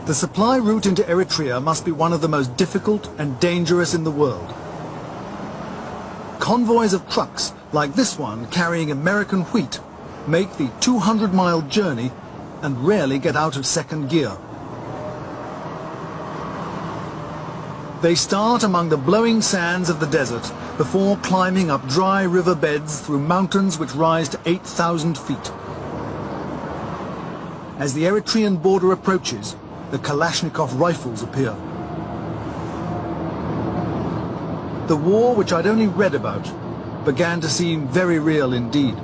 The supply route into Eritrea must be one of the most difficult and dangerous in the world. Convoys of trucks, like this one carrying American wheat, make the two hundred mile journey and rarely get out of second gear. They start among the blowing sands of the desert before climbing up dry river beds through mountains which rise to eight thousand feet. As the Eritrean border approaches, the Kalashnikov rifles appear. The war, which I'd only read about, began to seem very real indeed.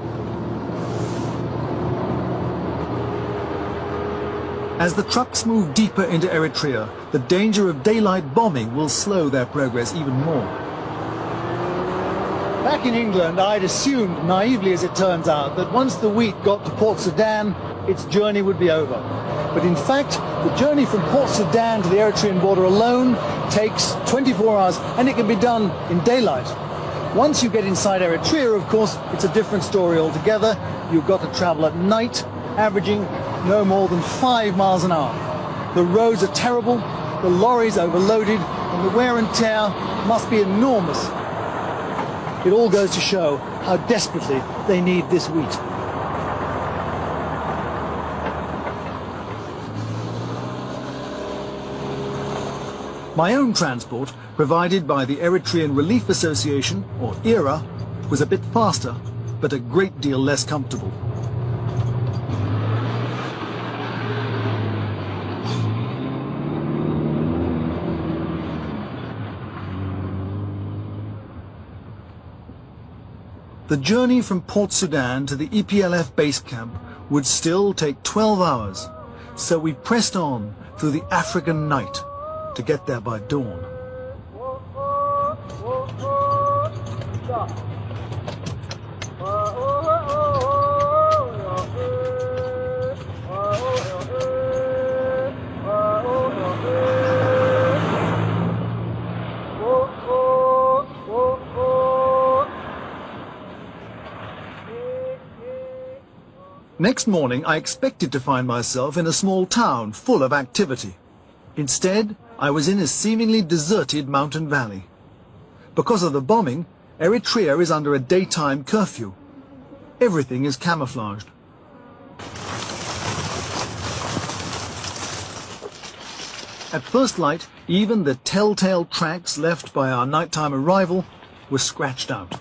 As the trucks move deeper into Eritrea, the danger of daylight bombing will slow their progress even more. Back in England, I'd assumed, naively as it turns out, that once the wheat got to Port Sudan, its journey would be over. But in fact, the journey from Port Sudan to the Eritrean border alone takes twenty-four hours, and it can be done in daylight. Once you get inside Eritrea, of course, it's a different story altogether. You've got to travel at night, averaging no more than five miles an hour. The roads are terrible, the lorries overloaded, and the wear and tear must be enormous. It all goes to show how desperately they need this wheat. My own transport, provided by the Eritrean Relief Association, or ERA, was a bit faster, but a great deal less comfortable. The journey from Port Sudan to the E P L F base camp would still take twelve hours, so we pressed on through the African night to get there by dawn. Next morning, I expected to find myself in a small town full of activity. Instead, I was in a seemingly deserted mountain valley. Because of the bombing, Eritrea is under a daytime curfew. Everything is camouflaged. At first light, even the telltale tracks left by our nighttime arrival were scratched out.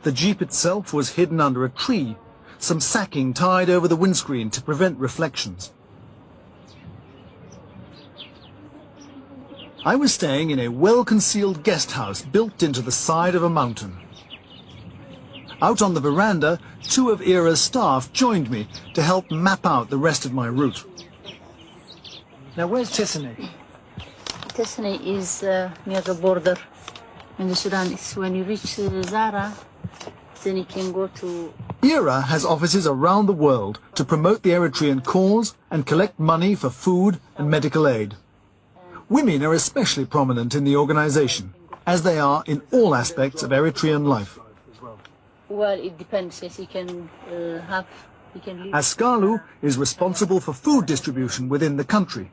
The jeep itself was hidden under a tree, some sacking tied over the windscreen to prevent reflections. I was staying in a well-concealed guest house built into the side of a mountain. Out on the veranda, two of ERA's staff joined me to help map out the rest of my route. Now, where's Tessenei? Tessenei is uh, near the border in the Sudan. It's when you reach uh, Zara, then you can go to ERA has offices around the world to promote the Eritrean cause and collect money for food and medical aid. Women are especially prominent in the organization, as they are in all aspects of Eritrean life. Well, it depends. Yes, you can uh, have, you can leave. Askalu is responsible for food distribution within the country,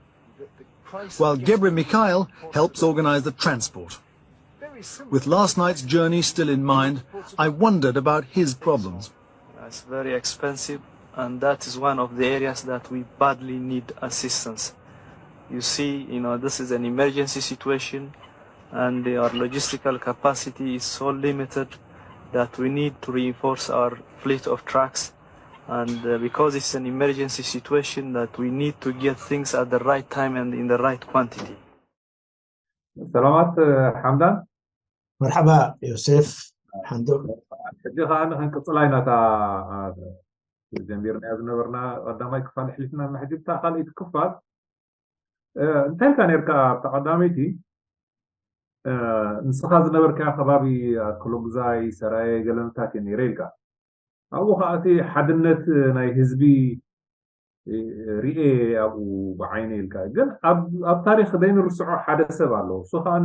while Gebre Mikhail helps organize the transport. With last night's journey still in mind, I wondered about his problems. It's very expensive, and that is one of the areas that we badly need assistance. You see, you know, this is an emergency situation, and our logistical capacity is so limited that we need to reinforce our fleet of trucks. And uh, because it's an emergency situation, that we need to get things at the right time and in the right quantity. ሰላማት ሓምዳን። መርሓባ ዮሴፍ ሓንዶ። ሕጂ ከዓ ንክንቅፅላ ኢና እታ ጀሚርናያ ዝነበርና ቀዳማይ ክፋል ኣሕሊፍና እና ሕጂ እታ ካልኣይቲ ክፋል እንታይ ኢልካ ነርካ ኣብታ ቀዳመይቲ ንስኻ ዝነበርካዮ ከባቢ ኣክሎጉዛይ ሰራየ ገለንታት እየ ነይረ ኢልካ ኣብኡ ከዓ እቲ ሓድነት ናይ ህዝቢ ርኤ ኣብኡ ብዓይነ ኢልካ ግን ኣብ ታሪክ ዘይንርስዖ ሓደ ሰብ ኣለዎ እሱ ከዓ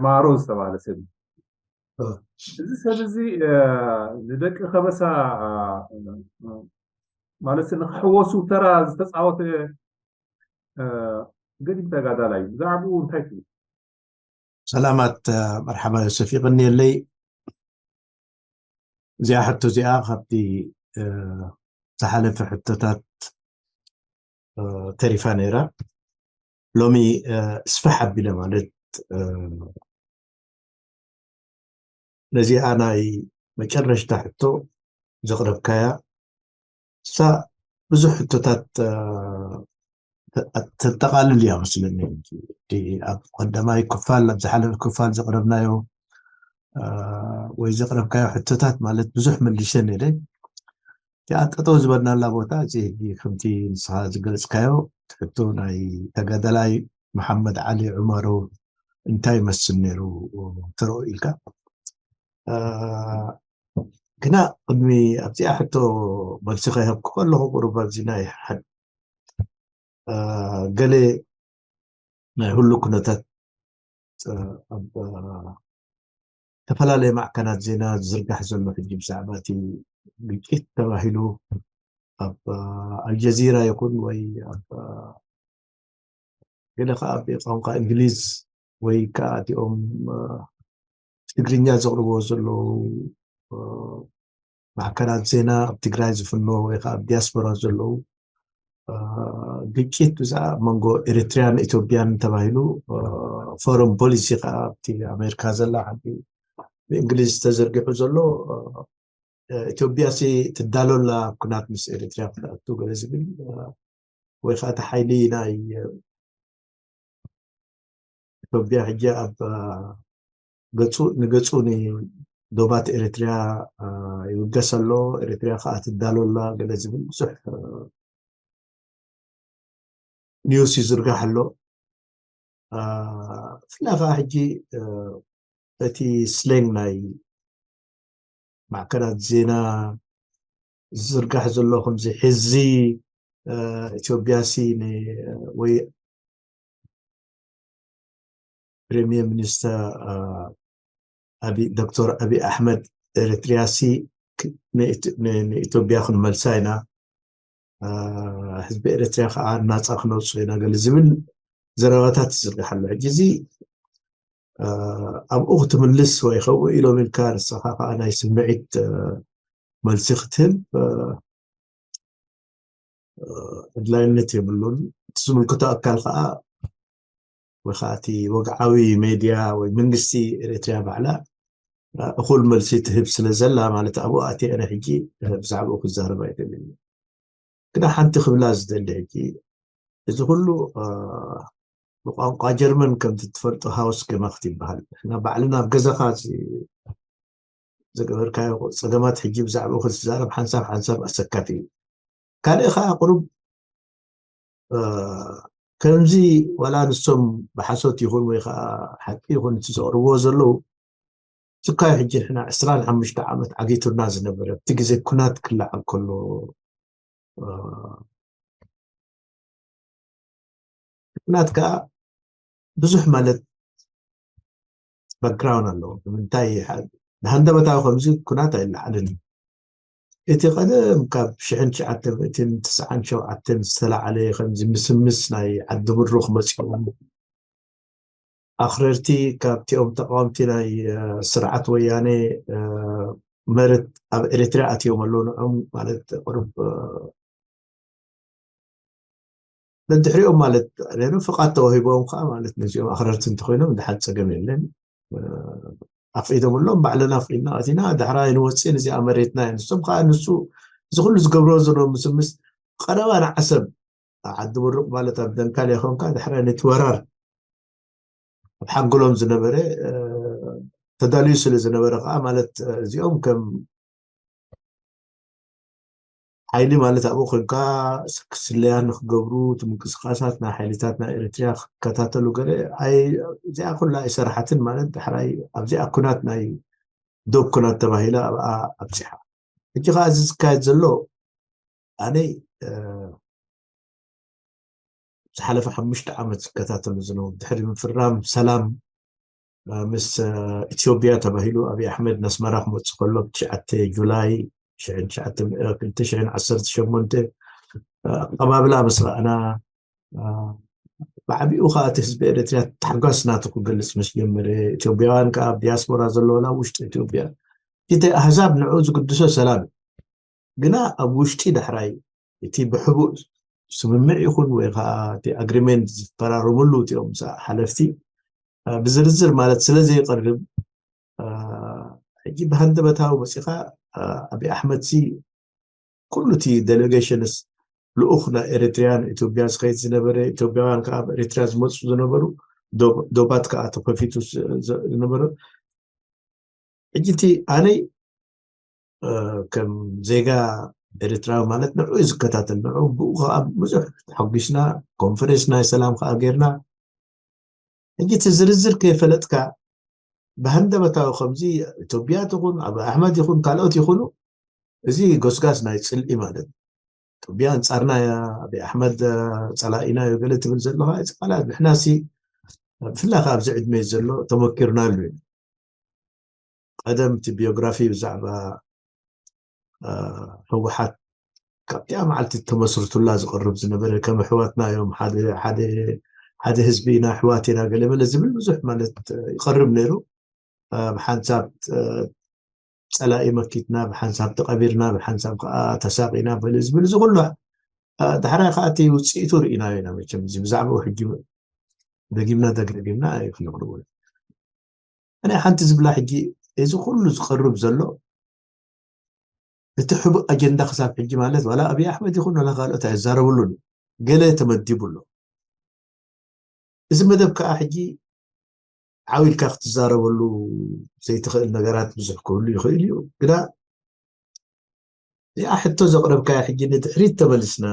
ማሮ ዝተባሃለ ሰብ እዩ እዚ ሰብ እዚ ንደቂ ከበሳ ማለት ንክሕወሱ ተራ ዝተፃወተ ገዲም ተጋዳላይ ብዛዕባኡ እንታይ ትብል? ሰላማት። መርሓባ ዮሰፍ፣ ይቕንየለይ። እዚኣ ሕቶ እዚኣ ካብቲ ዝሓለፈ ሕቶታት ተሪፋ ነይራ። ሎሚ ስፍሕ ኣቢለ ማለት ነዚኣ ናይ መጨረሽታ ሕቶ ዘቕረብካያ እሳ ብዙሕ ሕቶታት ተጠቓልል እያ መስለኒ። ኣብ ቀዳማይ ክፋል ኣብ ዝሓለፈ ክፋል ዘቕረብናዮ ወይ ዘቕረብካዮ ሕቶታት ማለት ብዙሕ መሊሸ ነይረ። እቲኣ ጠጠው ዝበልናላ ቦታ እዚ ሕጂ ከምቲ ንስኻ ዝገለፅካዮ ሕቶ ናይ ተጋዳላይ መሓመድ ዓሊ ዑመሩ እንታይ ይመስል ነይሩ ተረኡ ኢልካ ግና ቅድሚ ኣብዚኣ ሕቶ መልሲ ከይሃብኩ ከለኹ ቁሩብ ኣብዚ ናይ ሓድ ገለ ናይ ህሉ ኩነታት ኣብ ዝተፈላለየ ማዕከናት ዜና ዝዝርጋሕ ዘሎ ሕጂ ብዛዕባ እቲ ግጭት ተባሂሉ ኣብ ኣልጀዚራ ይኹን ወይ ኣብ ገለ ከዓ ብቋንቋ እንግሊዝ ወይ ከዓ እቲኦም ትግርኛ ዘቕርብዎ ዘለዉ ማዕከናት ዜና ኣብ ትግራይ ዝፍኖ ወይ ከዓ ኣብ ዲያስፖራ ዘለዉ ግጭት ብዛዕባ መንጎ ኤሪትሪያን ኢትዮጵያን ተባሂሉ ፎረን ፖሊሲ ከዓ ኣብቲ ኣሜሪካ ዘላ ሓንቲ ብእንግሊዝ ተዘርጊሑ ዘሎ ኢትዮጵያ ሲ ትዳሎላ ኩናት ምስ ኤሪትሪያ ክትኣቱ ገለ ዝብል ወይ ከዓ እቲ ሓይሊ ናይ ኢትዮጵያ ሕጂ ኣብ ገፁ ንገፁ ንዶባት ኤሪትሪያ ይውገስ ኣሎ፣ ኤሪትሪያ ከዓ ትዳሎላ ገለ ዝብል ብዙሕ ኒውስ ይዝርጋሕ ኣሎ። ብፍላይ ከዓ ሕጂ እቲ ስሌንግ ናይ ማዕከናት ዜና ዝዝርጋሕ ዘሎ ከምዚ ሕዚ ኢትዮጵያ ሲ ወይ ፕሪሚየር ሚኒስተር ዶክተር ኣብይ ኣሕመድ ኤሪትሪያ ሲ ንኢትዮጵያ ክንመልሳ ኢና፣ ህዝቢ ኤሪትሪያ ከዓ ናፃ ክነውፅኦ ኢና ገለ ዝብል ዘረባታት ይዝርጋሕ ኣሎ። ሕጂ እዚ ኣብኡ ክትምልስ ወይ ከምኡ ኢሎም ኢልካ ንስኻ ከዓ ናይ ስምዒት መልሲ ክትህብ ኣድላይነት የብሉን። እቲ ዝምልከቶ ኣካል ከዓ ወይ ከዓ እቲ ወግዓዊ ሜድያ ወይ መንግስቲ ኤሪትሪያ ባዕላ እኹል መልሲ ትህብ ስለ ዘላ ማለት ኣብኡ ኣትየ ኣነ ሕጂ ብዛዕባኡ ክዛረብ ኣይደልን። ግና ሓንቲ ክብላ ዝደሊ ሕጂ እዚ ኩሉ ብቋንቋ ጀርመን ከምቲ ትፈልጦ ሃውስ ገማኽት ይበሃል። ንሕና ባዕልና ኣብ ገዛኻ ዝገበርካዮ ፀገማት ሕጂ ብዛዕባኡ ክትዛረብ ሓንሳብ ሓንሳብ ኣሰካፊ እዩ። ካልእ ከዓ ቁሩብ ከምዚ ዋላ ንሶም ብሓሶት ይኹን ወይ ከዓ ሓቂ ይኹን እቲ ዘቕርብዎ ዘለዉ ስካዮ ሕጂ ንሕና ዕስራን ሓሙሽተ ዓመት ዓጊቱና ዝነበረ ኣብቲ ግዜ ኩናት ክለዓል ከሎ ኩናት ከዓ ብዙሕ ማለት ባክግራውንድ ኣለዎ። ንምንታይ ብሃንደበታዊ ከምዚ ኩናት ኣይለዓልን። እቲ ቀደም ካብ ሽሕን ትሽዓተ ሚእትን ትስዓን ሸውዓተን ዝተለዓለ ከምዚ ምስምስ ናይ ዓዲ ብሩኽ መፂኦም ኣኽረርቲ ካብቲኦም ተቃወምቲ ናይ ስርዓት ወያነ መረት ኣብ ኤሪትሪያ ኣትዮም ኣለዉ። ንዖም ማለት ቁሩብ ነድሕሪኦም ማለት ነይሩ ፍቓድ ተዋሂቦም ከዓ ማለት ነዚኦም ኣኽረርቲ እንተኮይኖም ድሓን ፀገም የለን። ኣፍቒዶምሎም ባዕልና ኣፍቒድና ኣቲና ዳሕራይ ንወፅእን እዚኣ መሬትና እያ። ንሶም ከዓ ንሱ እዚ ኩሉ ዝገብርዎ ዘሎ ምስምስ ቀረባ ንዓሰብ ዓዲ ብሩቕ ማለት ኣብ ደንካል ይኾንካ ዳሕራይ ነቲ ወራር ኣብ ሓንጎሎም ዝነበረ ተዳልዩ ስለ ዝነበረ ከዓ ማለት እዚኦም ከም ሓይሊ ማለት ኣብኡ ኮንካ ስለያ ንክገብሩ እቲ ምንቅስቃሳት ናይ ሓይልታት ናይ ኤሪትሪያ ክከታተሉ ገለ እዚኣ ኩላ ኣይሰራሓትን ማለት ዳሕራይ ኣብዚኣ ኩናት ናይ ዶብ ኩናት ተባሂላ ኣብኣ ኣብፂሓ። ሕጂ ከዓ እዚ ዝካየድ ዘሎ ኣነ ዝሓለፈ ሓሙሽተ ዓመት ዝከታተሉ ዝነበሩ ድሕሪ ምፍራም ሰላም ምስ ኢትዮጵያ ተባሂሉ ኣብይ ኣሕመድ ነስመራ ክመፅእ ከሎ ብትሽዓተ ጁላይ ሽሕን ትሽዓተ ሚእቲ፣ ክልተ ሽሕን ዓሰርተ ሸሞንተ ኣቐባብላ ምስ ረኣና፣ ብዓቢኡ ከዓ እቲ ህዝቢ ኤርትርያ ታሕጓስ ናቱ ክገልፅ ምስ ጀመረ፣ ኢትዮጵያውያን ከዓ ኣብ ዲያስፖራ ዘለዉ ናብ ውሽጢ ኢትዮጵያ፣ እቲ ኣህዛብ ንዕኡ ዝግድሶ ሰላም እዩ። ግና ኣብ ውሽጢ ዳሕራይ እቲ ብሕቡእ ስምምዕ ይኹን ወይ ከዓ እቲ ኣግሪሜንት ዝፈራረምሉ እቲኦም ሓለፍቲ ብዝርዝር ማለት ስለ ዘይቀርብ፣ ሕጂ ብሃንደበታዊ መፂኻ ኣብይ ኣሕመድ ሲ ኩሉ እቲ ዴሌጌሽንስ ልኡኽ ናይ ኤሪትሪያን ኢትዮጵያ ዝኸይድ ዝነበረ፣ ኢትዮጵያውያን ከዓ ኣብ ኤሪትሪያ ዝመፁ ዝነበሩ፣ ዶባት ከዓ ተኸፊቱ ዝነበረ። ሕጂ እቲ ኣነይ ከም ዜጋ ኤሪትራዊ ማለት ንዑ ዝከታተል ንዑ ብኡ ከዓ ብዙሕ ተሓጒስና፣ ኮንፈረንስ ናይ ሰላም ከዓ ጌርና። ሕጂ እቲ ዝርዝር ከይፈለጥካ ብሃንደበታዊ ከምዚ ኢትዮጵያ ትኹን ኣብ ኣሕመድ ይኹን ካልኦት ይኹኑ፣ እዚ ጎስጋስ ናይ ፅልኢ ማለት እዩ። ኢትዮጵያ ኣንፃርና እያ፣ ኣብይ ኣሕመድ ፀላኢና እዩ ገለ ትብል ዘለኻ፣ እዚ ቃላት ንሕና ሲ ብፍላይ ከዓ ኣብዚ ዕድመ ዘሎ ተመኪርናሉ እዩ። ቀደም እቲ ቢዮግራፊ ብዛዕባ ህወሓት ካብቲኣ መዓልቲ ተመስርቱላ ዝቐርብ ዝነበረ ከም ኣሕዋትና እዮም፣ ሓደ ህዝቢ ኢና፣ ኣሕዋት ኢና ገለ መለ ዝብል ብዙሕ ማለት ይቐርብ ነይሩ። ብሓንሳብ ፀላኢ መኪትና፣ ብሓንሳብ ተቐቢርና፣ ብሓንሳብ ከዓ ተሳቂና በሊ ዝብል እዚ ኩሉ ዳሕራይ ከዓ እቲ ውፅኢቱ ርኢናዮ ኢና። መቸም እዚ ብዛዕባኡ ሕጂ ደጊምና ደጋጊምና ኣይክነቕርቦ። ኣነ ሓንቲ ዝብላ ሕጂ እዚ ኩሉ ዝቐርብ ዘሎ እቲ ሕቡእ ኣጀንዳ ክሳብ ሕጂ ማለት ዋላ ኣብይ ኣሕመድ ይኹን ዋላ ካልኦት ኣይዛረብሉን፣ ገለ ተመዲቡ ኣሎ። እዚ መደብ ከዓ ሕጂ ዓው ኢልካ ክትዛረበሉ ዘይትኽእል ነገራት ብዙሕ ክህሉ ይኽእል እዩ። ግና እዚኣ ሕቶ ዘቕረብካያ ሕጂ ንድሕሪት ተመልስና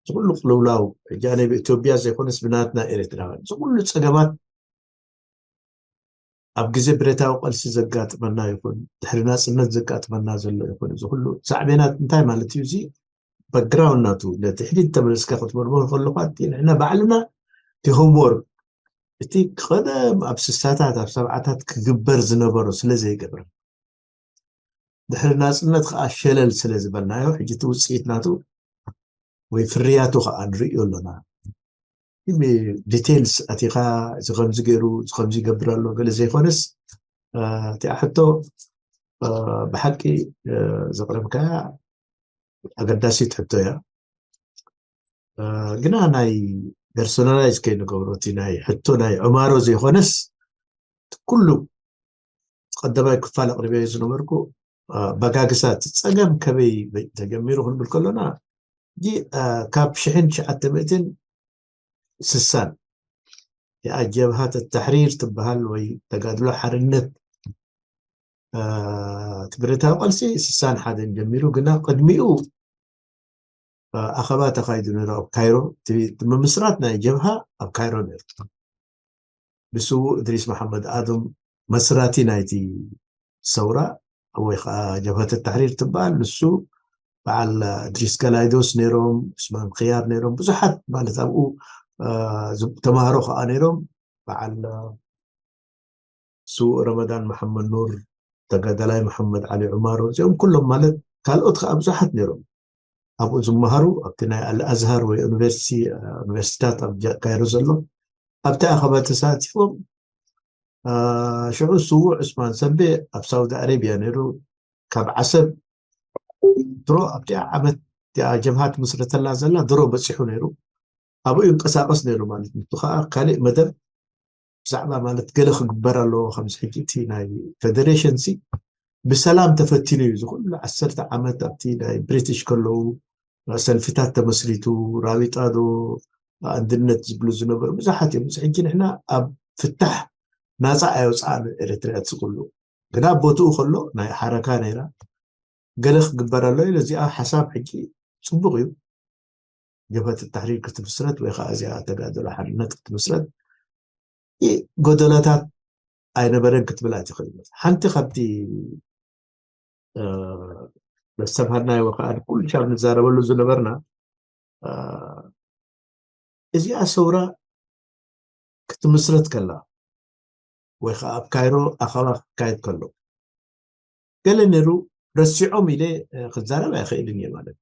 ዝኩሉ ቅልውላው ሕጂ ኣነ ብኢትዮጵያ ዘይኮነስ ብናትና ኤርትራውያን ዝኩሉ ፀገማት ኣብ ግዜ ብረታዊ ቃልሲ ዘጋጥመና ይኹን ድሕሪ ናፅነት ዘጋጥመና ዘሎ ይኹን እዚ ኩሉ ሳዕቤናት እንታይ ማለት እዩ? እዚ ባክግራውንድ ናቱ ነቲ ሕዲድ ተመልስካ ክትመርምሮ ከለኳ እቲ ንሕና ባዕልና እቲ ሆምወርክ እቲ ቀደም ኣብ ስሳታት ኣብ ሰብዓታት ክግበር ዝነበሮ ስለ ዘይገብር ድሕሪ ናፅነት ከዓ ሸለል ስለ ዝበልናዮ ሕጂ እቲ ውፅኢት ናቱ ወይ ፍርያቱ ከዓ ንርእዮ ኣለና። ዲቴይልስ ኣቲኻ እዚ ከምዚ ገይሩ እዚ ከምዚ ይገብር ኣሎ ገለ ዘይኮነስ እቲኣ ሕቶ ብሓቂ ዘቕረብካያ ኣገዳሲት ሕቶ እያ። ግና ናይ ፐርሶናላይዝ ከይንገብሮ እቲ ናይ ሕቶ ናይ ዑማሮ ዘይኮነስ ኩሉ ቀዳማይ ክፋል ኣቕሪበዮ ዝነበርኩ በጋግሳት ፀገም ከበይ ተጀሚሩ ክንብል ከሎና ካብ ሽሕን ትሽዓተ ሚእትን ስሳን ያ ጀብሃት ተሕሪር ትበሃል ወይ ተጋድሎ ሓርነት እቲ ብረታዊ ቃልሲ ስሳን ሓደን ጀሚሩ ግና ቅድሚኡ ኣኸባ ተኻይዱ ነይሩ ኣብ ካይሮ። ምምስራት ናይ ጀብሃ ኣብ ካይሮ ነይሩ። ብስዉእ እድሪስ መሓመድ ኣዶም መስራቲ ናይቲ ሰውራ ወይ ከዓ ጀብሃት ተሕሪር ትበሃል ንሱ በዓል እድሪስ ገላይዶስ ነይሮም፣ ዑስማን ክያር ነይሮም፣ ብዙሓት ማለት ኣብኡ ተምሃሮ ከዓ ነይሮም። በዓል ስዉእ ረመዳን መሓመድ ኑር፣ ተጋዳላይ መሓመድ ዓሊ ዑማሮ እዚኦም ኩሎም ማለት ካልኦት ከዓ ብዙሓት ነይሮም ኣብኡ ዝመሃሩ ኣብቲ ናይ ኣልኣዝሃር ወይ ዩኒቨርሲቲ ዩኒቨርሲታት ኣብ ካይሮ ዘሎ ኣብቲ ኣኸባ ተሳቲፎም። ሽዑ ስዉእ ዑስማን ሰቤ ኣብ ሳውዲ ኣረብያ ነይሩ። ካብ ዓሰብ ድሮ ኣብቲኣ ዓመት እቲኣ ጀብሃ ትምስረተላ ዘላ ድሮ በፂሑ ነይሩ። ኣብኡ ይንቀሳቀስ ነይሩ ማለት ንሱ ከዓ ካሊእ መደብ ብዛዕባ ማለት ገለ ክግበር ኣለዎ ከምዚ ሕጂ እቲ ናይ ፌደሬሽን ሲ ብሰላም ተፈቲኑ እዩ ዝኩሉ ዓሰርተ ዓመት ኣብቲ ናይ ብሪቲሽ ከለዉ ሰልፍታት ተመስሪቱ ራቢጣ ዶ ኣንድነት ዝብሉ ዝነበሩ ብዙሓት እዮም። እዚ ሕጂ ንሕና ኣብ ፍታሕ ናፃ ኣየውፅኣን ኤርትርያ እቲ ኩሉ ግና ቦትኡ ከሎ ናይ ሓረካ ነይራ ገለ ክግበር ኣሎ ኢለ እዚኣ ሓሳብ ሕጂ ፅቡቅ እዩ። ጀብሀት ተሕሪር ክትምስረት ወይ ከዓ እዚኣ ተጋደሎ ሓርነት ክትምስረት ጎደለታት ኣይነበረን ክትብል ኣይትኽእል። ሓንቲ ካብቲ መስተብሃልናዮ ከዓ ኩሉ ሻብ ንዛረበሉ ዝነበርና እዚኣ ሰውራ ክትምስረት ከላ ወይ ከዓ ኣብ ካይሮ ኣኸባ ክካየድ ከሎ ገለ ነይሩ ረሲዖም ኢለ ክዛረብ ኣይኽእልን እየ ማለት።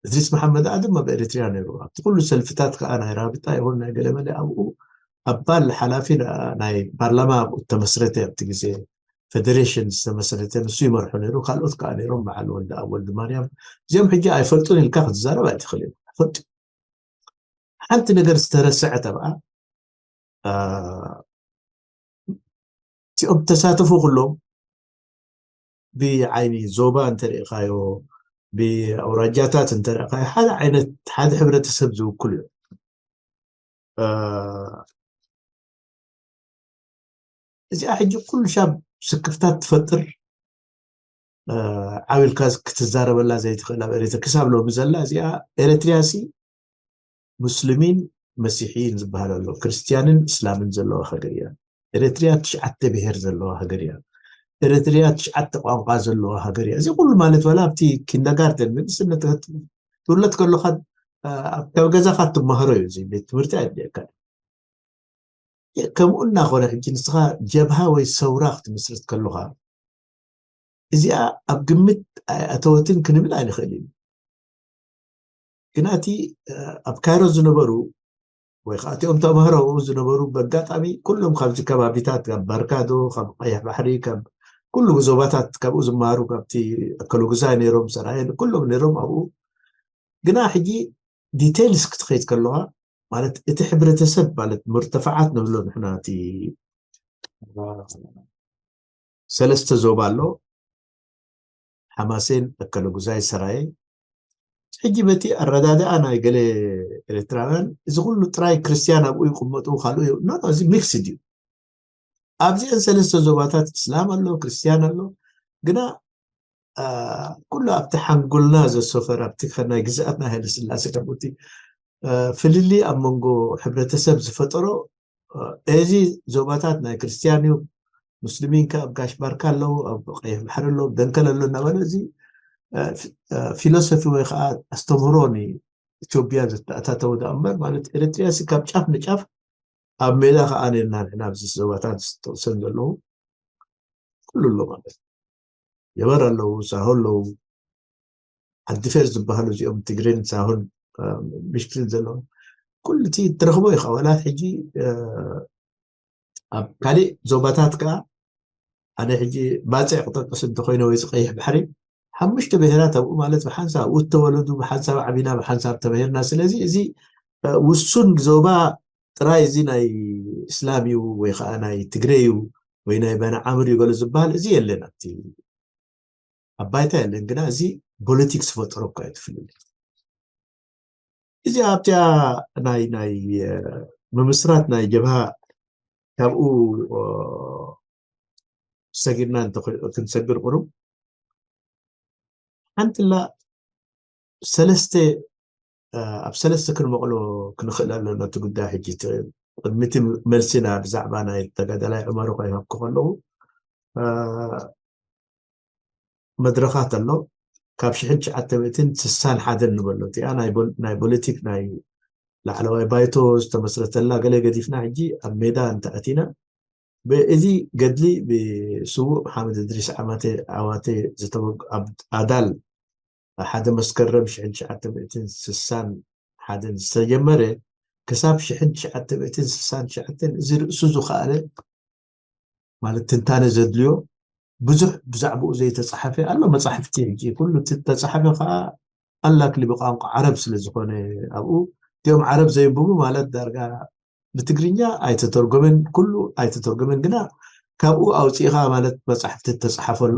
እድሪስ መሓመድ ኣድም ኣብ ኤሪትርያ ነይሩ። ኣብቲ ኩሉ ሰልፍታት ከዓ ናይ ራብጣ ይኹን ናይ ገለመለ ኣብኡ ኣባል ሓላፊ ናይ ፓርላማ ኣብኡ ተመስረተ። ኣብቲ ግዜ ፌደሬሽን ዝተመስረተ ንሱ ይመርሖ ነይሩ። ካልኦት ከዓ ነይሮም፣ በዓል ወልደ ኣብ ወልድ ማርያም። እዚኦም ሕጂ ኣይፈልጡን ኢልካ ክትዛረብ ኣይትኽእል ኢኻ። ኣይፈልጡ። ሓንቲ ነገር ዝተረሰዐት ኣብኣ እቲኦም ተሳተፉ ኩሎም ብዓይኒ ዞባ እንተሪእኻዮ፣ ብኣውራጃታት እንተሪእኻዮ ሓደ ዓይነት ሓደ ሕብረተሰብ ዝውክሉ እዮም። እዚኣ ሕጂ ኩሉ ሻብ ስክፍታት ትፈጥር ዓብልካ ክትዛረበላ ዘይትኽእል ኣብ ኤሪትርያ ክሳብ ሎሚ ዘላ እዚኣ። ኤሪትርያ ሲ ሙስሊሚን መሲሒን ዝበሃል ኣሎ፣ ክርስትያንን እስላምን ዘለዋ ሃገር እያ። ኤሪትርያ ትሽዓተ ብሄር ዘለዋ ሃገር እያ። ኤሪትርያ ትሽዓተ ቋንቋ ዘለዋ ሃገር እያ። እዚ ኩሉ ማለት ዋላ ኣብቲ ኪንደርጋርተን ንእስነት ትውለድ ከለካ ኣብ ገዛካ ትመሃሮ እዩ። እዚ ቤት ትምህርቲ ኣድልየካ። ከምኡ እናኾነ ሕጂ ንስኻ ጀብሃ ወይ ሰውራ ክትምስርት ከለኻ እዚኣ ኣብ ግምት ኣይኣተወትን ክንብል ኣይንኽእል እዩ። ግና እቲ ኣብ ካይሮ ዝነበሩ ወይ ከዓ እቲኦም ተምሃሮ ኣብኡ ዝነበሩ በጋጣሚ ኩሎም ካብዚ ከባቢታት ካብ ባርካዶ ካብ ቀይሕ ባሕሪ ካብ ኩሉ ዞባታት ካብኡ ዝመሃሩ ካብቲ ኣከለጉዛይ ነይሮም ሰራየን ኩሎም ነይሮም ኣብኡ። ግና ሕጂ ዲቴይልስ ክትኸይድ ከለዋ ማለት እቲ ሕብረተሰብ ማለት ሙርተፈዓት ንብሎ ንሕና እቲ ሰለስተ ዞባ ኣሎ፣ ሓማሴን፣ ኣከለጉዛይ፣ ሰራየ። ሕጂ በቲ ኣረዳድኣ ናይ ገለ ኤርትራውያን እዚ ኩሉ ጥራይ ክርስትያን ኣብኡ ይቕመጡ ካልኡ ኖ እዚ ሚክስድ እዩ። ኣብዚአን ሰለስተ ዞባታት እስላም ኣሎ ክርስትያን ኣሎ። ግና ኩሉ ኣብቲ ሓንጎልና ዘሰፈር ኣብቲ ናይ ግዝኣት ናይ ሃይለ ስላሴ ከምኡቲ ፍልልይ ኣብ መንጎ ሕብረተሰብ ዝፈጠሮ እዚ ዞባታት ናይ ክርስትያን እዩ። ሙስሊሚን ከ ኣብ ጋሽ ባርካ ኣለዉ ኣብ ቀይሕ ባሕሪ ኣለዉ ደንከል ኣሎ እናበለ እዚ ፊሎሶፊ ወይ ከዓ ኣስተምህሮ ንኢትዮጵያ ዘተኣታተወ ዳ እምበር ማለት ኤርትርያ ሲ ካብ ጫፍ ንጫፍ ኣብ ሜዳ ከዓ ነርና ንሕና ኣብዚ ዞባታት ዝጠቕሰን ዘለዉ ኩሉ ኣሎ ማለት የበር ኣለዉ ሳሆ ኣለዉ ዓዲፌር ዝበሃሉ እዚኦም ትግሬን ሳሆን ምሽክል ዘለዉ ኩሉ እቲ ትረኽቦ ኢኻ ዋላ ሕጂ ኣብ ካሊእ ዞባታት ከዓ ኣነ ሕጂ ባፅዕ ክጠቅስ እንተኮይነ ወይ ቀይሕ ባሕሪ ሓሙሽተ ብሄራት ኣብኡ ማለት ብሓንሳብ ኣብኡ እተወለዱ ብሓንሳብ ዓቢና ብሓንሳብ ተበሂርና ስለዚ እዚ ውሱን ዞባ ጥራይ እዚ ናይ እስላም እዩ ወይ ከዓ ናይ ትግሬ እዩ ወይ ናይ በኒ ዓምር እዩ ገለ ዝበሃል እዚ የለን ኣብቲ ኣብ ባይታ የለን ግና እዚ ፖለቲክስ ፈጠሮ እኳ እዩ ትፍልል እዚ ኣብቲያ ናይ ናይ ምምስራት ናይ ጀብሃ ካብኡ ሰጊርና ክንሰግር ቁሩብ ሓንትላ ሰለስተ ኣብ ሰለስተ ክንመቕሎ ክንኽእል ኣለና እቲ ጉዳይ ሕጂ ቅድሚቲ መልሲና ብዛዕባ ናይ ተጋዳላይ ዑመር ኳ ይሃብኩ ከለኹ መድረኻት ኣሎ ካብ ሽሕን ትሽዓተ ሚእትን ስሳን ሓደን ንበሎ እቲኣ ናይ ፖለቲክ ናይ ላዕለዋይ ባይቶ ዝተመስረተላ ገለ ገዲፍና ሕጂ ኣብ ሜዳ እንተኣቲና ብእዚ ገድሊ ብስዉእ ሓመድ እድሪስ ዓማተ ኣዋተ ዝተበግ ኣብ ኣዳል ሓደ መስከረም ሽሕን ትሽዓተ ሚእትን ስሳን ሓደን ዝተጀመረ ክሳብ ሽሕን ትሽዓተ ሚእትን ስሳን ትሽዓተን እዚ ርእሱ ዝኸኣለ ማለት ትንታነ ዘድልዮ ብዙሕ ብዛዕባኡ ዘይተፃሓፈ ኣሎ መፃሕፍቲ ሕጂ ኩሉ ተፃሓፈ ከዓ ኣላክሊ ብቋንቋ ዓረብ ስለ ዝኾነ ኣብኡ እቲኦም ዓረብ ዘየንብቡ ማለት ዳርጋ ብትግርኛ ኣይተተርጎመን ኩሉ ኣይተተርጎመን ግና ካብኡ ኣውፅኢኻ ማለት መፃሕፍቲ ተፃሓፈ ኣሎ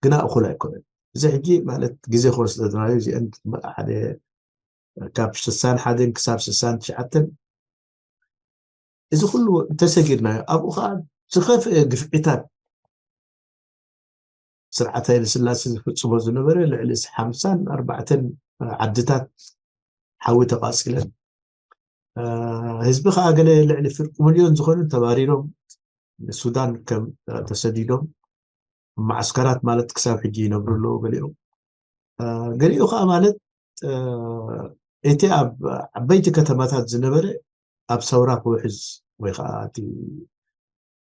ግና እኹል ኣይኮነን እዚ ሕጂ ማለት ግዜ ክወስደናዩ እዚአን ሓደ ካብ ስሳን ሓደን ክሳብ ስሳን ትሽዓተን እዚ ኩሉ እንተሰጊርናዮ ኣብኡ ከዓ ዝኸፍአ ግፍዒታት ስርዓት ሃይለ ስላሴ ዝፍፅሞ ዝነበረ ልዕሊ ሓምሳን ኣርባዕተን ዓድታት ሓዊ ተቃፂለን ህዝቢ ከዓ ገለ ልዕሊ ፍርቂ ሚልዮን ዝኾኑ ተባሪሮም ንሱዳን ከም ተሰዲዶም ማዓስከራት ማለት ክሳብ ሕጂ ይነብሩ ኣለዉ ገሊኦም ገሊኡ ከዓ ማለት እቲ ኣብ ዓበይቲ ከተማታት ዝነበረ ኣብ ሰውራ ክውሕዝ ወይ ከዓ እቲ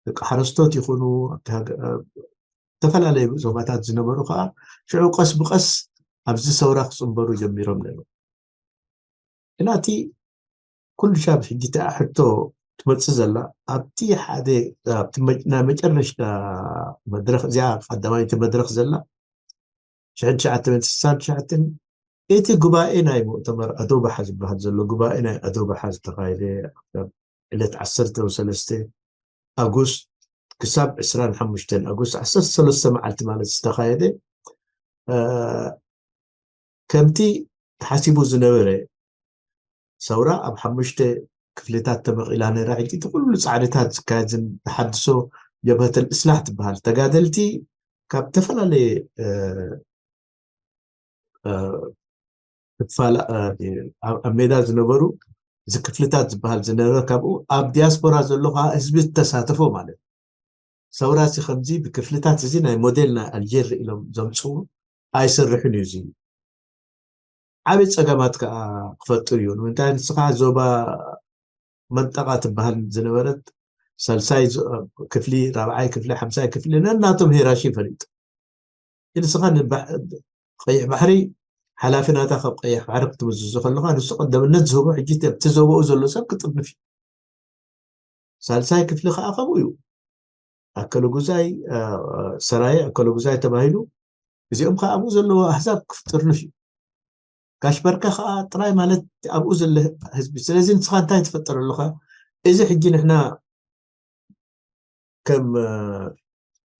ደቂ ሓረስቶት ይኹኑ ዝተፈላለዩ ዞባታት ዝነበሩ ከዓ ሽዑ ቀስ ብቀስ ኣብዚ ሰውራ ክፅንበሩ ጀሚሮም ነይሩ። ግና እቲ ኩሉ ሻብ ሕጂ እቲኣ ሕቶ ትመፅእ ዘላ ኣብቲ ሓደ ኣብቲ መ- ናይ መጨረሽታ መድረክ እዚኣ ቀዳማይቲ መድረክ ዘላ ሽሕን ትሽዓተ ሚእትን ስሳን ትሽዓተን እቲ ጉባኤ ናይ ሙእተመር ኣዶባሓ ዝበሃል ዘሎ ጉባኤ ናይ ኣዶባሓ ዝተኻየደ ዕለት ዓሰርተ ሰለስተ ኣጉስት ክሳብ ዕስራን ሓሙሽተን ኣጉስት ዓሰርተ ሰለስተ መዓልቲ ማለት ዝተኻየደ ከምቲ ተሓሲቡ ዝነበረ ሰውራ ኣብ ሓሙሽተ ክፍልታት ተመቒላ ነይራ። ሕጂ እቲ ኩሉ ፃዕርታት ዝካየድ ዝን- ተሓድሶ ጀብሀተል እስላሕ ትበሃል ተጋደልቲ ካብ ዝተፈላለየ ክፋል ኣብ ሜዳ ዝነበሩ እዚ ክፍልታት ዝበሃል ዝነበረ ካብኡ ኣብ ዲያስፖራ ዘሎ ከዓ ህዝቢ ዝተሳተፎ ማለት ሰውራ እዚ ከምዚ ብክፍልታት እዚ ናይ ሞዴል ናይ ኣልጀር ኢሎም ዘምፅኡ ኣይሰርሕን እዩ እዚ ዓበይ ፀገማት ከዓ ክፈጥር እዩ ንምንታይ ንስኻ ዞባ መንጠቃ ትበሃል ዝነበረት ሳልሳይ ክፍሊ ራብዓይ ክፍሊ ሓምሳይ ክፍሊ ነናቶም ሄራሺ ፈሊጡ ንስኻ ቀይሕ ባሕሪ ሓላፊ ናታ ካብ ቀይሕ ባሕሪ ክትምዝዞ ከለኻ ንሱ ቀደምነት ዝህቦ ሕጂ እቲ ዞባኡ ዘሎ ሰብ ክጥርንፍ እዩ ሳልሳይ ክፍሊ ከዓ ከምኡ እዩ ኣከለጉዛይ ሰራየ ኣከለጉዛይ ተባሂሉ እዚኦም ከዓ ኣብኡ ዘለዎ ኣህዛብ ክጥርንፍ እዩ ጋሽ በርካ ከዓ ጥራይ ማለት ኣብኡ ዘሎ ህዝቢ ስለዚ ንስኻ እንታይ ትፈጥር ኣለኻ እዚ ሕጂ ንሕና ከም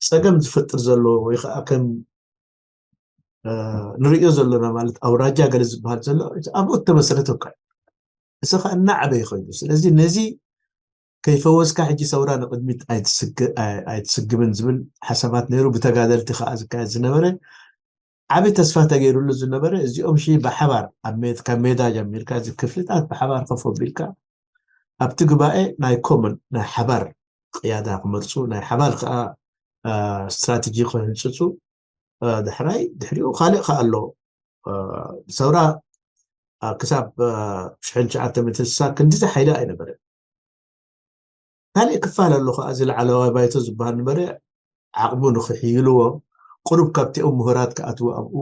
ፀገም ዝፈጥር ዘሎ ወይ ከዓ ከም ንርእዮ ዘለና ማለት ኣውራጃ ገለ ዝበሃል ዘሎ ኣብኡ እተመሰረተ እኳ እዩ እዚ ከዓ እናዓበ ይኸይዱ ስለዚ ነዚ ከይፈወስካ ሕጂ ሰውራ ንቅድሚት ኣይትስግምን ዝብል ሓሳባት ነይሩ ብተጋደልቲ ከዓ ዝካየድ ዝነበረ ዓብዪ ተስፋ ተገይሩሉ ዝነበረ እዚኦም ሺ ብሓባር ካብ ሜዳ ጀሚርካ እዚ ክፍልታት ብሓባር ከፍ ኣቢልካ ኣብቲ ጉባኤ ናይ ኮመን ናይ ሓባር ቅያዳ ክመርፁ ናይ ሓባር ከዓ ስትራቴጂ ክህንፅፁ ዳሕራይ ድሕሪኡ ካልእ ከዓ ኣሎ ሰውራ ክሳብ ሽሕን ትሽዓተ ሚእትን ስሳ ክንዲዚ ሓይሊ ኣይነበረን ካልእ ክፋል ኣሎ ከዓ እዚ ላዕለዋይ ባይቶ ዝበሃል ነበረ ዓቕሙ ንክሕይልዎ ቁሩብ ካብቲኦም ምሁራት ክኣትዉ ኣብኡ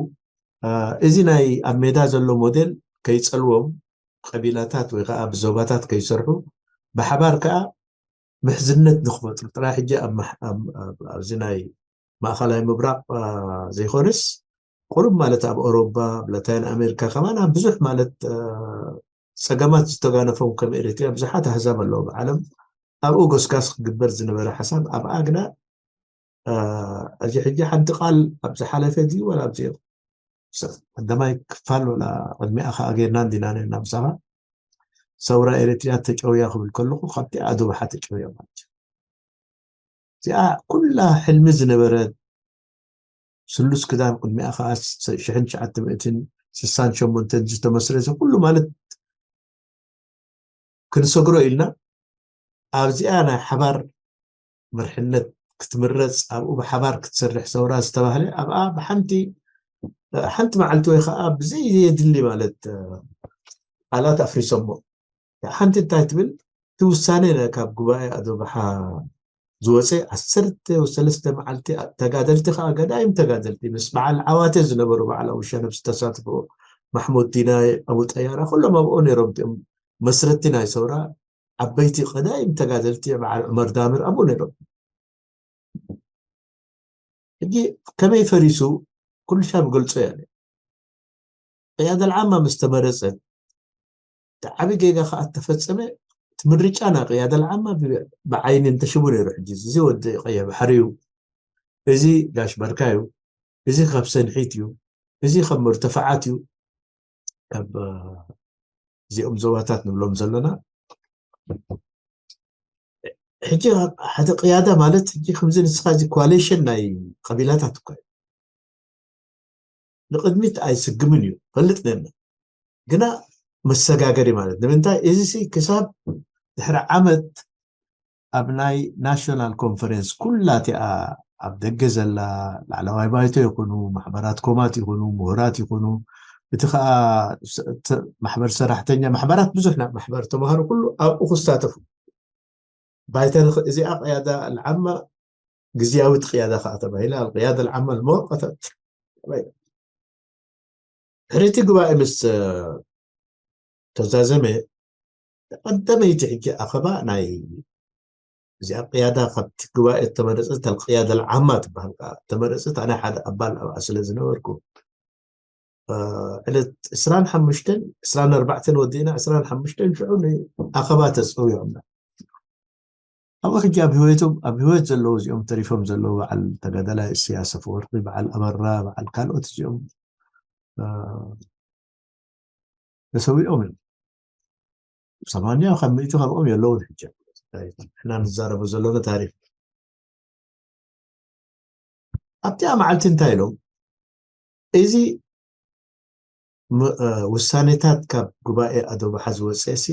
እዚ ናይ ኣብ ሜዳ ዘሎ ሞዴል ከይፀልዎም ቀቢላታት ወይ ከዓ ብዞባታት ከይሰርሑ ብሓባር ከዓ ምሕዝነት ንክፈጥሩ ጥራይ ሕጂ ኣብዚ ናይ ማእኸላይ ምብራቕ ዘይኮነስ ቁሩብ ማለት ኣብ ኦሮባ ኣብ ላታይን ኣሜሪካ ከማን ኣብ ብዙሕ ማለት ፀገማት ዝተጋነፎም ከም ኤሪትሪያ ብዙሓት ኣህዛብ ኣለዉ ብዓለም ኣብኡ ጎስጋስ ክግበር ዝነበረ ሓሳብ ኣብኣ ግና እዚ ሕጂ ሓንቲ ቃል ኣብ ዝሓለፈ ድዩ ወላ ኣብዚ ቀዳማይ ክፋል ወላ ቅድሚኣ ከዓ ጌርና እንዲና ነርና ምሳኻ ሰውራ ኤሪትሪያ ተጨውያ ክብል ከለኹ ካብቲ ኣዶባሓ ተጨውያ ማለት እዩ እዚኣ ኩላ ሕልሚ ዝነበረት ስሉስ ክዳን ቅድሚኣ ከዓ ሽሕን ትሽዓተ ሚእትን ስሳን ሸሞንተን ዝተመስረተ ኩሉ ማለት ክንሰግሮ ኢልና ኣብዚኣ ናይ ሓባር መርሕነት ክትምረፅ ኣብኡ ብሓባር ክትሰርሕ ሰውራ ዝተባህለ ኣብኣ ብሓንቲ ሓንቲ መዓልቲ ወይ ከዓ ብዘይ የድሊ ማለት ቃላት ኣፍሪሶሞ ሓንቲ እንታይ ትብል እቲ ውሳነ ካብ ጉባኤ ኣዶባሓ ዝወፀ ዓሰርተ ሰለስተ መዓልቲ ተጋደልቲ ከዓ ገዳይም ተጋደልቲ ምስ በዓል ዓዋተ ዝነበሩ በዓል ኣውሻ ነብሲ ተሳትፎ ማሕሙድ ዲናይ ኣቡ ጠያራ ኩሎም ኣብኡ ነይሮም እቲኦም መስረቲ ናይ ሰውራ ዓበይቲ ቀዳይም ተጋደልቲ በዓል ዑመር ዳምር ኣብኡ ነይሮም ሕጂ ከመይ ፈሪሱ ኩሉ ሻብ ገልጾ ያለ ቅያደ ልዓማ ምስ ተመረጸት እቲ ዓቢ ጌጋ ከዓ እተፈጸመ እቲ ምርጫ ናይ ቅያደ ልዓማ ብዓይኒ እንተሽቡ ነይሩ ሕጂ እዚ ወዲ ቀይሕ ባሕሪ እዩ እዚ ጋሽ በርካ እዩ እዚ ካብ ሰንሒት እዩ እዚ ካብ መርተፈዓት እዩ ካብ እዚኦም ዞባታት ንብሎም ዘለና ሕጂ ሓደ ቅያዳ ማለት ሕጂ ከምዚ ንስኻ እዚ ኮሌሽን ናይ ቀቢላታት እኳ እዩ ንቅድሚት ኣይስግምን እዩ ፈልጥ ነና ግና መሰጋገሪ ማለት ንምንታይ እዚ ክሳብ ድሕሪ ዓመት ኣብ ናይ ናሽናል ኮንፈረንስ ኩላ እቲኣ ኣብ ደገ ዘላ ላዕለዋይ ባይቶ ይኹኑ ማሕበራት ኮማት ይኹኑ ምሁራት ይኹኑ እቲ ከዓ ማሕበር ሰራሕተኛ ማሕበራት ብዙሕ ናብ ማሕበር ተምሃሩ ኩሉ ኣብኡ ክሳተፉ ባይተ እዚኣ ቅያዳ ልዓማ ግዝያዊት ቅያዳ ከዓ ተባሂላ፣ ቅያዳ ልዓማ ልመወቀተት። ሕሪቲ ጉባኤ ምስ ተዛዘመ፣ ቀደመይቲ ሕጂ ኣኸባ ናይ እዚኣ ቅያዳ ካብቲ ጉባኤ ተመረጸት፣ ተልቅያዳ ልዓማ ትበሃል ከዓ ተመረጸት። ኣነ ሓደ ኣባል ኣብኣ ስለ ዝነበርኩ፣ ዕለት ዕስራን ሓሙሽተን፣ ዕስራን ኣርባዕተን ወዲእና፣ ዕስራን ሓሙሽተን ሽዑ ንኣኸባ ተጸዊዖምና። ኣብኡ ሕጂ ኣብ ህይወቶም፣ ኣብ ህይወት ዘለዉ እዚኦም ተሪፎም ዘለዉ፣ በዓል ተጋዳላይ እስያስ ኣፈወርቂ፣ በዓል ኣበራ፣ በዓል ካልኦት እዚኦም ተሰዊኦም እዮም። ሰማንያ ካብ ሚእቲ ካብኦም የለውን ሕጂ። ሕና ንዛረቦ ዘለና ታሪክ ኣብቲኣ መዓልቲ እንታይ ኢሎም? እዚ ውሳኔታት ካብ ጉባኤ ኣዶባሓ ዝወፀ ሲ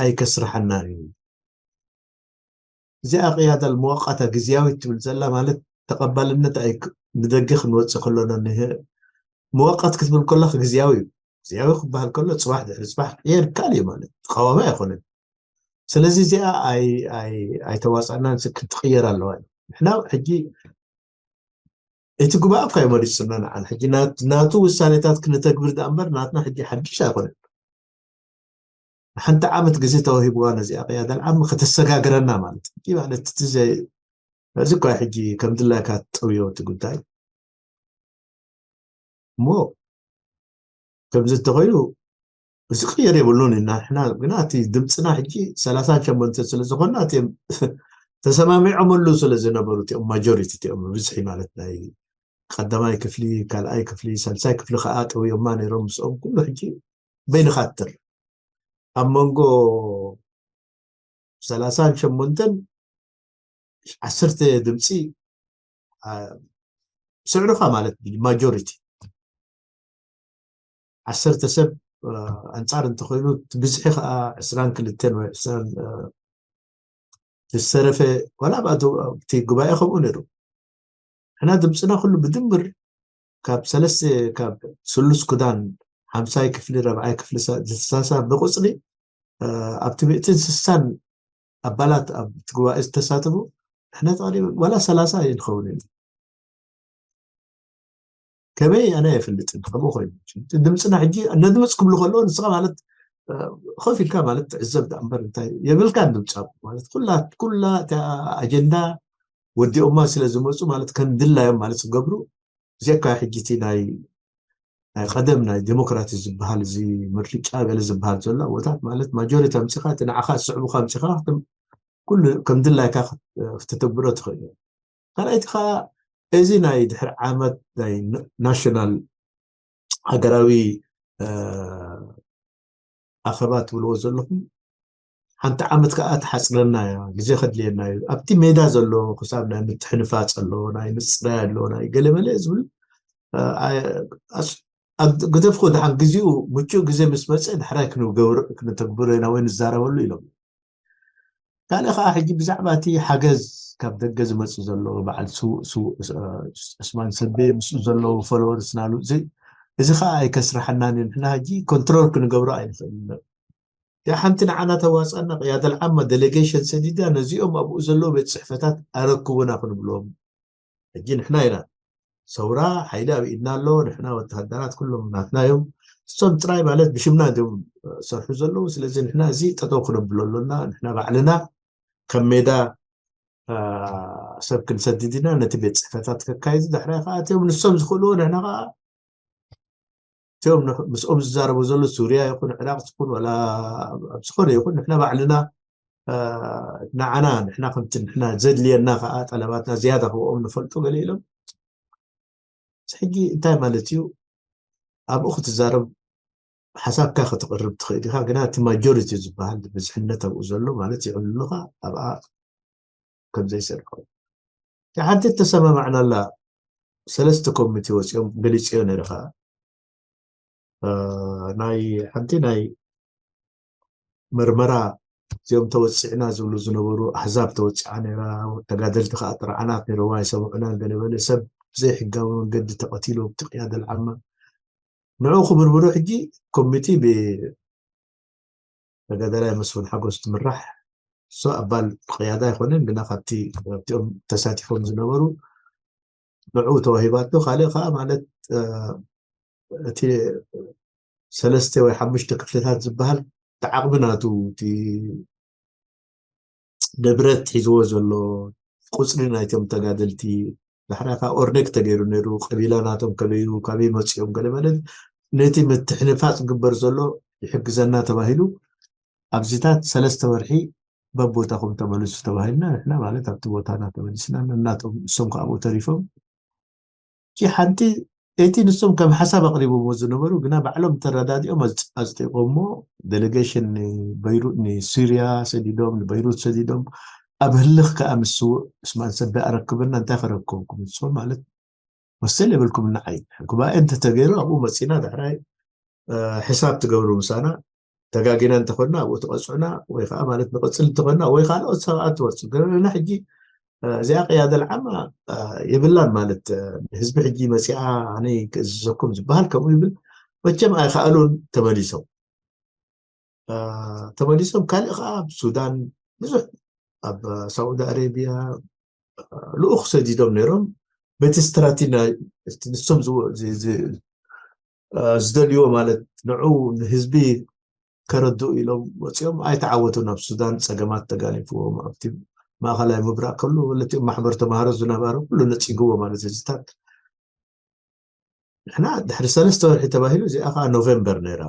ኣይከስርሓና እዩ። እዚኣ ቅያዳ ልመዋቃታ ግዝያዊት ትብል ዘላ ማለት ተቐባልነት ንደገ ክንወፅእ ከሎና፣ መዋቃት ክትብል ከለካ ግዝያዊ እዩ። ግዝያዊ ክበሃል ከሎ ፅባሕ ድሕሪ ፅባሕ ክቅየር ይከኣል እዩ ማለት ተቃዋሚ ኣይኮነን። ስለዚ እዚኣ ኣይተዋፃእናን ክትቅየር ኣለዋ። ንሕና ሕጂ እቲ ጉባኤ እኳ እዩ መሪፅና ንዓን ሕጂ ናቱ ውሳኔታት ክንተግብር ዳኣ እምበር ናትና ሕጂ ሓድሽ ኣይኮነን። ንሓንቲ ዓመት ግዜ ተዋሂብዋ ነዚኣ ቅያዳ ልዓም ከተሰጋግረና ማለት እዩ ማለት እቲ እዚ እኳ ሕጂ ከም ድላይካ ትጠውዮ እቲ ጉዳይ እሞ ከምዚ እንተኮይኑ እዚ ክቅየር የብሉን ኢና። ንሕና ግና እቲ ድምፅና ሕጂ ሰላሳን ሸሞንተን ስለ ዝኾንና እቲኦም ተሰማሚዖምሉ ስለ ዝነበሩ እቲኦም ማጆሪቲ እቲኦም ብዝሒ ማለት ናይ ቀዳማይ ክፍሊ፣ ካልኣይ ክፍሊ፣ ሳልሳይ ክፍሊ ከዓ ጠውዮማ ነይሮም። ምስኦም ኩሉ ሕጂ በይንኻ ትር ኣብ መንጎ ሰላሳን ሸሞንተን ዓሰርተ ድምፂ ስዕሩኻ ማለት ማጆሪቲ ዓሰርተ ሰብ ኣንፃር እንተኮይኑ እቲ ብዝሒ ከዓ ዕስራን ክልተን ወይ ዕስራን ዝሰረፈ ዋላ ኣብቲ ጉባኤ ከምኡ ነይሩ። ሕና ድምፅና ኩሉ ብድምር ካብ ሰለስተ ካብ ስሉስ ክዳን ሓምሳይ ክፍሊ ረብዓይ ክፍሊ ዝተሳሳ ብቁፅሪ ኣብቲ ሚእትን ስሳን ኣባላት ኣብቲ ጉባኤ ዝተሳተፉ ንሕና ተቐሪቡ ዋላ ሰላሳ ይንኸውን እዩ። ከመይ ኣነ ኣይፈልጥን ከምኡ ኮይኑ ድምፅና ሕጂ ነድምፅ ክብሉ ከለዎ ንስኻ ማለት ኮፍ ኢልካ ማለት ትዕዘብ ዳኣ እምበር እንታይ የብልካን ድምፃ ማለት ኩላ ኩላ እታ ኣጀንዳ ወዲኦማ ስለ ዝመፁ ማለት ከም ድላዮም ማለት ዝገብሩ እዚኣካ ሕጂ እቲ ናይ ናይ ቀደም ናይ ዴሞክራሲ ዝበሃል እዚ ምርጫ ገለ ዝበሃል ዘሎ ኣቦታት ማለት ማጆሪቲ ኣምፂኻ እቲ ንዓኻ ዝስዕቡካ ኣምፂኻ ኩሉ ከም ድላይካ ክተተግብሮ ትኽእል እዩ። ካልኣይቲ ከዓ እዚ ናይ ድሕሪ ዓመት ናይ ናሽናል ሃገራዊ ኣኸባ ትብልዎ ዘለኹም ሓንቲ ዓመት ከዓ ትሓፅረና እያ፣ ግዜ ከድልየና እዩ። ኣብቲ ሜዳ ዘሎ ክሳብ ናይ ምትሕንፋፅ ኣሎ፣ ናይ ምፅራይ ኣሎ፣ ናይ ገለመለ ዝብል ግደፍኩ ድሓን ግዜኡ ምቹእ ግዜ ምስ መፀ ዳሕራይ ክንገብር ክንተግብሮ ኢና ወይ ንዛረበሉ ኢሎም። ካልእ ከዓ ሕጂ ብዛዕባ እቲ ሓገዝ ካብ ደገ ዝመፁ ዘሎ በዓል ስውእ ስውእ ዑስማን ሰቤ ምስኡ ዘለዉ ፎሎወርስ ናሉ እዚ ከዓ ኣይከስርሐናን እዩ። ንሕና ሕጂ ኮንትሮል ክንገብሮ ኣይንኽእል። ያ ሓንቲ ንዓና ተዋፅኣና ቅያደ ልዓማ ዴሌጌሽን ሰዲዳ ነዚኦም ኣብኡ ዘለዉ ቤት ፅሕፈታት ኣረክቡና ክንብሎም ሕጂ ንሕና ኢና ሰውራ ሓይሊ ኣብ ኢድና ኣሎ። ንሕና ወተሃደራት ኩሎም ናትና እዮም። እሶም ጥራይ ማለት ብሽምና እዮም ሰርሑ ዘለዉ። ስለዚ ንሕና እዚ ጠጠው ክነብሎ ኣሎና። ንሕና ባዕልና ከም ሜዳ ሰብ ክንሰድድ ኢና ነቲ ቤት ፅሕፈታት ከካይዱ። ዳሕራይ ከዓ እቲኦም ንሶም ዝኽእልዎ ንሕና ከዓ እቲኦም ምስኦም ዝዛረቡ ዘሎ ሱርያ ይኹን ዕራቅ ዝኹን ወላ ኣብ ዝኾነ ይኹን ንሕና ባዕልና ንዓና ንሕና ከምቲ ንሕና ዘድልየና ከዓ ጠለባትና ዝያዳ ክብኦም ንፈልጡ ገለ ኢሎም ሕጂ እንታይ ማለት እዩ? ኣብኡ ክትዛረብ ሓሳብካ ከተቕርብ ትኽእል ኢኻ፣ ግና እቲ ማጆሪቲ ዝበሃል ብዝሕነት ኣብኡ ዘሎ ማለት ይዕልሉኻ ኣብኣ ከም ዘይሰርሑ ሓንቲ እተሰማማዕናላ ሰለስተ ኮሚቴ ወፂኦም ገሊፅዮ ነይርኻ ናይ ሓንቲ ናይ መርመራ እዚኦም ተወፂዕና ዝብሉ ዝነበሩ ኣሕዛብ ተወፂዓ ነይራ። ተጋደልቲ ከዓ ጥርዓናት ነይረዋ ይሰምዑና ገለበለ ሰብ ብዘይሕጋዊ መንገዲ ተቐቲሉ ኣብቲ ቅያደ ልዓማ ንዑ ክምርምሩ ሕጂ ኮሚቲ ብተጋዳላይ መስፍን ሓጎስ ትምራሕ እሱ ኣባል ቅያዳ ኣይኮነን፣ ግና ካብቲ ኣብቲኦም ተሳቲፎም ዝነበሩ ንዑ ተዋሂባቶ። ካልእ ከዓ ማለት እቲ ሰለስተ ወይ ሓሙሽተ ክፍልታት ዝበሃል እቲ ዓቕሚ ናቱ፣ እቲ ንብረት ሒዝዎ ዘሎ፣ ቁፅሪ ናይቶም ተጋደልቲ፣ ዳሕራካ ኦርደክ ተገይሩ ነይሩ፣ ቀቢላ ናቶም ከበዩ፣ ካበይ መፂኦም፣ ገለ ማለት ነቲ ምትሕንፋፅ ግበር ዘሎ ይሕግዘና ተባሂሉ ኣብዚታት ሰለስተ ወርሒ በቦታኹም ተመልሱ ተባሂልና፣ ንሕና ማለት ኣብቲ ቦታና ተመሊስና፣ እናቶም እሶም ከዓ ኣብኡ ተሪፎም። እቲ ሓንቲ እቲ ንሶም ከም ሓሳብ ኣቕሪቦሞ ዝነበሩ፣ ግና ባዕሎም ተረዳዲኦም ኣጽ- ኣጽዲቖሞ፣ ዴሌጌሽን ንበይሩት ንሲርያ ሰዲዶም፣ ንበይሩት ሰዲዶም። ኣብ ህልኽ ከዓ ምስ ስዉእ ዑስማን ሰበ ኣረክብና፣ እንታይ ከረክብኩም ንሶም ማለት መሰል የብልኩም ንዓይ። ጉባኤ እንተተገይሩ ኣብኡ መጺና ዳሕራይ ሕሳብ ትገብሩ ምሳና፣ ተጋጊና እንተኾንና ኣብኡ ትቐጽዑና፣ ወይ ከዓ ማለት ንቐጽል እንተኾንና ወይ ካልኦት ሰባት ትወርጹ። ገለና ሕጂ እዚኣ ቅያደ ልዓማ የብላን ማለት፣ ህዝቢ ሕጂ መጺኣ ኣነ ክእዝዘኩም ዝበሃል ከምኡ ይብል። መቸም ኣይከኣሉን፣ ተመሊሶም ተመሊሶም ካልእ ከዓ ኣብ ሱዳን ብዙሕ፣ ኣብ ሳዑዲ ኣረቢያ ልኡኽ ሰዲዶም ነይሮም። በቲ ስትራቲ ንሶም ዝደልይዎ ማለት ንዑ ንህዝቢ ከረድኡ ኢሎም ወፂኦም ኣይተዓወቱን። ኣብ ሱዳን ፀገማት ተጋኒፍዎም፣ ኣብቲ ማእኸላይ ምብራቅ ከሉ ለቲኦም ማሕበር ተምሃሮ ዝነበረ ኩሉ ነፂግዎ ማለት ህዝታት። ንሕና ድሕሪ ሰለስተ ወርሒ ተባሂሉ እዚኣ ከዓ ኖቨምበር ነይራ።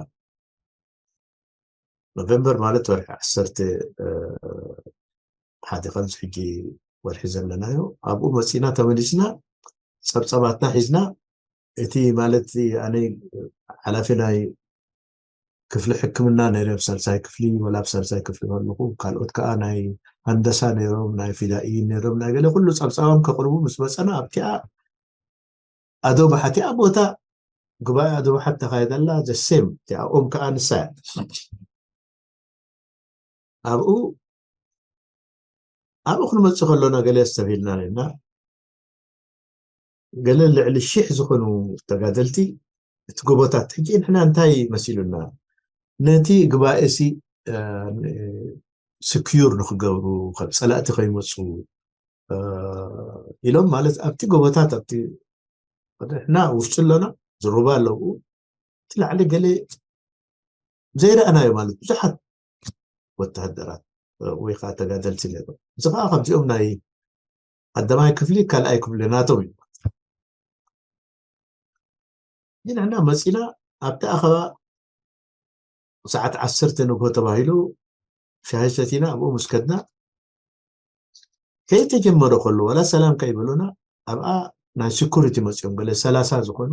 ኖቨምበር ማለት ወርሒ ዓሰርተ ሓደ ከምዚ ሕጂ ወርሒ ዘለናዮ ኣብኡ መፂና ተመሊስና ፀብፀባትና ሒዝና። እቲ ማለት ኣነ ሓላፊ ናይ ክፍሊ ሕክምና ነይረ ኣብ ሳልሳይ ክፍሊ ወላ ኣብ ሳልሳይ ክፍሊ ከለኹ፣ ካልኦት ከዓ ናይ ሃንደሳ ነይሮም፣ ናይ ፊዳኢ ነይሮም፣ ናይ ገለ ኩሉ ፀብፃቦም ከቅርቡ ምስ መፀና ኣብቲኣ ኣዶ ባሓቲኣ ቦታ ጉባኤ ኣዶ ባሓት ተካየደላ። ዘሴም እቲኣ ኦም ከዓ ንሳ እያ። ኣብኡ ኣብኡ ክንመፅእ ከሎና ገለ ኣስተብሂልና ነና። ገለ ልዕሊ ሽሕ ዝኾኑ ተጋደልቲ እቲ ጎቦታት ሕጂ ንሕና እንታይ መሲሉና ነቲ ግባኤ ሲ ስክዩር ንክገብሩ ካብ ፀላእቲ ከይመፁ ኢሎም ማለት ኣብቲ ጎቦታት ኣብቲ ሕና ውሽጢ ኣለና ዝሩባ ኣለዉ እቲ ላዕሊ ገለ ዘይረኣናዮ ማለት ብዙሓት ወተሃደራት ወይ ከዓ ተጋደልቲ ነይሮም። እዚ ከዓ ከምዚኦም ናይ ቀዳማይ ክፍሊ ካልኣይ ክፍሊ ናቶም እዩ። ግን ንሕና መፂና ኣብቲ ኣኸባ ሰዓት ዓሰርተ ንግሆ ተባሂሉ ሻሂ ሰቲና ኣብኡ ምስ ከድና ከይተጀመረ ከሎ ዋላ ሰላም ከይበሉና ኣብኣ ናይ ሲኩሪቲ መፂኦም ገለ ሰላሳ ዝኾኑ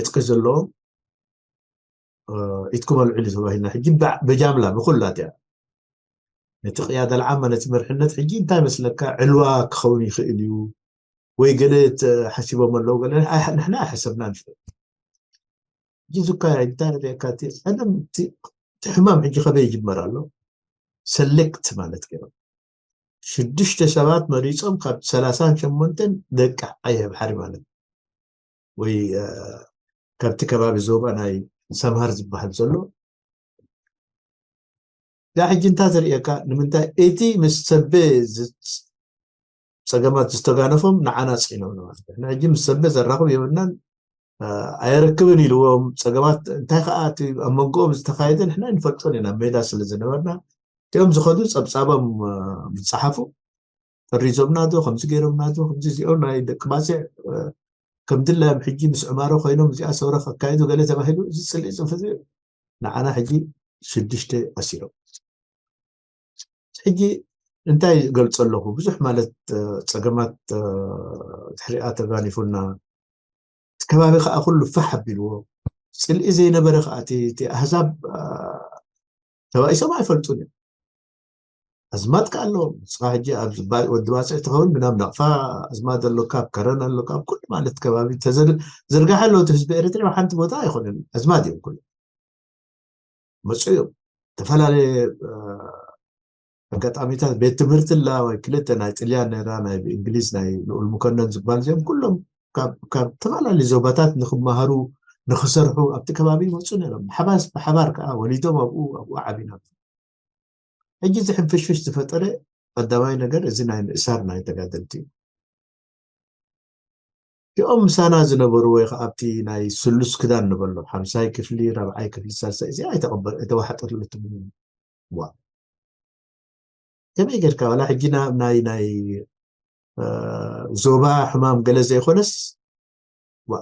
ዕጥቂ ዘለዎም ኢትኩም ኣልዕሉ ተባሂልና ሕጂ በጃምላ ብኩላትያ ነቲ ቅያዳ ልዓማ ነቲ መርሕነት ሕጂ እንታይ መስለካ ዕልዋ ክኸውን ይኽእል እዩ ወይ ገለ ሓሲቦም ኣለዉ ገለ ንሕና ኣይሓሰብና ንፍል ሕጂ ዝካያ እንታይ ርእካ እቲ ቀደም እቲ ሕማም ሕጂ ከበይ ይጅመር ኣሎ ሰሌክት ማለት ገይሮም ሽዱሽተ ሰባት መሪፆም ካብ ሰላሳን ሸሞንተን ደቂ ዓየ ባሕሪ ማለት ወይ ካብቲ ከባቢ ዞባ ናይ ሰምሃር ዝበሃል ዘሎ እዛ ሕጂ እንታይ ዘርእየካ ንምንታይ እቲ ምስ ሰበ ጸገማት ዝተጋነፎም ንዓና ፅዒኖም ማለት ሕጂ ምስ ሰበ ዘራኽብ የብልናን ኣየረክብን ኢልዎም ፀገማት እንታይ ከዓ ኣብ መንጎኦም ዝተካየደ ንሕና ንፈልጦን ኢና ሜዳ ስለ ዝነበርና እቲኦም ዝኸዱ ፀብፃቦም ዝፀሓፉ ጠሪዞምና ዶ ከምዚ ገይሮምና ዶ ከምዚ እዚኦም ናይ ደቂ ባፅዕ ከም ድላዮም ሕጂ ምስ ዕማሮ ኮይኖም እዚኣ ሰውራ ከካየዱ ገለ ተባሂሉ እዚ ፅልኢ ፅንፈት ንዓና ሕጂ ሽዱሽተ ኣሲሮም ሕጂ እንታይ ገልፆ ኣለኹ ብዙሕ ማለት ፀገማት ድሕሪኣ ተጋኒፉና እቲ ከባቢ ከዓ ኩሉ ፋሕ ኣቢልዎ ፅልኢ ዘይነበረ ከዓ እቲ ኣህዛብ ተባኢሶም ኣይፈልጡን እዮም ኣዝማድ ከዓ ኣለዎም ንስኻ ሕጂ ወዲ ባፅዕ ትኸውን ብናብ ናቕፋ ኣዝማድ ኣሎ ካብ ከረን ኣሎ ካብ ኩሉ ማለት ከባቢ ዝርጋሐ ኣሎ እቲ ህዝቢ ኤርትራ ሓንቲ ቦታ ኣይኮነን ኣዝማድ እዮም ኩሉ መፁ እዮም ዝተፈላለየ ኣጋጣሚታት ቤት ትምህርቲ ላ ወይ ክልተ ናይ ጥልያን ነራ ናይ ብእንግሊዝ ናይ ልኡል ሙከነን ዝበሃል እዚኦም ኩሎም ካብ ዝተፈላለዩ ዞባታት ንክመሃሩ ንክሰርሑ ኣብቲ ከባቢ ይመፁ ነሮም ሓባስ ብሓባር ከዓ ወሊዶም ኣብኡ ኣብኡ ዓቢና ሕጂ እዚ ሕንፍሽፍሽ ዝፈጠረ ቀዳማይ ነገር እዚ ናይ ምእሳር ናይ ተጋደልቲ እዩ። እቲኦም ምሳና ዝነበሩ ወይ ከዓ ኣብቲ ናይ ስሉስ ክዳን ንበሎ ሓምሳይ ክፍሊ ራብዓይ ክፍሊ ሳልሳይ እዚ ኣይተቐበል ኣይተዋሓጠትሉ ትምህር ዋ ከመይ ጌርካ ዋላ ሕጂ ናብ ናይ ናይ ዞባ ሕማም ገለ ዘይኮነስ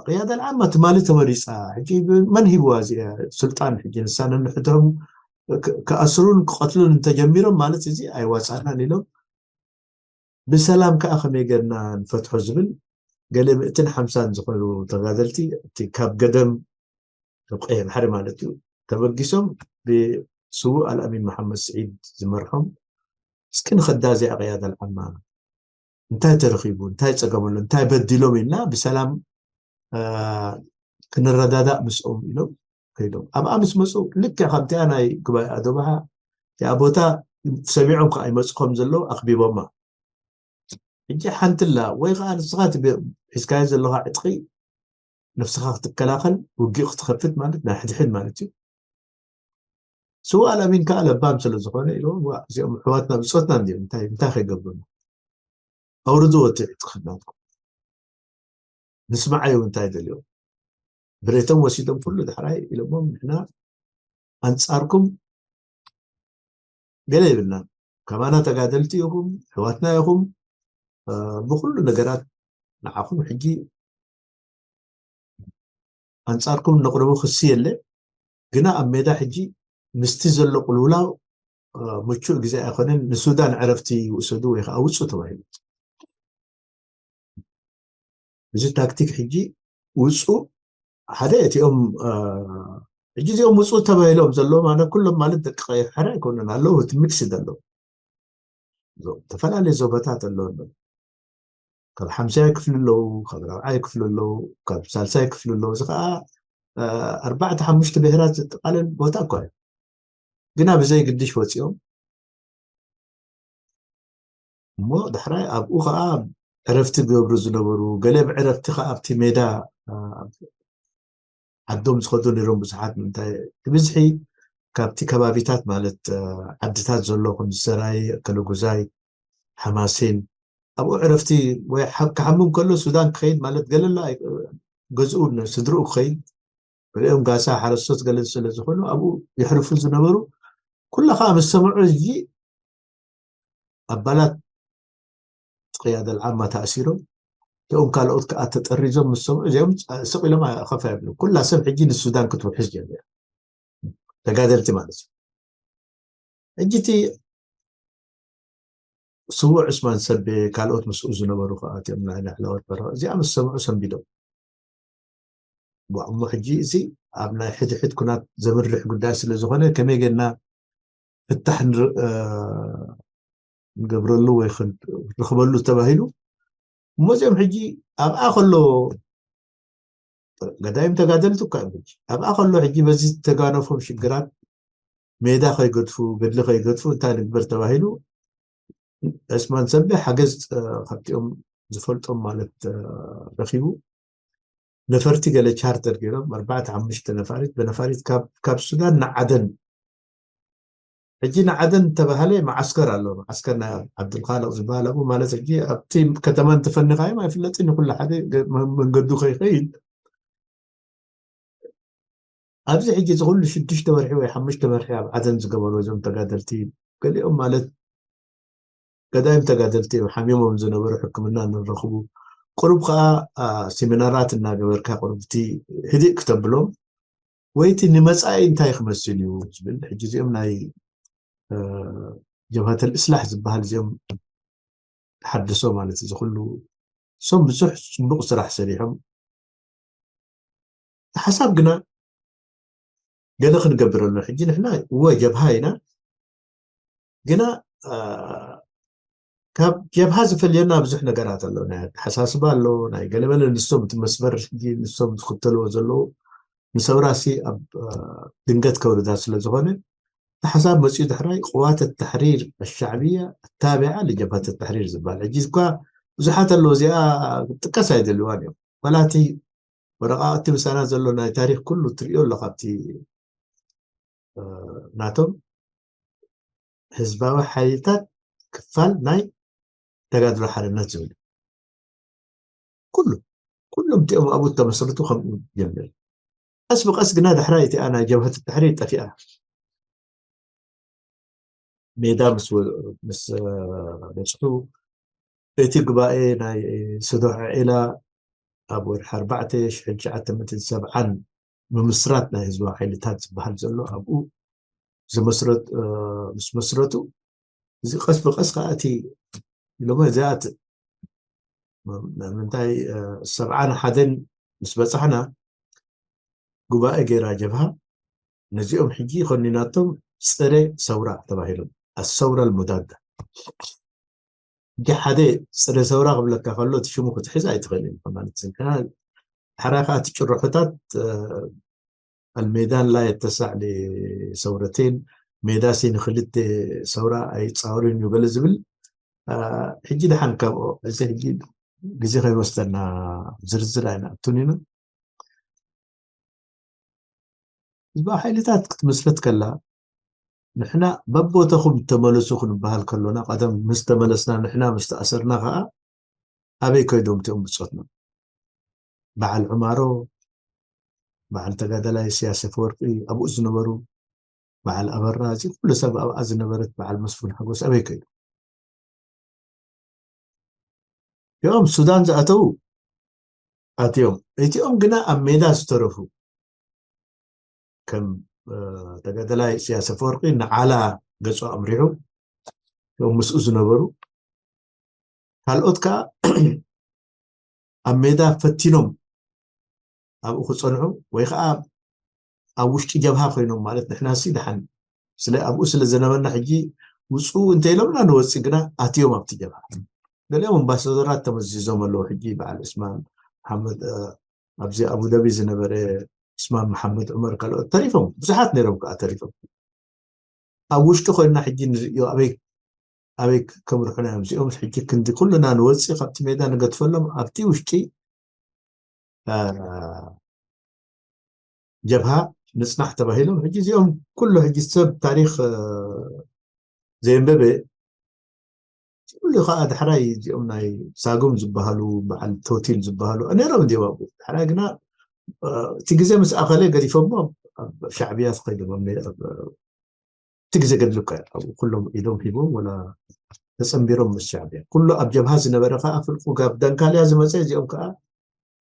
ቅያዳ ልዓማ ትማሊ ተመሪፃ ሕጂ መን ሂብዋ እዚኣ ስልጣን ሕጂ ንሳ ነንሕድሮም ክኣስሩን ክቐትሉን እንተጀሚሮም ማለት እዚ ኣይዋፃእናን ኢሎም ብሰላም ከዓ ከመይ ገርና ንፈትሖ ዝብል ገለ ምእትን ሓምሳን ዝኾኑ ተጋደልቲ እቲ ካብ ገደም ካብ ቀይሕ ባሕሪ ማለት እዩ ተበጊሶም ብስዉእ ኣልኣሚን መሓመድ ስዒድ ዝመርሖም እስኪ ንኸዳ እዚኣ ቅያዳ ልዓማ እንታይ ተረኺቡ እንታይ ፀገመሉ እንታይ በዲሎም ኢልና ብሰላም ክንረዳዳእ ምስኦም ኢሎም ከይዶም ኣብኣ ምስ መፁ ልክዕ ከምቲኣ ናይ ጉባኤ ኣዶባሓ እቲኣ ቦታ ሰሚዖም ከዓ ይመፁ ከም ዘለዉ ኣኽቢቦማ ሕጂ ሓንትላ ወይ ከዓ ንስኻ ሒዝካዮ ዘለኻ ዕጥቂ ነፍስኻ ክትከላኸል ውግእ ክትኸፍት ማለት ናይ ሕድሕድ ማለት እዩ ስዋ ኣላሚን ከዓ ለባም ስለ ዝኾነ ኢሎም እዚኦም ኣሕዋትና ብፆትና እንዲኦም እንታይ እንታይ ከይገብሩና ኣውርድዎ እቲ ዕጥቅናትኩም ንስማዓዮም እንታይ ደልዮም ብሬቶም ወሲዶም ኩሉ ዳሕራይ ኢሎሞም ንሕና ኣንፃርኩም ገለ ይብልና ከማና ተጋደልቲ ኢኹም ሕዋትና ኢኹም ብኩሉ ነገራት ንዓኹም ሕጂ ኣንፃርኩም ነቕርቡ ክሲ የለ ግና ኣብ ሜዳ ሕጂ ምስቲ ዘሎ ቁልውላው ምቹእ ግዜ ኣይኮነን ንሱዳን ዕረፍቲ ይውሰዱ ወይ ከዓ ውፁ ተባሂሉ እዚ ታክቲክ ሕጂ ውፁ ሓደ እቲኦም ሕጂ እዚኦም ውፁ ተባሂሎም ዘለዉ ማለት ኩሎም ማለት ደቂ ቀይሕ ሕረ ኣይኮኑን ኣለዉ እቲ ሚክስ ዘለዉ ዝተፈላለዩ ዞባታት ኣለዉ ኣለዉ ካብ ሓምሳይ ክፍሊ ኣለዉ ካብ ራብዓይ ክፍሊ ኣለዉ ካብ ሳልሳይ ክፍሊ ኣለዉ እዚ ከዓ ኣርባዕተ ሓሙሽተ ብሄራት ዘጠቃለል ቦታ እኳ እዩ ግና ብዘይ ግድሽ ወፂኦም እሞ ዳሕራይ ኣብኡ ከዓ ዕረፍቲ ዝገብሩ ዝነበሩ ገለ ብዕረፍቲ ከዓ ኣብቲ ሜዳ ዓዶም ዝኸዱ ነይሮም ብዙሓት ምንታይ ብብዝሒ ካብቲ ከባቢታት ማለት ዓድታት ዘሎ ከም ሰራይ ከለጉዛይ ሓማሴን ኣብኡ ዕረፍቲ ወይ ክሓምም ከሎ ሱዳን ክኸይድ ማለት ገለላ ገዝኡ ስድርኡ ክኸይድ ገሊኦም ጋሳ ሓረስቶት ገለ ስለ ዝኾኑ ኣብኡ የሕርፉ ዝነበሩ ኩላ ከዓ ምስ ሰምዑ እዚ ኣባላት ቅያደ ልዓማ ተኣሲሮም እቲኦም ካልኦት ከዓ ተጠሪዞም ምስ ሰምዑ እዚኦም ስቕ ኢሎም ከፍ ይብሉ ኩላ ሰብ ሕጂ ንሱዳን ክትውሕዝ ጀሚራ ተጋደልቲ ማለት እዩ ሕጂ እቲ ስዉእ ዑስማን ሰቤ ካልኦት ምስኡ ዝነበሩ ከዓ እቲኦም ናይ ላዕለዎት በረኻ እዚኣ ምስ ሰምዑ ሰንቢዶም እሞ ሕጂ እዚ ኣብ ናይ ሕድሕድ ኩናት ዘምርሕ ጉዳይ ስለ ዝኾነ ከመይ ጌርና ፍታሕ ንገብረሉ ወይ ክንረኽበሉ ተባሂሉ እሞ እዚኦም ሕጂ ኣብኣ ከሎ ገዳይም ተጋደልቲ እኳ እዮም ሕጂ ኣብኣ ከሎ ሕጂ በዚ ዝተጋነፎም ሽግራት ሜዳ ከይገድፉ ገድሊ ከይገድፉ እንታይ ንግበር ተባሂሉ ዕስማን ሰንቤ ሓገዝ ካብቲኦም ዝፈልጦም ማለት ረኪቡ ነፈርቲ ገለ ቻርተር ገይሮም ኣርባዕተ ሓሙሽተ ነፋሪት ብነፋሪት ካብ ሱዳን ንዓደን ሕጂ ንዓደን ተባሃለ መዓስከር ኣሎ መዓስከር ናይ ዓብዱልካልቅ ዝበሃል ኣብኡ ማለት ሕጂ ኣብቲ ከተማ እንተፈኒኻዮም ኣይፍለጥን ይኩሉ ሓደ መንገዱ ከይኸይድ ኣብዚ ሕጂ እዚ ኩሉ ሽዱሽተ ወርሒ ወይ ሓሙሽተ ወርሒ ኣብ ዓደን ዝገበሩ እዞም ተጋደልቲ ገሊኦም ማለት ገዳይም ተጋደልቲ እዮም ሓሚሞም ዝነበሩ ሕክምና ንረኽቡ ቁሩብ ከዓ ሲሚናራት እናገበርካ ቁሩብቲ ህዲእ ክተብሎም ወይቲ ንመፃኢ እንታይ ክመስል እዩ ዝብል ሕጂ እዚኦም ናይ ጀብሃተል እስላሕ ዝበሃል እዚኦም ተሓድሶ ማለት እዚ ኩሉ እሶም ብዙሕ ፅቡቅ ስራሕ ሰሪሖም ሓሳብ ግና ገለ ክንገብር ኣሎ ሕጂ ንሕና እወ ጀብሃ ኢና ግና ካብ ጀብሃ ዝፈልየና ብዙሕ ነገራት ኣሎ ናይ ኣተሓሳስባ ኣሎ ናይ ገለመለ ንሶም እቲ መስመር ሕጂ ንሶም ዝክተልዎ ዘለዉ ንሰውራሲ ኣብ ድንገት ከውርዳ ስለ ዝኾነ እቲ ሓሳብ መፅኡ ድሕራይ ቅዋት ተሕሪር ኣሻዕብያ ኣታቢዓ ልጀብሃት ተሕሪር ዝበሃል ሕጂ እኳ ብዙሓት ኣለዉ እዚኣ ጥቀስ ኣይደልዋን እዮም ዋላ እቲ ወረቃቅቲ ምሳና ዘሎ ናይ ታሪክ ኩሉ ትሪኦ ኣሎ ካብቲ ናቶም ህዝባዊ ሓይልታት ክፋል ናይ ተጋድሎ ሓርነት ዝብል ኩሉ ኩሎም እቲኦም ኣብኡ ተመስርቱ ከምኡ ጀምር። ቀስ ብቀስ ግና ዳሕራይ እቲኣ ናይ ጀብሃት ተሕሪር ጠፊኣ። ሜዳ ምስ በፅሑ እቲ ጉባኤ ናይ ስዶሕ ዒላ ኣብ ወርሒ ኣርባዕተ ሽሕን ትሽዓተ ሚእትን ሰብዓን ምምስራት ናይ ህዝባዊ ሓይልታት ዝበሃል ዘሎ ኣብኡ ዝመስረት ምስ መስረቱ እዚ ቀስ ብቀስ ከዓ እቲ ኢሎሞ እዚኣት ምንታይ ሰብዓን ሓደን ምስ በፃሕና ጉባኤ ገይራ ጀብሃ ነዚኦም ሕጂ ኮኒናቶም ፅረ ሰውራ ተባሂሎም ኣሰውራ ልሙዳዳ ሕጂ ሓደ ፅረ ሰውራ ክብለካ ከሎ እቲ ሽሙ ክትሕዝ ኣይትኽእልን ማለት ሕራ ከዓ እቲ ጭርሖታት الميدان لا يتسع لثورتين ሜዳ ሲ ንክልተ ሰውራ ኣይፃወርን እዩ ገለ ዝብል ሕጂ ደሓን ካብ እዚ ሕጂ ግዜ ከይወስደና ዝርዝር ኣይንኣቱን ኢና ህዝባዊ ሓይልታት ክትመስረት ከላ ንሕና በቦተኹም ተመለሱ ክንበሃል ከሎና ቀደም ምስ ተመለስና ንሕና ምስ ተኣሰርና ከዓ ኣበይ ከይዶም እቲኦም ብፆትና በዓል ዑማሮ በዓል ተጋዳላይ ስያስ ኣፈወርቂ ኣብኡ ዝነበሩ በዓል ኣበራ እዚ ኩሉ ሰብ ኣብኣ ዝነበረት በዓል መስፉን ሓጎስ ኣበይ ከይዱ እቲኦም ሱዳን ዝኣተዉ ኣትዮም እቲኦም ግና ኣብ ሜዳ ዝተረፉ ከም ተጋዳላይ ስያስ ኣፈወርቂ ንዓላ ገጹ ኣምሪሑ እቶም ምስኡ ዝነበሩ ካልኦት ከዓ ኣብ ሜዳ ፈቲኖም ኣብኡ ክፀንሑ ወይ ከዓ ኣብ ውሽጢ ጀብሃ ኮይኖም ማለት ንሕና ሲ ደሓን ስለ ኣብኡ ስለ ዝነበርና ሕጂ ውፁ እንተ ኢሎምና ንወፅእ ግና ኣትዮም ኣብቲ ጀብሃ ገሊኦም ኣምባሳደራት ተመዚዞም ኣለዉ ሕጂ በዓል እስማን መሓመድ ኣብዚ ኣቡዳቢ ዝነበረ እስማን መሓመድ ዑመር ካልኦት ተሪፎም ብዙሓት ነይሮም ከዓ ተሪፎም ኣብ ውሽጢ ኮይንና ሕጂ ንርእዮ ኣበይ ኣበይ ከምርሑና እዮም እዚኦም ሕጂ ክንዲ ኩልና ንወፅእ ካብቲ ሜዳ ንገድፈሎም ኣብቲ ውሽጢ ጀብሃ ንፅናሕ ተባሂሎም ሕጂ እዚኦም ኩሉ ሕጂ ሰብ ታሪክ ዘየንበበ ኩሉ ከዓ ዳሕራይ እዚኦም ናይ ሳጉም ዝበሃሉ በዓል ቶቲል ዝበሃሉ ነይሮም እንዲዮም ኣብኡ ዳሕራይ ግና እቲ ግዜ ምስ ኣኸለ ገዲፎሞ ኣብ ሻዕብያ ተኸይዶም እቲ ግዜ ገድሉ እኮ ኣብኡ ኩሎም ኢዶም ሂቦም ወላ ተፀንቢሮም ምስ ሻዕብያ ኩሉ ኣብ ጀብሃ ዝነበረ ከዓ ፍልቁ ጋብ ዳንካልያ ዝመፀ እዚኦም ከዓ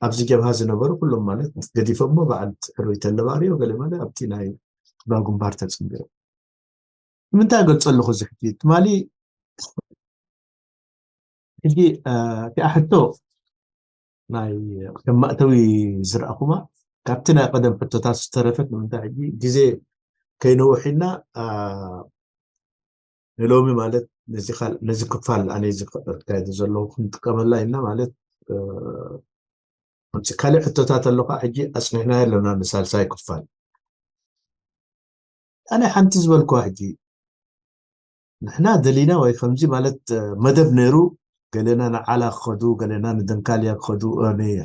ኣብዚ ጀብሃ ዝነበሩ ኩሎም ማለት ገዲፎሞ በዓል ሕሩይ ተለባርዮ ገለ ማለት ኣብቲ ናይ ባጉንባር ተፅንቢሮም ንምንታይ ገልፀ ኣለኹ እዚ ሕጂ ትማሊ ሕጂ እቲኣ ሕቶ ናይ ከም መእተዊ ዝረእኹማ ካብቲ ናይ ቀደም ሕቶታት ዝተረፈት ንምንታይ ሕጂ ግዜ ከይነውሕ ኢልና ንሎሚ ማለት ነዚ ክፋል ኣነ ዝካየደ ዘለዉ ክንጥቀመላ ኢልና ማለት ካልእ ሕቶታት ኣሎ ከዓ ሕጂ ኣፅኒሕናዮ ኣለና ንሳልሳይ ክፋል ኣነ ሓንቲ ዝበልኩዋ ሕጂ ንሕና ደሊና ወይ ከምዚ ማለት መደብ ነይሩ ገለና ንዓላ ክኸዱ ገለና ንደንካልያ ክኸዱ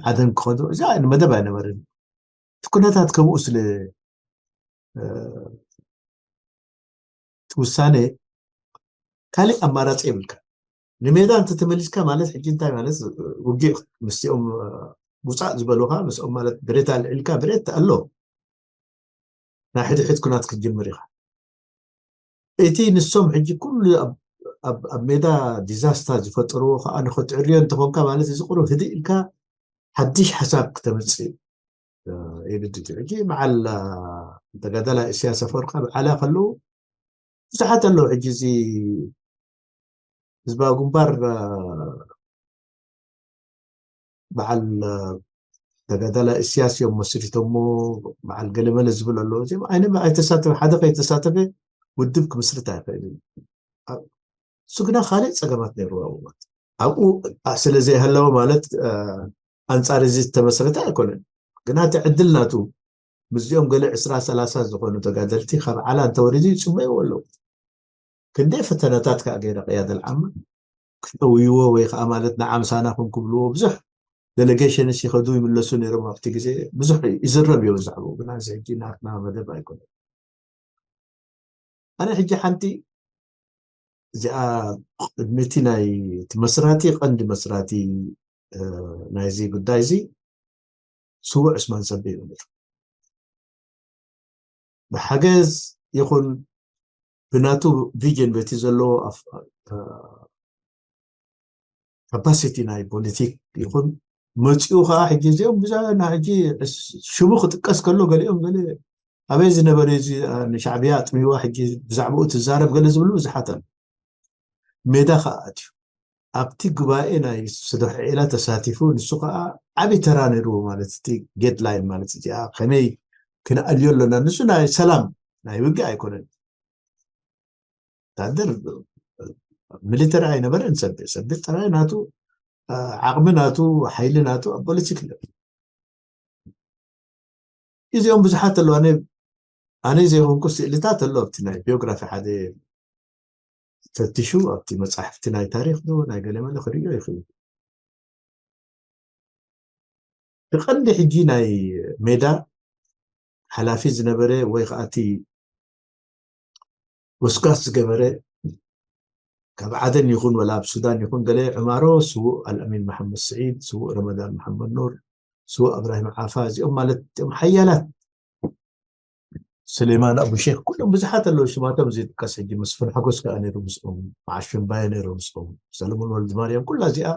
ዓደን ክኸዱ እዚ መደብ ኣይነበርን እቲ ኩነታት ከምኡ ስለ እቲ ውሳነ ካልእ ኣማራፂ የብልካ ንሜዳ እንተተመሊስካ ማለት ሕጂ እንታይ ማለት ውግእ ምስኦም ውፃእ ዝበሉካ ምስኦም ማለት ብሬት ኣልዒልካ ብሬት ኣሎ ናይ ሕድሕድ ኩናት ክትጅምር ኢኻ እቲ ንሶም ሕጂ ኩሉ ኣብ ሜዳ ዲዛስታ ዝፈጠርዎ ከዓ ንክትዕርዮ እንተኾንካ ማለት እዚ ቁሩብ ህድእ ኢልካ ሓድሽ ሓሳብ ክተምፅእ የግድድ እዩ ሕጂ በዓል ተጋዳላይ እስያስ ኣፈወርቃ በዓላ ከለዉ ብዙሓት ኣለዉ ሕጂ እዚ ህዝባዊ ግንባር በዓል ተጋዳላይ እስያስ እዮም መስሪቶሞ በዓል ገለመለ ዝብል ኣለዉ እዚኦም ኣይነ ኣይተሳተፈ ሓደ ከይተሳተፈ ውድብ ክምስርት ኣይኽእል እዩ እሱ ግና ካልእ ፀገማት ነይርዎ ኣብኡ ስለ ዘይሃለወ ማለት ኣንፃር እዚ ዝተመስረተ ኣይኮነን ግና እቲ ዕድል ናቱ ምስዚኦም ገለ ዕስራ ሰላሳ ዝኾኑ ተጋደልቲ ካብ ዓላ እንተወሪዱ ይፅበይዎ ኣለዉ ክንደይ ፈተነታት ከዓ ገይረ ቅያደ ልዓማ ክጠውይዎ ወይ ከዓ ማለት ንዓምሳና ክንክብልዎ ብዙሕ ዴሌጌሽንስ ይኸዱ ይምለሱ ነይሮም ኣብቲ ግዜ ብዙሕ ይዝረብ እዮ ብዛዕባኡ ግና እዚ ሕጂ ናትና መደብ ኣይኮነ ኣነ ሕጂ ሓንቲ እዚኣ ቅድሚ እቲ ናይ እቲ መስራቲ ቀንዲ መስራቲ ናይዚ ጉዳይ እዚ ስዉእ ዑስማን ሰቤ እዩ ነይሩ። ብሓገዝ ይኹን ብናቱ ቪዥን በቲ ዘለዎ ካፓሲቲ ናይ ፖለቲክ ይኹን መፂኡ ከዓ ሕጂ እዚኦም ብዛ ሕጂ ሽሙ ክጥቀስ ከሎ ገሊኦም ገለ ኣበይ ዝነበረ እዚ ንሻዕብያ ኣጥሚዋ ሕጂ ብዛዕባኡ ትዛረብ ገለ ዝብሉ ብዙሓት ኣሉ። ሜዳ ከዓ ኣትዩ ኣብቲ ጉባኤ ናይ ስዶሕ ዒላ ተሳቲፉ። ንሱ ከዓ ዓብዪ ተራ ነይርዎ ማለት እቲ ጌድላይን ማለት እዚኣ ከመይ ክንኣልዮ ኣለና። ንሱ ናይ ሰላም ናይ ውግእ ኣይኮነን። ወታደር ሚሊተሪ ኣይነበረን። ሰቤ ሰቤ ጥራይ ናቱ ዓቕሚ ናቱ ሓይሊ ናቱ ኣብ ፖለቲክ ነበር። እዚኦም ብዙሓት ኣለዉ። ኣነ ኣነ ዘይኮንኩ ስእልታት ኣሎ ኣብቲ ናይ ቢዮግራፊ ሓደ ፈትሹ ኣብቲ መፅሓፍቲ ናይ ታሪክ ዶ ናይ ገለመለ ክርእዮ ይኽእል። ብቐንዲ ሕጂ ናይ ሜዳ ሓላፊ ዝነበረ ወይ ከዓ እቲ ወስጋስ ዝገበረ ካብ ዓደን ይኹን ወላ ኣብ ሱዳን ይኹን ገለ ዕማሮ ስዉእ ኣልኣሚን መሓመድ ስዒድ፣ ስዉእ ረመዳን መሓመድ ኑር፣ ስዉእ እብራሂም ዓፋ፣ እዚኦም ማለት እቶም ሓያላት፣ ስሌማን ኣቡ ሼክ፣ ኩሎም ብዙሓት ኣለዉ ሽማቶም ዝጥቀስ። ሕጂ መስፍን ሓጎስ ከዓ ነይሩ ምስኦም፣ መዓሽ ሽምባየ ነይሩ ምስኦም፣ ሰለሙን ወልድ ማርያም፣ ኩላ እዚኣ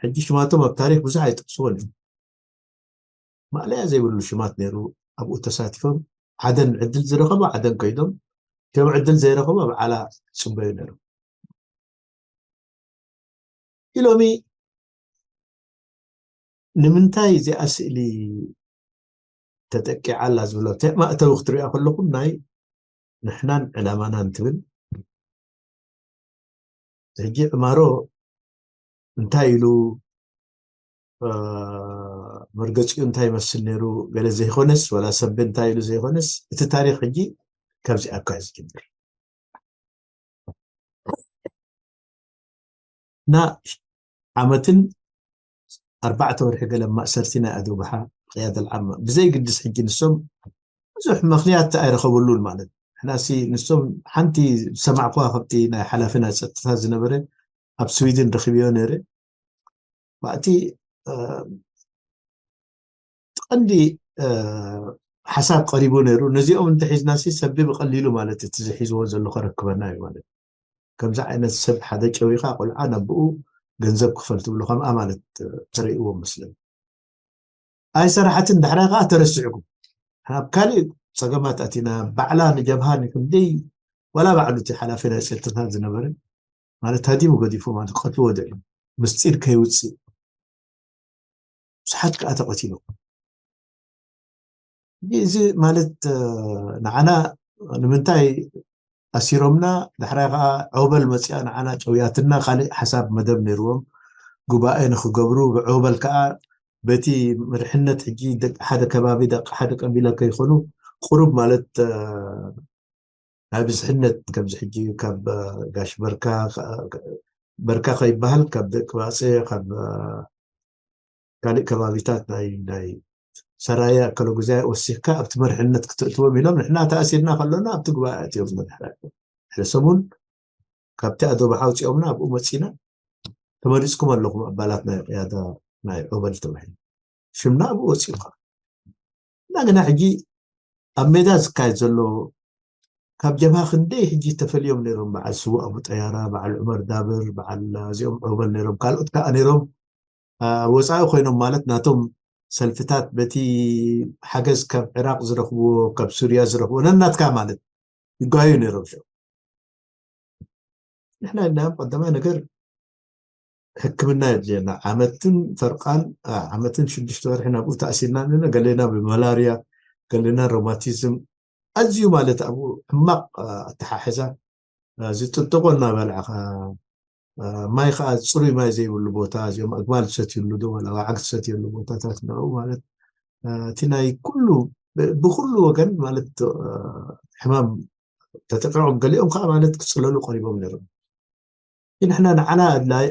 ሕጂ ሽማቶም ኣብ ታሪክ ብዙሕ ኣይጠቅስዎን እዮም። ማእለያ ዘይብሉ ሽማት ነይሩ። ኣብኡ ተሳቲፎም ዓደን ዕድል ዝረኸቡ ዓደን ከይዶም፣ ከም ዕድል ዘይረኸቡ ኣብ ዓላ ይፅበዩ ነይሮም። ኢሎሚ ንምንታይ እዚኣ ስእሊ ተጠቂዓ ኣላ ዝብሎ መእተዊ ክትሪኣ ከለኹም ናይ ንሕናን ዕላማናን ትብል። ሕጂ ዕማሮ እንታይ ኢሉ መርገፂኡ እንታይ ይመስል ነይሩ ገለ ዘይኮነስ ወላ ሰብ እንታይ ኢሉ ዘይኮነስ እቲ ታሪክ ሕጂ ካብዚ ኣኳ ዝጅምር እና ዓመትን ኣርባዕተ ወርሒ ገለ ማእሰርቲ ናይ ኣደብሓ ቅያደ ልዓማ ብዘይ ግድስ ሕጂ ንሶም ብዙሕ ምክንያት ኣይረኸብሉን ማለት ሕናሲ ንሶም ሓንቲ ዝሰማዕኩዋ ከብቲ ናይ ሓላፊ ናይ ፀጥታ ዝነበረ ኣብ ስዊድን ረኪብዮ ነይረ ማእቲ ቀንዲ ሓሳብ ቀሪቡ ነይሩ። ነዚኦም እንተሒዝናሲ ሰብ ብቐሊሉ ማለት እቲ ዝሒዝዎ ዘሎ ከረክበና እዩ ማለት ከምዚ ዓይነት ሰብ ሓደ ጨዊኻ ቆልዓ ናብኡ ገንዘብ ክፈል ትብሉ ከምኣ ማለት ተረእይዎ መስለኒ። ኣይሰራሓትን ዳሕራይ ከዓ ተረሲዕኩም ናብ ካሊእ ፀገማት ኣቲና ባዕላ ንጀብሃ ንክንደይ ዋላ ባዕሉ እቲ ሓላፊ ናይ ፀጥታ ዝነበረ ማለት ሃዲሙ ገዲፉ ማለት ቀትሉ ወዲዑ ምስጢር ከይውፅእ ብዙሓት ከዓ ተቐቲሎም። እዚ ማለት ንዓና ንምንታይ ኣሲሮምና ዳሕራይ ከዓ ዖበል መፅኣ ንዓና ጨውያትና ካልእ ሓሳብ መደብ ነይርዎም ጉባኤ ንክገብሩ ብዖበል ከዓ በቲ መርሕነት ሕጂ ደቂ ሓደ ከባቢ ደቂ ሓደ ቀቢለ ከይኮኑ ቁሩብ ማለት ናይ ብዝሕነት ከምዚ ሕጂ ካብ ጋሽ በርካ በርካ ከይበሃል ካብ ደቂ ባፀ ካብ ካልእ ከባቢታት ናይ ናይ ሰራየ ኣከለጉዛይ ወሲኽካ ኣብቲ መርሕነት ክተእትዎም ኢሎም ንሕና ተኣሲርና ከሎና ኣብቲ ጉባኤ ኣትዮም መድሕራ ሕደ ሰሙን ካብቲ ኣደባሓ ኣውፂኦምና ኣብኡ መፂና ተመሪፅኩም ኣለኹም ኣባላት ናይ ቅያዳ ናይ ዑበል ተባሂሉ ሽምና ኣብኡ ወፂኡካ እና ግና ሕጂ ኣብ ሜዳ ዝካየድ ዘሎ ካብ ጀብሃ ክንደይ ሕጂ ተፈልዮም ነይሮም በዓል ስዉእ ኣቡ ጠያራ በዓል ዑመር ዳብር በዓል እዚኦም ዑበል ነይሮም ካልኦት ከዓ ነይሮም ወፃኢ ኮይኖም ማለት ናቶም ሰልፍታት በቲ ሓገዝ ካብ ዕራቅ ዝረኽብዎ ካብ ሱርያ ዝረኽብዎ ነናትካ ማለት ይጓዩ ነይሮም ሸ ንሕና ኢልናዮም ቀዳማይ ነገር ሕክምና የድልየና ዓመትን ፈርቃን ዓመትን ሽዱሽተ ወርሒ ናብኡ ተኣሲርና ኣለና ገሌና ብመላርያ ገሌና ሮማቲዝም ኣዝዩ ማለት ኣብኡ ሕማቅ ኣተሓሕዛ ዝጥጥቆ እናበላዕካ ማይ ከዓ ፅሩይ ማይ ዘይብሉ ቦታ እዚኦም ኣግማል ዝሰትዩሉ ዶ ወላ ዋዕግ ዝሰትየሉ ቦታታት ንዕኡ ማለት እቲ ናይ ኩሉ ብኩሉ ወገን ማለት ሕማም ተጠቂዖም ገሊኦም ከዓ ማለት ክፅለሉ ቀሪቦም ነይሮም ንሕና ንዓና ኣድላይ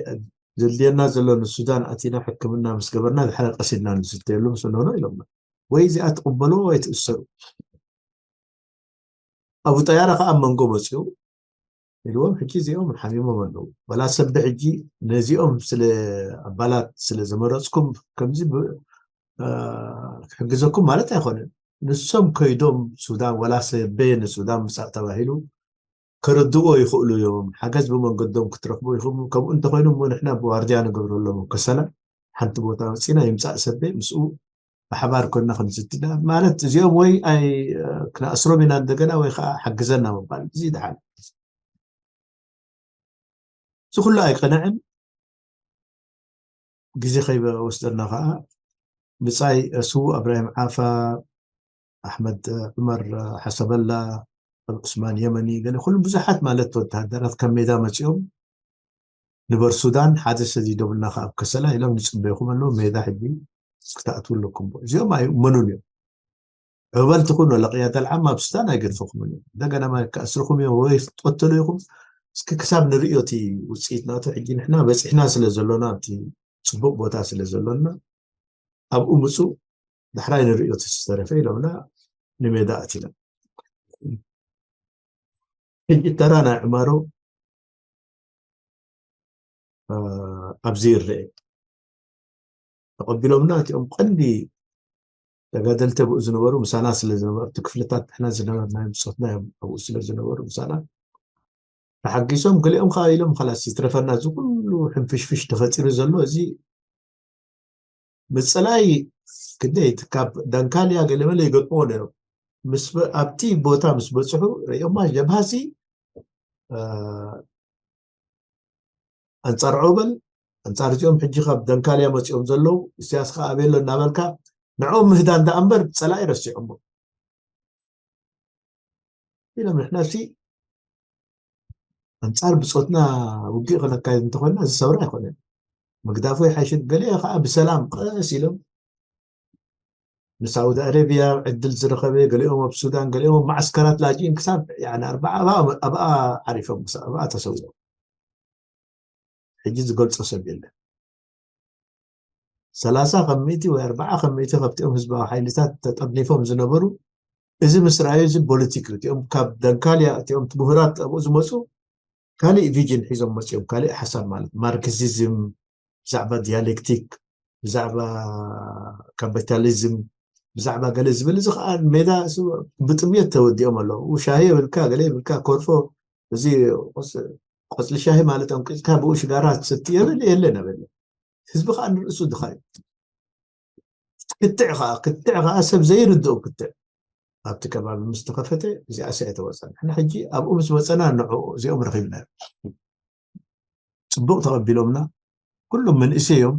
ዘድልየና ዘሎ ንሱዳን ኣቲና ሕክምና ምስ ገበርና ዝሓረ ቀሲድና ንዝተየሉ ምስ ኣለሆኖ ኢሎም ወይ እዚኣ ትቕበሎ ወይ ትእሰሩ ኣቡ ጠያራ ከዓ ኣብ መንጎ መፅኡ ኢልዎም። ሕጂ እዚኦም ሓሚሞም ኣለዉ። ወላ ሰብ ሕጂ ነዚኦም ስለ ኣባላት ስለ ዘመረፅኩም ከምዚ ብ- እ፣ ክሕግዘኩም ማለት ኣይኮነን። ንሶም ከይዶም ሱዳን፣ ወላ ሰበየ ንሱዳን ምሳእ ተባሂሉ ከረድዎ ይኽእሉ እዮም። ሓገዝ ብመንገዶም ክትረኽቡ ይኽእሉ። ከምኡ እንተኾይኑ እሞ ንሕና ብዋርድያ ንገብረሎም። ከሰላ ሓንቲ ቦታ ወፂና ይምፃእ ሰበ ምስኡ ብሓባር ኮንና ክንዝትዳ ማለት እዚኦም ወይ ኣይ ክነኣስሮም ኢና እንደገና ወይ ከዓ ሓግዘና ምባል እዚ ደሓን። እዚ ኩሉ ኣይቀንዕን። ግዜ ከይወስደና ከዓ ብጻይ ስዉእ እብራሂም ዓፋ፣ ኣሕመድ ዑመር ሓሰበላ፣ ዑስማን የመኒ፣ ገለ ኩሉ ብዙሓት ማለት ወተሃደራት ካብ ሜዳ መጺኦም ንበር ሱዳን ሓደ ሰዲዶምልና ከኣ ኣብ ከሰላ ኢሎም ይጽበዩኹም ኣለዉ። ሜዳ ሕጂ ክትኣትዉ ኣለኩም። እዚኦም ኣይእመኑን እዮም። ዕበል ትኹን ወላ ቅያዳ ልዓማ ኣብ ሱዳን ኣይገድፈኹምን እዮም። እንደገና ማለት ክኣስርኹም እዮም ወይ ክትቀተሉ ኢኹም። እስኪ ክሳብ ንርእዮ እቲ ውፅኢት ናቱ። ሕጂ ንሕና በፂሕና ስለ ዘሎና ኣብቲ ፅቡቅ ቦታ ስለ ዘሎና ኣብኡ ምፁ ዳሕራይ ንርእዮ እቲ ዝተረፈ ኢሎምና ንሜዳ ኣቲና። ሕጂ ተራ ናይ ዕማሮ እ፣ ኣብዚ ይረአ። ተቐቢሎምና እቲኦም ቀንዲ ተጋደልቲ ኣብኡ ዝነበሩ ምሳና ስለ ዝነበሩ፣ እቲ ክፍልታት ንሕና ዝነበርናዮ ብጾትና እዮም ኣብኡ ስለ ዝነበሩ ምሳና ተሓጊሶም፣ ገሊኦም ከዓ ኢሎም፣ "ኸላስ ይትረፈና፣ እዚ ኩሉ ሕንፍሽፍሽ ተፈጢሩ ዘሎ እዚ ምጽላይ ክንደይ እቲ ካብ ዳንካልያ ገለመለ ይገጥምዎ ነይሮም። ምስ በ-፣ ኣብቲ ቦታ ምስ በጽሑ ርእዮማ ጀብሃሲ፣ እ፣ ኣንጻር ዑበል፣ ኣንጻር እዚኦም ሕጂ ካብ ደንካልያ መጺኦም ዘለዉ፣ ኢሳያስ ከኣ ኣበይ ኣሎ እናበልካ ንዕኦም ምህዳን ደኣ እምበር ጸላኢ ረሲዖሞ። ኢሎም ንሕናሲ ኣንጻር ብጾትና ውግእ ከነካይድ እንተኾይና እዚ ሰውራ ኣይኮነን። ምግዳፉ ይሓይሽን ገለ ከኣ ብሰላም ቀስ ኢሎም ንሳውዲ ኣረብያ ዕድል ዝረኸበ፣ ገሊኦም ኣብ ሱዳን፣ ገሊኦም ኣብ ማዕስከራት ላጅኢን ክሳብ ያኒ ኣርባዓ ኣብኣ፣ ኣብኣ ዓሪፎም፣ ክሳብ ኣብኣ ተሰዊኦም። ሕጂ ዝገልጾ ሰብ የለን። ሰላሳ ከም ሚእቲ ወይ ኣርባዓ ከም ሚእቲ ካብቲኦም ህዝባዊ ሓይልታት ተጠርኒፎም ዝነበሩ፣ እዚ ምስ ረኣዩ፣ እዚ ፖለቲክ እዩ። እቲኦም ካብ ደንካልያ፣ እቲኦም ምሁራት ኣብኡ ዝመጹ፣ ካልእ ቪዥን ሒዞም መጺኦም፣ ካልእ ሓሳብ ማለት ማርክሲዝም፣ ብዛዕባ ዲያሌክቲክ፣ ብዛዕባ ካፒታሊዝም፣ ብዛዕባ ገለ ዝብል፣ እዚ ከዓ ሜዳ እሱ ብጥምየት ተወዲኦም ኣለዉ። ሻሂ የብልካ፣ ገለ የብልካ፣ ኮርፎ፣ እዚ ቆጽ-፣ ቆጽሊ ሻሂ ማለት ኣንቂጽካ ብኡ ሽጋራ ትሰቲ የብል፣ የለን ኣበለ። ህዝቢ ከዓ ንርእሱ ድኻ እዩ። ክትዕ ከዓ፣ ክትዕ ከዓ ሰብ ዘይርድኦ ክትዕ ኣብቲ ከባቢ ምስ ተኸፈተ፣ እዚኣ ሰ ኣይተወፀን። ንሕና ሕጂ ኣብኡ ምስ መፀና ንዕኡ እዚኦም ረኺብና እዮም። ጽቡቕ ተቐቢሎምና። ኩሎም መንእሰይ እዮም።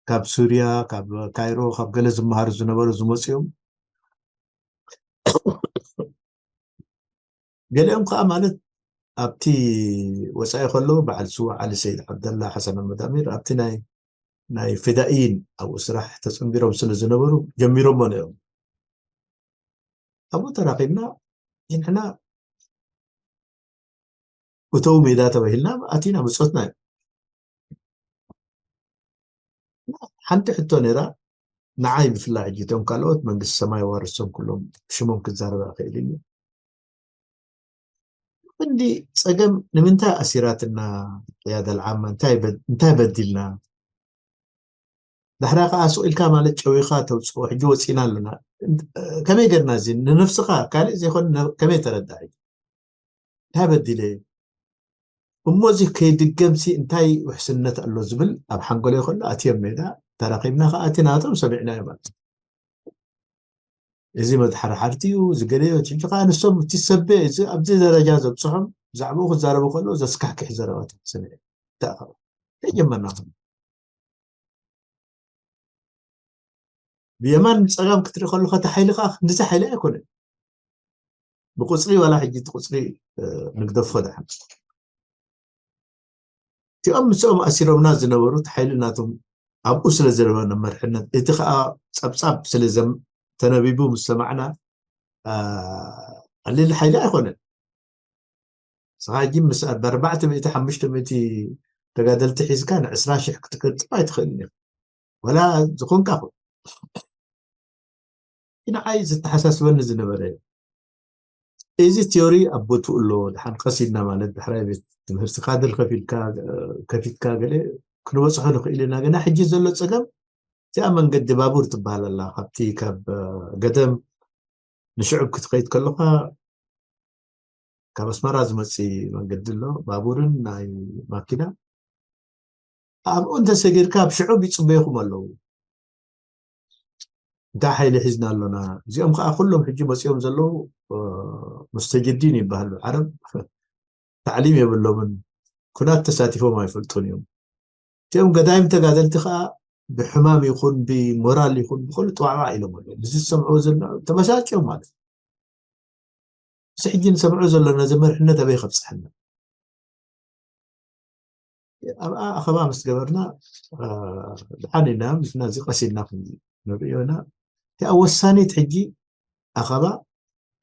ካብ ሱርያ፣ ካብ ካይሮ፣ ካብ ገለ ዝመሃሩ ዝነበሩ ዝመጹ እዮም። ገሊኦም ከኣ ማለት ኣብቲ ወጻኢ ከለዉ በዓል ስዉእ ዓሊ ሰይድ ዓብደላ፣ ሓሰን ኣሕመድ ኣሚር፣ ኣብቲ ናይ፣ ናይ ፊዳኢን ኣብኡ ስራሕ ተጸንቢሮም ስለ ዝነበሩ ጀሚሮሞ ነይሮም። ኣብኡ ተራኺብና፣ ንሕና እተው ሜዳ ተባሂልና ኣቲና ብጾትና እዩ። ሓንቲ ሕቶ ነይራ፣ ንዓይ ብፍላይ ሕጂ እቶም ካልኦት መንግስቲ ሰማይ ዋርሶም ኩሎም ሽሞም ክዛረብ ኣይኽእል እዩ። ክንዲ ጸገም ንምንታይ ኣሲራትና ቅያዳ ልዓማ? እንታይ በ-፣ እንታይ በዲልና? ዳሕራ ከኣ ስቕ ኢልካ ማለት ጨዊኻ ተውጽኦ፣ ሕጂ ወጺና ኣለና። ከመይ ጌርና እዚ ንነፍስኻ ካልእ ዘይኮነ ነ-፣ ከመይ ተረዳእ? እንታይ በዲለ? እሞ እዚ ከይድገምሲ እንታይ ውሕስነት ኣሎ ዝብል ኣብ ሓንጎለይ ከሎ ኣትዮም ሜዳ ተራኺብና ከኣ እቲ ናቶም ሰሚዕናዮ ማለት እዩ። እዚ መድሓርሓርቲ እዩ፣ እዚ ገለ እዩ። ሕጂ ከኣ ንሶም እቲ ሰበ እዚ ኣብዚ ደረጃ ዘብጽሖም ብዛዕባኡ ክዛረቡ ከለዉ ዘስካሕክሕ ዘረባታት ሰሚዐ። እንታይ ከ-፣ ከይጀመርና ከ-፣ ብየማን ብጸጋም ክትርኢ ከለኻ እቲ ሓይሊ ከኣ ክንድዚ ሓይሊ ኣይኮነን። ብቁጽሪ ዋላ ሕጂ እቲ ቁጽሪ፣ እ፣ ንግደፎ ደሓን። እቲኦም ምስኦም ኣሲሮምና ዝነበሩ እቲ ሓይሊ ናቶም ኣብኡ ስለ ዝነበረ መርሕነት፣ እቲ ከኣ ጸብጻብ ስለ ዘም-፣ ተነቢቡ ምስ ሰማዕና፣ እ፣ ቀሊል ሓይሊ ኣይኮነን። ንስኻ ሕጂ ምስ ብ ኣርባዕተ ሚእቲ፣ ሓሙሽተ ሚእቲ ተጋደልቲ ሒዝካ ንዕስራ ሽሕ ክትቅጥፍ ኣይትኽእልን ኢኻ። ወላ ዝኾንካ ኩን። ንዓይ ዘተሓሳስበኒ ዝነበረ እዩ። እዚ ቲዮሪ ኣብ ቦትኡ ኣሎ። ድሓን ቀስ ኢልና ማለት ድሕራይ ቤት ትምህርቲ ካድር ከፊልካ፣ እ፣ ከፊትካ ገለ ክንበጽሖ ንኽእል ኢና። ግና ሕጂ ዘሎ ጸገም እዚኣ መንገዲ ባቡር ትበሃል ኣላ። ካብቲ ካብ፣ እ፣ ገደም ንሽዑብ ክትኸይድ ከለኻ ካብ ኣስመራ ዝመጽእ መንገዲ ኣሎ፣ ባቡርን ናይ ማኪና። ኣብኡ እንተሰጊርካ ኣብ ሽዑብ ይጽበዩኹም ኣለዉ። እንታይ ሓይሊ ሒዝና ኣሎና? እዚኦም ከዓ ኩሎም ሕጂ መጺኦም ዘለዉ፣ እ፣ ሙስተጅዲን ይበሃሉ። ዓረብ ታዕሊም የብሎምን፣ ኩናት ተሳቲፎም ኣይፈልጡን እዮም። እቲኦም ገዳይም ተጋደልቲ ከዓ ብሕማም ይኹን ብሞራል ይኹን ብኹሉ ጥዋዕዋዕ ኢሎም ኣለዉ። እዚ ዝሰምዕዎ ዘለና ተበሳጭዮም ማለት እዩ። እዚ ሕጂ ንሰምዖ ዘለና እዚ መሪሕነት ኣበይ ከብጽሐና? ኣብኣ ኣኸባ ምስ ገበርና፣ እ፣ ድሓን ኢና፣ ምስና እዚ ቀስ ኢልና ክንሪኦ ኢና። እቲኣ ወሳኒት ሕጂ ኣኸባ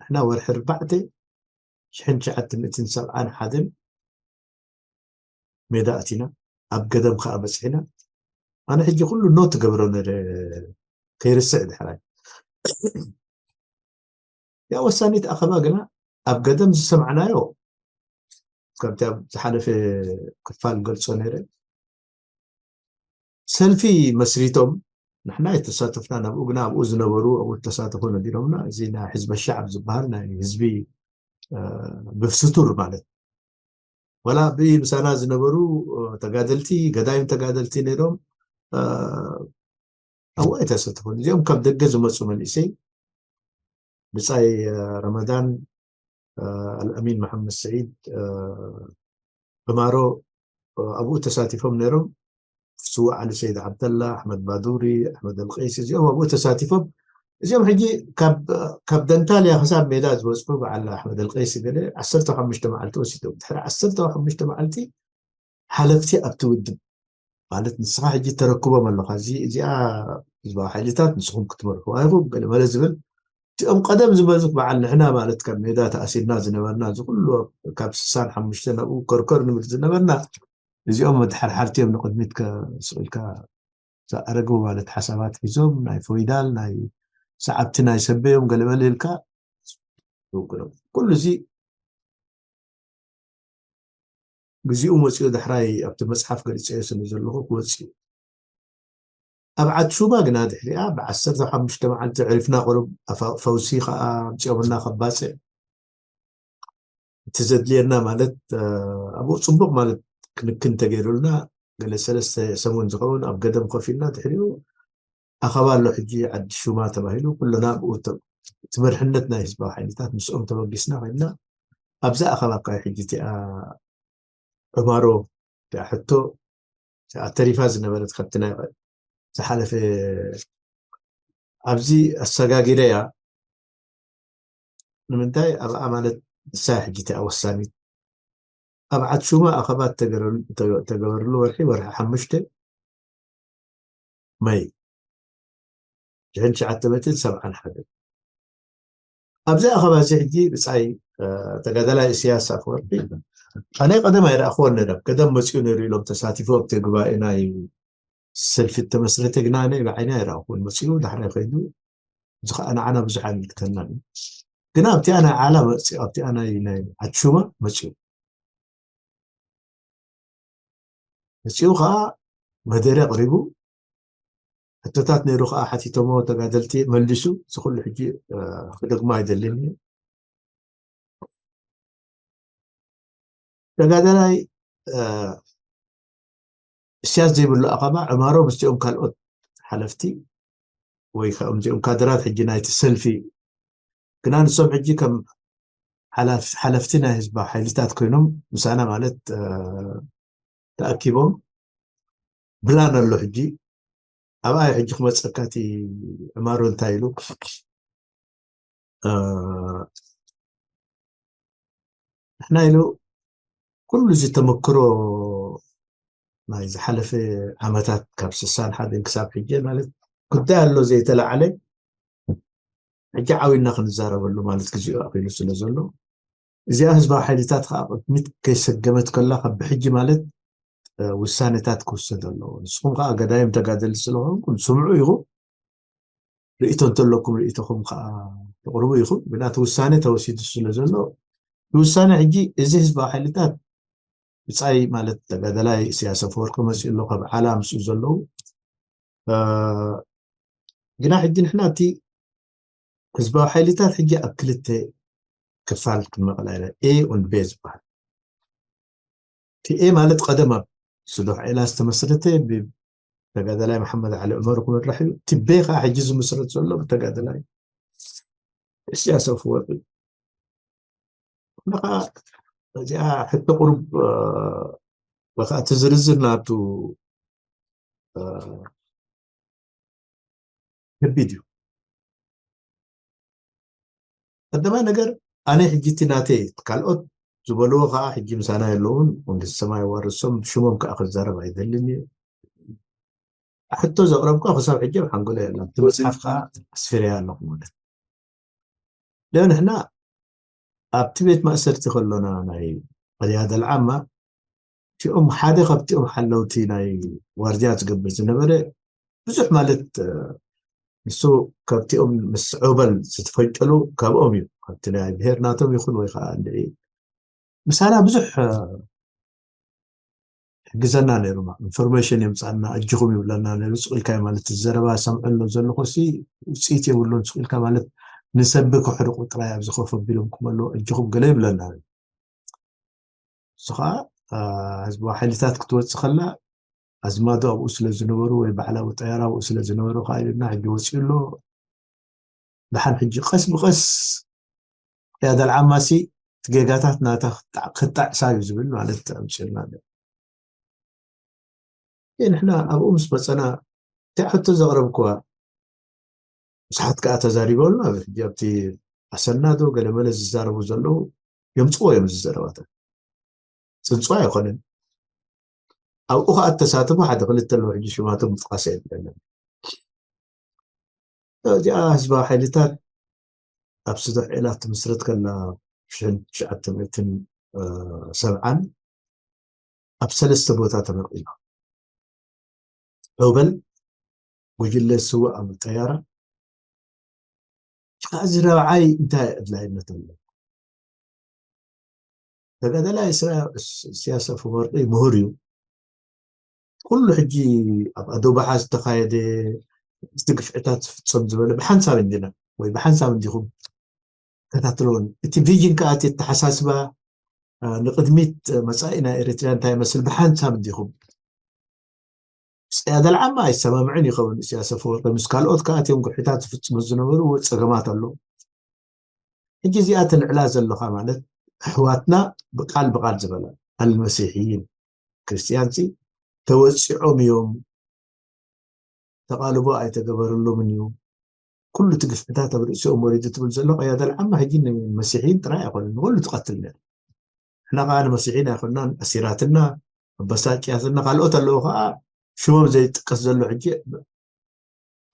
ንሕና ወርሒ ኣርባዕተ ሽሕን ትሽዓተ ሚእትን ሰብዓን ሓደን ሜዳ ኣቲና፣ ኣብ ገደም ከኣ በጺሕና። ኣነ ሕጂ ኩሉ ኖት እገብሮ ነይረ፣ ከይርስዕ ድሕራይ። እቲኣ ወሳኒት ኣኸባ ግና ኣብ ገደም ዝሰማዕናዮ፣ ከምቲ ኣብ ዝሓለፈ ክፋል ገልጾ ነይረ፣ ሰልፊ መስሪቶም፣ ንሕና የተሳተፍና ናብኡ፣ ግና ኣብኡ ዝነበሩ ኣብኡ ተሳተፎ ነጊሮምና። እዚ ናይ ሕዝበ ሻዕብ ዝበሃል ናይ ህዝቢ፣ እ፣ ብፍስቱር ማለት፣ ዋላ ብምሳና ዝነበሩ፣ እ፣ ተጋደልቲ፣ ገዳይም ተጋደልቲ ነይሮም፣ እ፣ ኣብኡ ኣይተሳተፉን። እዚኦም ካብ ደገ ዝመጹ መንእሰይ፣ ብጻይ፣ እ፣ ረመዳን፣ እ፣ ኣልኣሚን መሓመድ ስዒድ፣ እ፣ ዕማሮ፣ እ፣ ኣብኡ ተሳቲፎም ነይሮም። ስዉእ ዓሊ ሰይድ ዓብደላ፣ ኣሕመድ ባዱሪ፣ ኣሕመድ ኣልቀይሲ፣ እዚኦም ኣብኡ ተሳቲፎም። እዚኦም ሕጂ ካብ፣ ካብ ደንታልያ ክሳብ ሜዳ ዝበጽሑ በዓል ኣሕመድ ኣልቀይሲ ገለ ዓሰርተ ሓሙሽተ መዓልቲ ወሲዶም። ድሕሪ ዓሰርተ ሓሙሽተ መዓልቲ ሓለፍቲ ኣብቲ ውድብ ማለት ንስኻ ሕጂ ተረክቦም ኣለኻ። እዚ፣ እዚኣ ህዝባዊ ሓይልታት ንስኹም ክትመርሕዋ ኢኹም፣ ገለ መለ ዝብል። እቲኦም ቀደም ዝመዙ በዓል ንሕና ማለት ካብ ሜዳ ተኣሲርና ዝነበርና፣ እዚ ኩሉ ካብ ስሳን ሓሙሽተ ናብኡ ኮርኮር ንብል ዝነበርና፣ እዚኦም መድሓርሓርቲ እዮም ንቕድሚት ከ-፣ ስቕ ኢልካ ዝኣረጉ ማለት ሓሳባት ሒዞም፣ ናይ ፎይዳል፣ ናይ ሰዓብቲ ናይ ሰበዮም ገለ መለ ኢልካ ዝውግኖም። ኩሉ እዚ ግዚኡ መጺኡ ዳሕራይ ኣብቲ መጽሓፍ ገሊጸዮ ስለ ዘለኹ ክወጽእ እዩ። ኣብ ዓዲ ሹማ ግና ድሕሪኣ ብዓሰርተ ሓሙሽተ መዓልቲ ዕሪፍና ቁሩብ ኣፋ-፣ ፈውሲ ከኣ ኣምጺኦምና ከባጽዕ። እቲ ዘድልየና ማለት፣ እ፣ ኣብኡ ጽቡቕ ማለት ክንክን ተገይሩልና ገለ ሰለስተ ሰሙን ዝኸውን ኣብ ገደም ኮፍ ኢልና ድሕሪኡ ኣኸባ ኣሎ ሕጂ ዓዲ ሹማ ተባሂሉ ኩልና ኣብኡ ተ-፣ እቲ መርሕነት ናይ ህዝባዊ ሓይልታት ምስኦም ተበጊስና ኮይንና ኣብዛ ኣኸባ እኳ ሕጂ እቲኣ ዕማሮ እቲኣ ሕቶ እቲኣ ተሪፋ ዝነበረት ካብቲ ናይ ዝሓለፈ ኣብዚ ኣሰጋጊረያ። ንምንታይ ኣብኣ ማለት ንሳ ሕጂ እቲኣ ወሳኒት ኣብ ዓድ ሹማ ኣኸባ ተገረ-፣ ተገ-፣ ተገበርሉ ወርሒ፣ ወርሒ ሓሙሽተ መይ ሽሕን ትሽዓተ ሚእትን ሰብዓን ሓደ። ኣብዚ ኣኸባ እዚ ሕጂ ብጻይ፣ እ፣ ተጋዳላይ ኢሳያስ ኣፈወርቂ ኣነ ቀደም ኣይረኣኽዎን ነይረ። ቀደም መጺኡ ነይሩ ኢሎም ተሳቲፉ ኣብቲ ጉባኤ ናይ ሰልፊ እተመስረተ ግና ኣነ ብዓይኒ ኣይረኣኹን። መጺኡ ዳሕራይ ከይዱ እዚ ኸኣ ንዓና ብዙሕ ኣየምልክተናን እዩ። ግና ኣብቲኣ ናይ ዓላ መጺኡ፣ ኣብቲኣ ናይ፣ ናይ ዓድ ሹማ መጺኡ። መጺኡ ኸኣ መደረ ኣቕሪቡ፣ ሕቶታት ነይሩ ኸኣ ሓቲቶሞ ተጋደልቲ መሊሱ። እዚ ኩሉ ሕጂ፣ እ፣ ክደግሞ ኣይደልን እየ። ተጋዳላይ፣ እ፣ እስያስ ዘይብሉ ኣኸባ ዕማሮ ምስቲኦም ካልኦት ሓለፍቲ ወይ ከምዚኦም ካድራት ሕጂ ናይቲ ሰልፊ ግና ንሶም ሕጂ ከም ሓላፍ-፣ ሓለፍቲ ናይ ህዝባዊ ሓይልታት ኮይኖም ምሳና ማለት፣ እ፣ ተኣኪቦም ፕላን ኣሎ ሕጂ። ኣብኣ እዩ ሕጂ ክመጸካ እቲ ዕማሮ እንታይ ኢሉ፣ እ፣ ንሕና ኢሉ ኩሉ እዚ ተመክሮ ናይ ዝሓለፈ ዓመታት ካብ ስሳን ሓደን ክሳብ ሕጂ ማለት ጉዳይ ኣሎ ዘይተላዓለ ሕጂ ዓዊና ክንዛረበሉ ማለት ግዜኡ ኣኺሉ ስለ ዘሎ እዚኣ ህዝባዊ ሓይልታት ከዓ ቅድሚት ከይሰገመት ከላ ካብ ብሕጂ ማለት፣ እ፣ ውሳኔታት ክውሰድ ኣለዎ። ንስኹም ከዓ ገዳይም ተጋደልቲ ስለኾንኩም ስምዑ ኢኹም። ርእይቶ እንተለኩም ርእይቶኹም ከዓ ትቕርቡ ኢኹም፣ ግና እቲ ውሳነ ተወሲዱ ስለ ዘሎ፣ እቲ ውሳነ ሕጂ እዚ ህዝባዊ ሓይልታት ብጻይ ማለት ተጋዳላይ ኢሳያስ ኣፈወርቂ መጺኡ ኣሎ፣ ካብ ዓላ ምስኡ ዘለዉ። እ፣ ግና ሕጂ ንሕና እቲ ህዝባዊ ሓይልታት ሕጂ ኣብ ክልተ ክፋል ክንመቕላ ኢና፣ ኤ ኡን ቤ ዝበሃል። እቲ ኤ ማለት ቀደም ኣብ ስዶሕ ዒላ ዝተመስረተ ብተጋዳላይ መሓመድ ዓሊ ዑመር ክመራሕ እዩ። እቲ ቤ ከዓ ሕጂ ዝምስረት ዘሎ ብተጋዳላይ ኢሳያስ ኣፈወርቂ እዩ። እና ከዓ እዚኣ ሕቶ ቁሩብ፣ እ፣ ወይ ከዓ እቲ ዝርዝር ናቱ፣ እ፣ ከቢድ እዩ። ቀዳማይ ነገር ኣነ ሕጂ እቲ ናተይ፣ ካልኦት ዝበልዎ ከዓ ሕጂ ምሳና የለውን፣ መንግስቲ ሰማይ የዋርሶም፣ ሽሞም ከዓ ክዛረብ ኣይደልን እየ። ሕቶ ዘቕረብኳ ክሳብ ሕጂ ኣብ ሓንጎለይ ኣሎ። እቲ መጽሓፍ ከዓ ኣስፊረያ ኣለኹ ማለት። ዶ ንሕና ኣብቲ ቤት ማእሰርቲ ከሎና ናይ ቅያዳ ልዓማ እቲኦም ሓደ ካብቲኦም ሓለውቲ ናይ ዋርድያ ዝገብር ዝነበረ ብዙሕ ማለት፣ እ፣ ንሱ ካብቲኦም ምስ ዑበል ዝተፈንጨሉ ካብኦም እዩ። ካብቲ ናይ ብሄር ናቶም ይኹን ወይ ከዓ እንድዒ ምሳና ብዙሕ፣ እ፣ ይሕግዘና ነይሩ። ማ-፣ ኢንፎርሜሽን የምጻና፣ እጅኹም ይብለና ነይሩ። ስቕ ኢልካ ማለት እቲ ዘረባ ሰምዐሎ ዘለኹ ሲ ውጽኢት የብሉን። ስቕ ኢልካ ማለት ንሰብ ከሕርቑ ጥራይ ኣብዚ ኮፍ ኣቢሎም ክመሉ እጅኹም ገለ ይብለና ነይሩ። እሱ ኸዓ፣ እ፣ ህዝባዊ ሓይልታት ክትወጽእ ከላ ኣዝማዶ ኣብኡ ስለ ዝነበሩ ወይ ባዕላዊ ጠያራ ኣብኡ ስለ ዝነበሩ ከዓ ኢሉና ሕጂ ወጺኡ ኣሎ። ደሓን ሕጂ ቀስ ብቐስ ቅያዳ ልዓማሲ እቲ ጌጋታት ናታ ክጣዕ-፣ ክጣዕሳ እዩ ዝብል ማለት ኣምፅልና ኣሎ። እ፣ ንሕና ኣብኡ ምስ መፀና እቲኣ ሕቶ ዘቕረብክዋ ብዙሓት ከዓ ተዛሪቦ ኣሎ። ኣብ ሕጂ ኣብቲ ኣሰናዶ ገለመለ ዝዛረቡ ዘለዉ የምፅዎ እዮም እዚ ዘረባታት። ፅንፅዋ ኣይኮነን። ኣብኡ ከዓ እተሳተፉ ሓደ ክልተ ኣለዉ፣ ሕጂ ሽማቶም ምጥቃስ የድለለን። እዚኣ ህዝባዊ ሓይልታት ኣብ ስዶሕ ዒላ ትምስረት ከላ ሽሕን ትሽዓተ ሚእትን ሰብዓን ኣብ ሰለስተ ቦታ ተመቂላ። ዑበል፣ ጉጅለ ስውእ ኣብ ጠያራ፣ ከዓ እዚ ረብዓይ እንታይ ኣድላይነት ኣሎ? ተጋዳላይ እስራ-፣ ስ-፣ ኢሳያስ ኣፈወርቂ ምሁር እዩ። ኩሉ ሕጂ ኣብ ኣዶባሓ ዝተኻየደ፣ እቲ ግፍዕታት ዝፍጸም ዝበለ ብሓንሳብ እንዲና ወይ ብሓንሳብ እንዲኹም ተከታትለውን። እቲ ቪዥን ከዓ እቲ ኣተሓሳስባ፣ አ፣ ንቕድሚት መጻኢ ናይ ኤርትራ እንታይ ይመስል ብሓንሳብ እንዲኹም። ምስ ቅያዳ ልዓማ ኣይሰማምዕን ይኸውን። ኢሳያስ ኣፈወርቂ ምስ ካልኦት ከዓ እቲኦም ግፍዕታት ዝፍጽሙ ዝነበሩ ጸገማት ኣሎ። ሕጂ እዚኣ ትልዕላ ዘለኻ ማለት ኣሕዋትና ብቃል ብቃል ዝበላ ኣልመሲሕይን ክርስትያንሲ ተወጺዖም እዮም፣ ተቓልቦ ኣይተገበረሎምን እዩ፣ ኩሉ እቲ ግፍዕታት ኣብ ርእሲኦም ወሪዱ ትብል ዘሎ ቅያዳ ልዓማ ሕጂ ንመሲሕይን ጥራይ ኣይኮነን፣ ንኩሉ ትቐትል ነይሩ። ንሕና ከዓ ንመሲሕይን ኣይኮንናን፣ ኣሲራትና፣ ኣበሳጭያትና፣ ካልኦት ኣለዉ ከዓ ሽሞም ዘይጥቀስ ዘሎ ሕጂ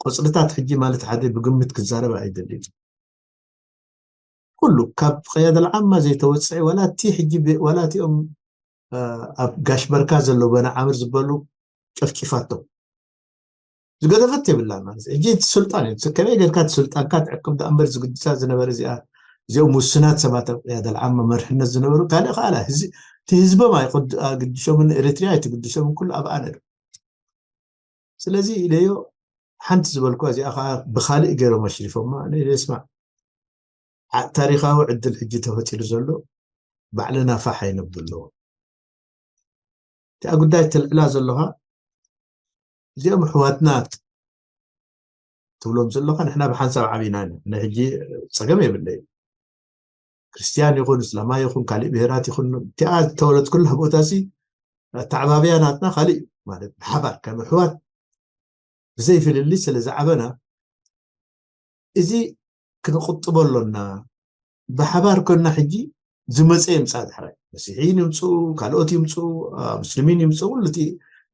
ቆጽልታት ሕጂ ማለት ሓደ ብግምት ክዛረብ ኣይደልን። ኩሉ ካብ ቅያዳ ልዓማ ዘይተወጽዐ ዋላ እቲ ሕጂ ብ-፣ ዋላ እቲኦም፣ አ፣ ኣብ ጋሽ በርካ ዘለዉ በና ዓምር ዝበሉ ጨፍጭፋቶም። ዝገደፈት የብላን ማለት እዩ። ሕጂ እቲ ስልጣን እዩ። ከመይ ጌርካ እቲ ስልጣንካ ትዕቅብ ደኣ እምበር ዝግድሳ ዝነበረ እዚኣ፣ እዚኦም ውሱናት ሰባት ኣብ ቅያዳ ልዓማ መርሕነት ዝነበሩ ካልእ ከኣላ። ህዝ-፣ እቲ ህዝቦም ኣይቅድ-፣ ኣግድሾምን ኤርትርያ ኣይትግድሾምን ኩሉ ኣብኣ ነይሩ። ስለዚ ኢለዮ ሓንቲ ዝበልኳ እዚኣ ከዓ ብኻልእ ገይሮም ኣሽሪፎማ። ኣነ ኢለ ስማዕ፣ ዓ-፣ ታሪኻዊ ዕድል ሕጂ ተፈጢሩ ዘሎ ባዕልና ፋሕ ኣይነብሎ። እቲኣ ጉዳይ ትልዕላ ዘለኻ እዚኦም ኣሕዋትና ትብሎም ዘለኻ ንሕና ብሓንሳብ ዓቢና ኢና። ኣነ ሕጂ ጸገም የብለይ። ክርስትያን ይኹን፣ እስላማይ ይኹን፣ ካሊእ ብሄራት ይኹን፣ እቲኣ ዝተወለድኩላ ቦታ እዚ ኣተዓባብያ ናትና ካሊእ እዩ። ማለት ብሓባር ከም ኣሕዋት ብዘይ ፍልልይ ስለ ዝዓበና እዚ ክንቕጥቦ ኣሎና። ብሓባር ኮና ሕጂ ዝመፀ ይምፃእ፣ ዳሕራይ መሲሒን ይምፅኡ፣ ካልኦት ይምፅኡ፣ አ፣ ሙስሊሚን ይምፅኡ፣ ኩሉ እቲ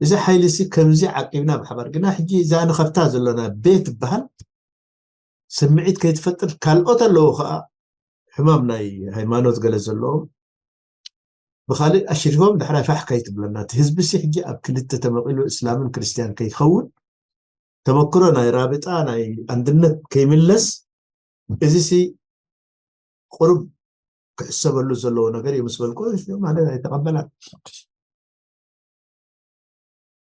እዚ ሓይሊ እዚ ከምዚ ዓቂብና ብሓባር ግና ሕጂ እዛ ንኸፍታ ዘለና ቤት ትበሃል ስምዒት ከይትፈጥር፣ ካልኦት ኣለዉ ከዓ ሕማም ናይ ሃይማኖት ገለ ዘለዎም ብኻልእ ኣሽሪፎም ዳሕራይ ፋሕ ከይትብለና። እቲ ህዝቢ ሲ ሕጂ ኣብ ክልተ ተመቒሉ እስላምን ክርስትያን ከይኸውን ተመክሮ ናይ ራብጣ ናይ ኣንድነት ከይምለስ እዚ ሲ ቁሩብ ክሕሰበሉ ዘለዎ ነገር እዩ ምስ በልኩ፣ ማለት ኣይተቐበላን።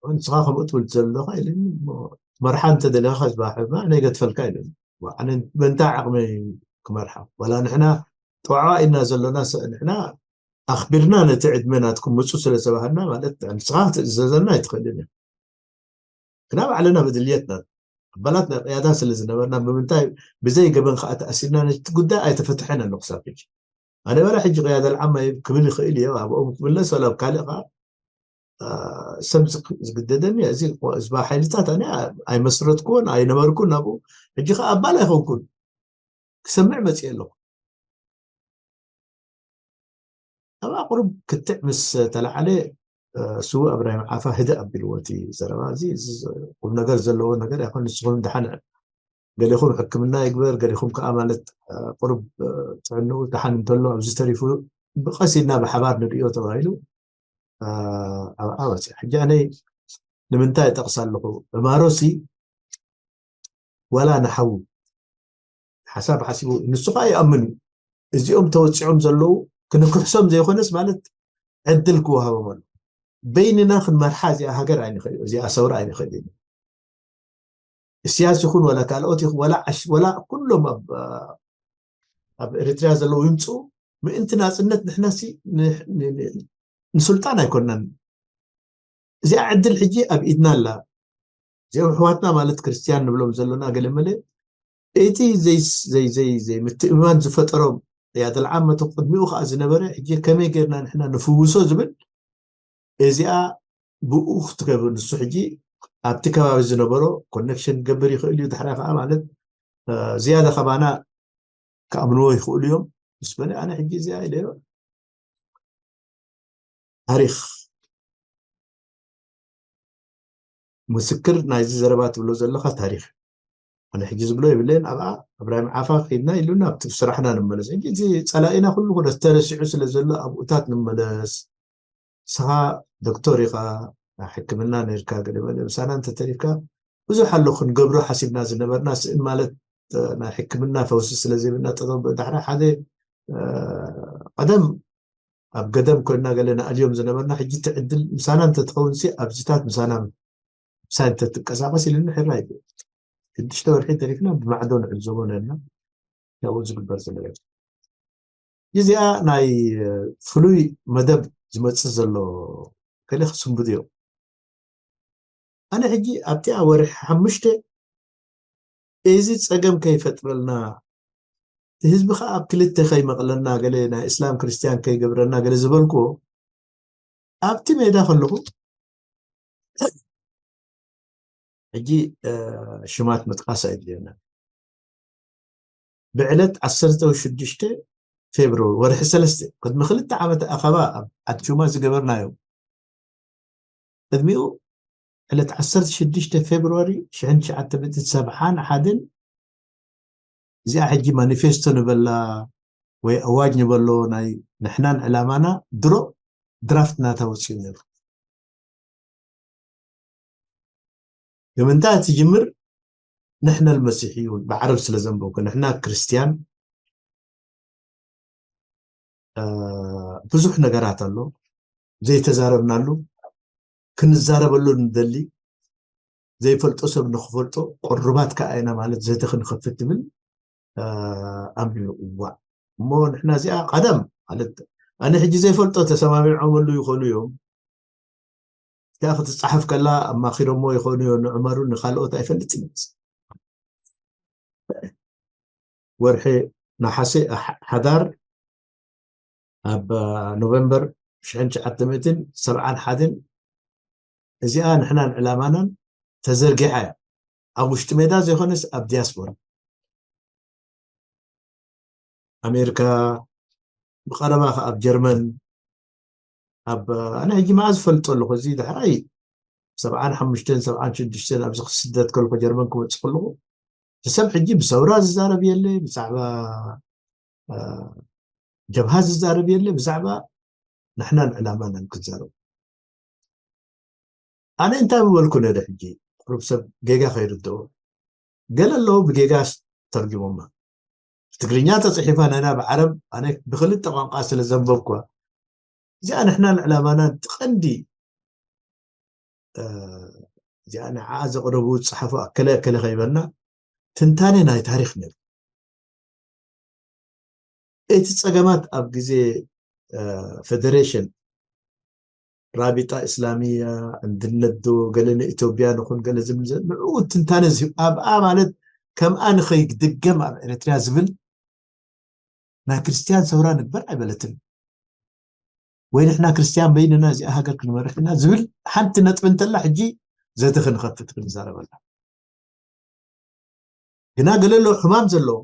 ንስኻ ከምኡ ትብል ዘለኻ ኢለኒ፣ እሞ መርሓ እንተደሊኻ ዝበሃል ሕማ ኣነ ይገድፈልካ ኢለኒ። ኣነ በንታ ዓቕመይ ክመርሓ፣ ዋላ ንሕና ጠዋዕዋ ኢና ዘሎና፣ ንሕና ኣኽቢርና ነቲ ዕድመ ናትኩም ምፁ ስለ ዝበሃልና፣ ማለት ንስኻ ክትእዘዘና ኣይትኽእልን እያ። ግና ባዕልና ብድልየትና ኣባላት ናይ ቅያዳ ስለ ዝነበርና፣ ብምንታይ ብዘይ ገበን ከዓ ተኣሲርና፣ ነቲ ጉዳይ ኣይተፈትሐን ኣሎ ክሳብ ሕጂ። ኣነ በላ ሕጂ ቅያዳ ልዓማ ክብል ይኽእል እየ፣ ኣብኦም ክምለስ፣ ወላ ኣብ ካልእ ከዓ፣ አ፣ ሰብ ዝግ-፣ ዝግደደኒ እዚ ህዝባዊ ሓይልታት ኣነ ኣይመስረትኩዎን ኣይነበርኩን ናብኡ። ሕጂ ከዓ ኣባል ኣይኮንኩን። ክሰምዕ መፅእ ኣለኹ። ኣብ ኣቕሩብ ክትዕ ምስ ተለዓለ፣ እ፣ ስዉእ እብራሂም ዓፋ ህድእ ኣቢልዎ እቲ ዘረባ። እዚ፣ እዚ ቁም ነገር ዘለዎ ነገር ኣይኮን። ንስኹም ደሓን ገሊኹም ሕክምና ይግበር፣ ገሊኹም ከዓ ማለት፣ እ፣ ቁሩብ፣ እ፣ ጥዕንኡ ደሓን እንተሎ ኣብዚ ተሪፉ ብቐስ ኢልና ብሓባር ንርእዮ ተባሂሉ፣ እ፣ ኣብኣ በፂሑ። ሕጂ ኣነ ንምንታይ እጠቕስ ኣለኹ? እማሮሲ ዋላ ንሓዉ ሓሳብ ሓሲቡ ንሱ ከዓ ይኣምን እዩ። እዚኦም ተወፂዖም ዘለዉ ክንክሕሶም ዘይኮነስ ማለት ዕድል ክወሃቦም ኣሎ። በይንና ክንመርሓ እዚኣ ሃገር ኣይንኽእል፣ እዚኣ ሰውራ ኣይንኽእል ኢና። እስያስ ይኹን ወላ ካልኦት ይኹን ወላ ዓሽ-፣ ወላ ኩሎም ኣብ፣ ኣብ ኤርትራ ዘለዉ ይምፅኡ፣ ምእንቲ ናፅነት ንሕናሲ ን-፣ ን-፣ ን-፣ ንስልጣን ኣይኮንናን። እዚኣ ዕድል ሕጂ ኣብ ኢድና ኣላ። እዚኦም ኣሕዋትና ማለት ክርስትያን ንብሎም ዘለና ገለ መለ፣ እቲ ዘይ-፣ ዘይ-፣ ዘይ-፣ ዘይምትእምማን ዝፈጠሮም ያደል ዓመቱ ቅድሚኡ ከዓ ዝነበረ፣ ሕጂ ከመይ ጌርና ንሕና ንፍውሶ ዝብል፣ እዚኣ ብኡ ክትገብር፣ ንሱ ሕጂ ኣብቲ ከባቢ ዝነበሮ ኮኔክሽን ክገብር ይኽእል እዩ። ድሕራ ከዓ ማለት፣ እ፣ ዝያዳ ከባና ክኣምንዎ ይኽእሉ እዮም። ምስ በለ ኣነ ሕጂ እዚኣ ኢለዮ። ታሪኽ ምስክር ናይዚ ዘረባ ትብሎ ዘለኻ ታሪኽ። ኣነ ሕጂ ዝብሎ የብለይን። ኣብኣ እብራሂም ዓፋ ከይድና ኢሉና ኣብቲ ስራሕና ንመለስ። ሕጂ እዚ ጸላኢና ኩሉ ኩነ ተረሲዑ ስለ ዘሎ ኣብኡታት ንመለስ። ንስኻ ዶክተር ኢኻ፣ ናይ ሕክምና ነርካ፣ ገለ መለ ምሳና እንተተሪፍካ ብዙሕ ኣሎ ክንገብሮ ሓሲብና ዝነበርና። ስእን ማለት፣ እ፣ ናይ ሕክምና ፈውሲ ስለ ዘይብልና ጠጠው ዳሕራ ሓደ፣ እ፣ ቀደም ኣብ ገደም ኮይንና ገለ ንኣልዮም ዝነበርና፣ ሕጂ እቲ ዕድል ምሳና እንተትኸውን ሲ ኣብዚታት ምሳና ምሳይ እንተትንቀሳቐስ ኢሉኒ ሕራይ። ሽዱሽተ ወርሒ ተሪፍና ብማዕዶ ንዕዘቦ ነርና። ያው ዝግበር ዝነበረ እዚኣ ናይ ፍሉይ መደብ ዝመጽእ ዘሎ ገለ ክስንብዱ እዮም። ኣነ ሕጂ ኣብቲኣ ወርሒ ሓሙሽተ እዚ ጸገም ከይፈጥረልና፣ እቲ ህዝቢ ኸኣ ኣብ ክልተ ከይመቕለና፣ ገለ ናይ እስላም ክርስትያን ከይገብረና ገለ ዝበልክዎ፣ ኣብቲ ሜዳ ከለኹ ሕጂ፣ እ፣ ሽማት ምጥቃስ ኣይድልየና። ብዕለት ዓሰርተ ሽዱሽተ ፌብርዋሪ ወርሒ ሰለስተ ቅድሚ ክልተ ዓመት ኣኸባ ኣብ ዓዲ ሹማ ዝገበርናዮ። ቅድሚኡ ዕለት ዓሰርተ ሽዱሽተ ፌብርዋሪ ሽሕን ትሽዓተ ሚእትን ሰብዓን ሓደን እዚኣ ሕጂ ማኒፌስቶ ንበላ ወይ ኣዋጅ ንበሎ ናይ ንሕናን ዕላማና ድሮ ድራፍት ናታ ወፂኡ ነይሩ። ብምንታይ ትጅምር? ንሕና ልመሲሕ እዩ ብዓረብ ስለ ዘንበብኩ፣ ንሕና ክርስትያን፣ እ፣ ብዙሕ ነገራት ኣሎ ዘይተዛረብናሉ፣ ክንዛረበሉ ንደሊ፣ ዘይፈልጦ ሰብ ንክፈልጦ ቅሩባት ከኣ ኢና ማለት ዘተ ክንኸፍት ትብል፣ እ፣ ኣንቢቡ። እዋእ፣ እሞ ንሕና እዚኣ ቀደም ማለት ኣነ ሕጂ ዘይፈልጦ ተሰማሚዖምሉ ይኾኑ እዮም። እዚኣ ክትጸሓፍ ከላ ኣማኺሮሞ ይኾኑ እዮም ንዑመሩ ንኻልኦት ኣይፈልጥን እዩ። ወርሒ ነሓሰ፣ ሓ-፣ ሓዳር ኣብ ኖቨምበር ሽሕን ትሽዓተ ሚእትን ሰብዓን ሓደን እዚኣ ንሕናን ዕላማናን ተዘርጊሓ እያ። ኣብ ውሽጢ ሜዳ ዘይኮነስ ኣብ ዲያስፖራ። ኣሜሪካ፣ ብቐረባ ከኣ ኣብ ጀርመን፣ ኣብ፣ ኣነ ሕጂ መኣ ዝፈልጦ ኣለኹ፣ እዚ ዳሕራይ ሰብዓን ሓሙሽተን ሰብዓን ሽዱሽተን ኣብዚ ክስደት ከለኹ ጀርመን ክመጽእ ከለኹ፣ እቲ ሰብ ሕጂ ብሰውራ ዝዛረብ የለ፣ ብዛዕባ፣ እ፣ ጀብሃ ዝዛረብ የለ፣ ብዛዕባ ንሕናን ዕላማናን ክዛረቡ። ኣነ እንታይ ምበልኩ ነደ ሕጂ፣ ቁሩብ ሰብ ጌጋ ከይርድኦ፣ ገለ ኣለዉ ብጌጋ ተርጉሞማ። ብትግርኛ ተፅሒፋ ነና ብዓረብ ኣነ ብክልተ ቋንቋ ስለ ዘንበብኳ እዚኣ ንሕና ንዕላማና ትቐንዲ እዚኣ ንዓ ዘቕረቡ ዝፀሓፉ ኣከለ ኣከለ ከይበልና ትንታኔ ናይ ታሪክ ነሩ። እቲ ፀገማት ኣብ ግዜ ፈደሬሽን ራቢጣ እስላሚያ፣ እንድነት ዶ ገለ ንኢትዮጵያ ንኹን ገለ ዝብል ንዕኡ ትንታነ ዝህብ ኣብኣ ማለት ከምኣ ንኸይድገም ኣብ ኤርትርያ ዝብል ናይ ክርስትያን ሰውራ ንግበር ኣይበለትን። ወይ ንሕና ክርስትያን በይንና እዚኣ ሃገር ክንመርሕ ኢና ዝብል ሓንቲ ነጥቢ እንተላ ሕጂ ዘተ ክንኸፍት ክንዛረበላ። ግና ገለ ኣሎ ሕማም ዘለዎ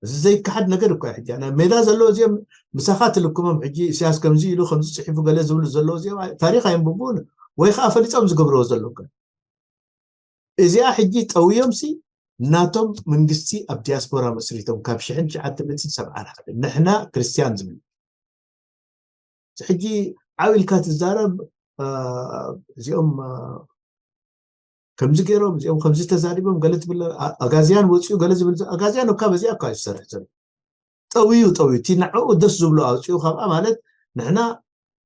እዚ ዘይከሓድ ነገር እኳ ሕጂ ናይ ሜዳ ዘለዎ እዚኦም ምሳኻ ትልክሞም ሕጂ ኢሳያስ ከምዚ ኢሉ ከምዚ ፅሒፉ ገለ ዝብሉ ዘለዎ እዚኦም ታሪክ ኣየንብቡን ወይ ከዓ ፈሊጦም ዝገብርዎ ዘለዉ እዚኣ ሕጂ ጠውዮም ሲ ናቶም መንግስቲ ኣብ ዲያስፖራ መስሪቶም ካብ ሽሕን ትሽዓተ ሚእትን ሰብዓን ሓደ ንሕና ክርስትያን ዝብል ሕጂ ዓው ኢልካ ትዛረብ እዚኦም ከምዚ ገይሮም እዚኦም ከምዚ ተዛሪቦም ገለ ትብል ኣጋዝያን ወፂኡ ገለ ዝብል ኣጋዝያን እኳ በዚኣ እኳ ዝሰርሕ ዘሎ ጠውዩ ጠውዩ እቲ ንዕኡ ደስ ዝብሎ ኣውፅኡ ካብኣ ማለት ንሕና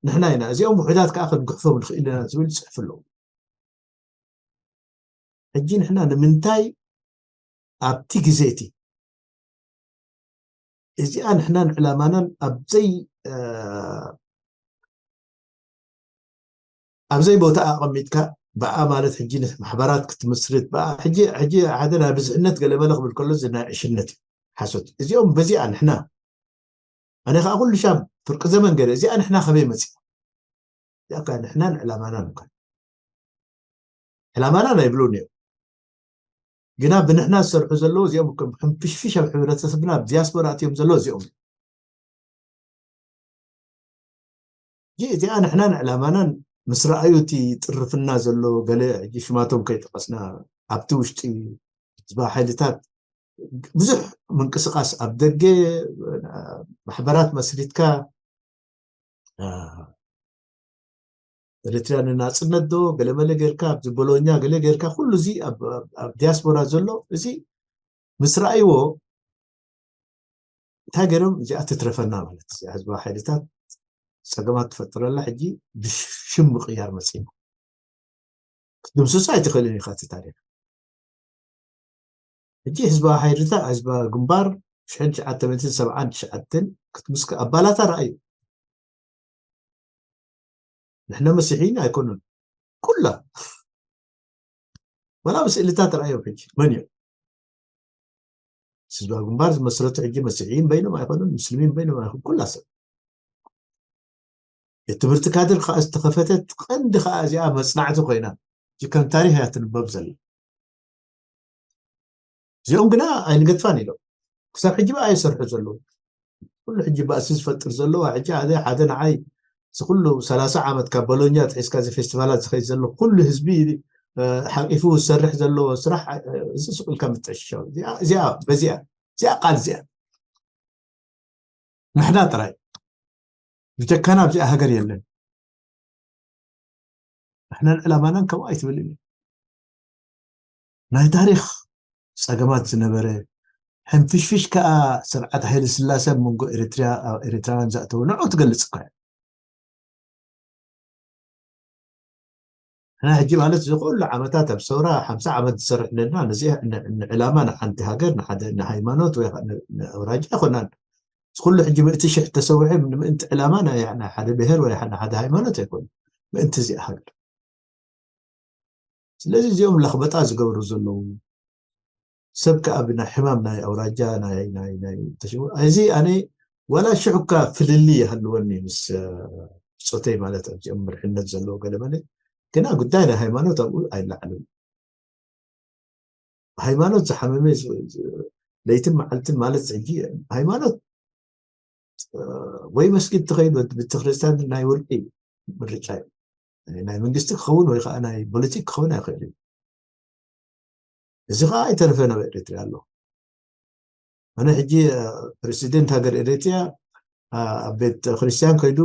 ንሕና ኢና እዚኦም ውሕዳት ከዓ ክንግሕፎም ንኽእል ኢና ዝብል ይፅሕፍ ኣለዉ ሕጂ ንሕና ንምንታይ ኣብቲ ግዜ እቲ እዚኣ ንሕናን ዕላማናን ኣብዘይ ኣብዘይ ቦታ ኣቐሚጥካ ብኣ ማለት ሕጂ ማሕበራት ክትምስርት ብኣ ሕጂ ሕጂ ሓደ ናይ ብዝሕነት ገለመለ ክብል ከሎ እዚ ናይ ዕሽነት እዩ ሓሶት እዚኦም በዚኣ ንሕና ኣነ ከዓ ኩሉ ሻብ ፍርቂ ዘመን ገለ እዚኣ ንሕና ከበይ መፂ እዚኣ ንሕናን ዕላማናን እኳ ዕላማና ናይ ብሉን እዮም ግና ብንሕና ዝሰርሑ ዘለዉ እዚኦም ከም ሕንፍሽፍሽ ኣብ ሕብረተሰብና ኣብ ዲያስፖራ ኣትዮም ዘለዉ እዚኦም እዚኣ ንሕናን ዕላማናን ምስ ረኣዩ እቲ ጥርፍና ዘሎ ገለ ሕጂ ሽማቶም ከይጠቐስና ኣብቲ ውሽጢ ህዝባዊ ሓይልታት ብዙሕ ምንቅስቃስ ኣብ ደገ ማሕበራት መስሪትካ ኤርትርያ ንናፅነት ዶ ገለመለ ጌርካ ኣብዚ ቦሎኛ ገለ ጌርካ ኩሉ እዚ ኣብ ዲያስፖራ ዘሎ እዚ ምስ ረኣይዎ እንታይ ገይሮም እዚኣ ትትረፈና ማለት እዚኣ ህዝባዊ ሓይልታት ፀገማት ትፈጥረላ ሕጂ ብሽም ምቅያር መፂና ክትድምስሶ ኣይትኽእልን ኢኻ እቲ ታሪክ ሕጂ ህዝባዊ ሓይልታት ህዝባዊ ግንባር ሽሕን ትሽዓተ ሚእትን ሰብዓን ትሽዓተን ክትምስክ ኣባላታ ረኣዩ ንሕና መሲሒን ኣይኮኑን ኩላ ወላ ብስእልታት ረኣዮም ሕጂ መን እዮም ህዝባዊ ግንባር ዝመስረቱ ሕጂ መሲሒን በይኖም ኣይኮኑን ሙስሊሚን በይኖም ኣይኮን ኩላ ሰብ የትምህርቲ ካድር ከዓ ዝተኸፈተት ቀንዲ ከዓ እዚኣ መፅናዕቲ ኮይና ከም ታሪክ እያ ትንበብ ዘላ እዚኦም ግና ኣይንገድፋን ኢሎም ክሳብ ሕጂ ብኣ ይሰርሑ ዘለዉ ኩሉ ሕጂ ባእሲ ዝፈጥር ዘለዋ ሕጂ ሓደ ሓደ ንዓይ እዚ ኩሉ ሰላሳ ዓመት ካብ ቦሎኛ ትሒዝካ እዚ ፌስቲቫላት ዝኸይድ ዘሎ ኩሉ ህዝቢ ሓቂፉ ዝሰርሕ ዘለዎ ስራሕ እዚ ስቁልካ ምትዕሽሻው እዚኣ በዚኣ እዚኣ ቃል እዚኣ ንሕና ጥራይ ብጀካና ኣብዚኣ ሃገር የለን ንሕናን ዕላማናን ከምኡ ኣይትብልን እዩ ናይ ታሪክ ፀገማት ዝነበረ ሕንፍሽፍሽ ከዓ ስርዓት ሃይለ ስላሰ ኣብ መንጎ ኤርትራውያን ዘእተወ ንዑ ትገልፅ እኳ ንሕና ሕጂ ማለት እዚ ኩሉ ዓመታት ኣብ ሰውራ ሓምሳ ዓመት ዝሰርሕ ነና ነዚ ዕላማ ንሓንቲ ሃገር ንሓደ ንሃይማኖት ወይ ኣውራጃ ኣይኮናን እዚ ኩሉ ሕጂ ምእቲ ሽሕ ተሰውዐ ንምእንቲ ዕላማ ናይ ሓደ ብሄር ወይ ሓደ ሃይማኖት ኣይኮኑ ምእንቲ እዚኣ ሃገር ስለዚ እዚኦም ለኽበጣ ዝገብሩ ዘለዉ ሰብ ከዓ ብናይ ሕማም ናይ ኣውራጃ ናይ ናይ ናይ ተሽሙ እዚ ኣነ ዋላ ሽዑ እኳ ፍልልይ ይሃልወኒ ምስ ብፆተይ ማለት ኣብዚኦም መርሕነት ዘለዎ ገለ መለ ግና ጉዳይ ናይ ሃይማኖት ኣብኡ ኣይለዓልን ሃይማኖት ዝሓመመ ለይትን መዓልትን ማለት ሕጂ ሃይማኖት ወይ መስጊድ ትኸይድ ቤተክርስትያን ናይ ውልቂ ምርጫ እዩ ናይ መንግስቲ ክኸውን ወይ ከዓ ናይ ፖለቲክ ክኸውን ኣይኽእል እዩ እዚ ከዓ ኣይተረፈ ናብ ኤርትርያ ኣሎ ኣነ ሕጂ ፕሬዚደንት ሃገር ኤርትርያ ኣብ ቤተ ክርስትያን ከይዱ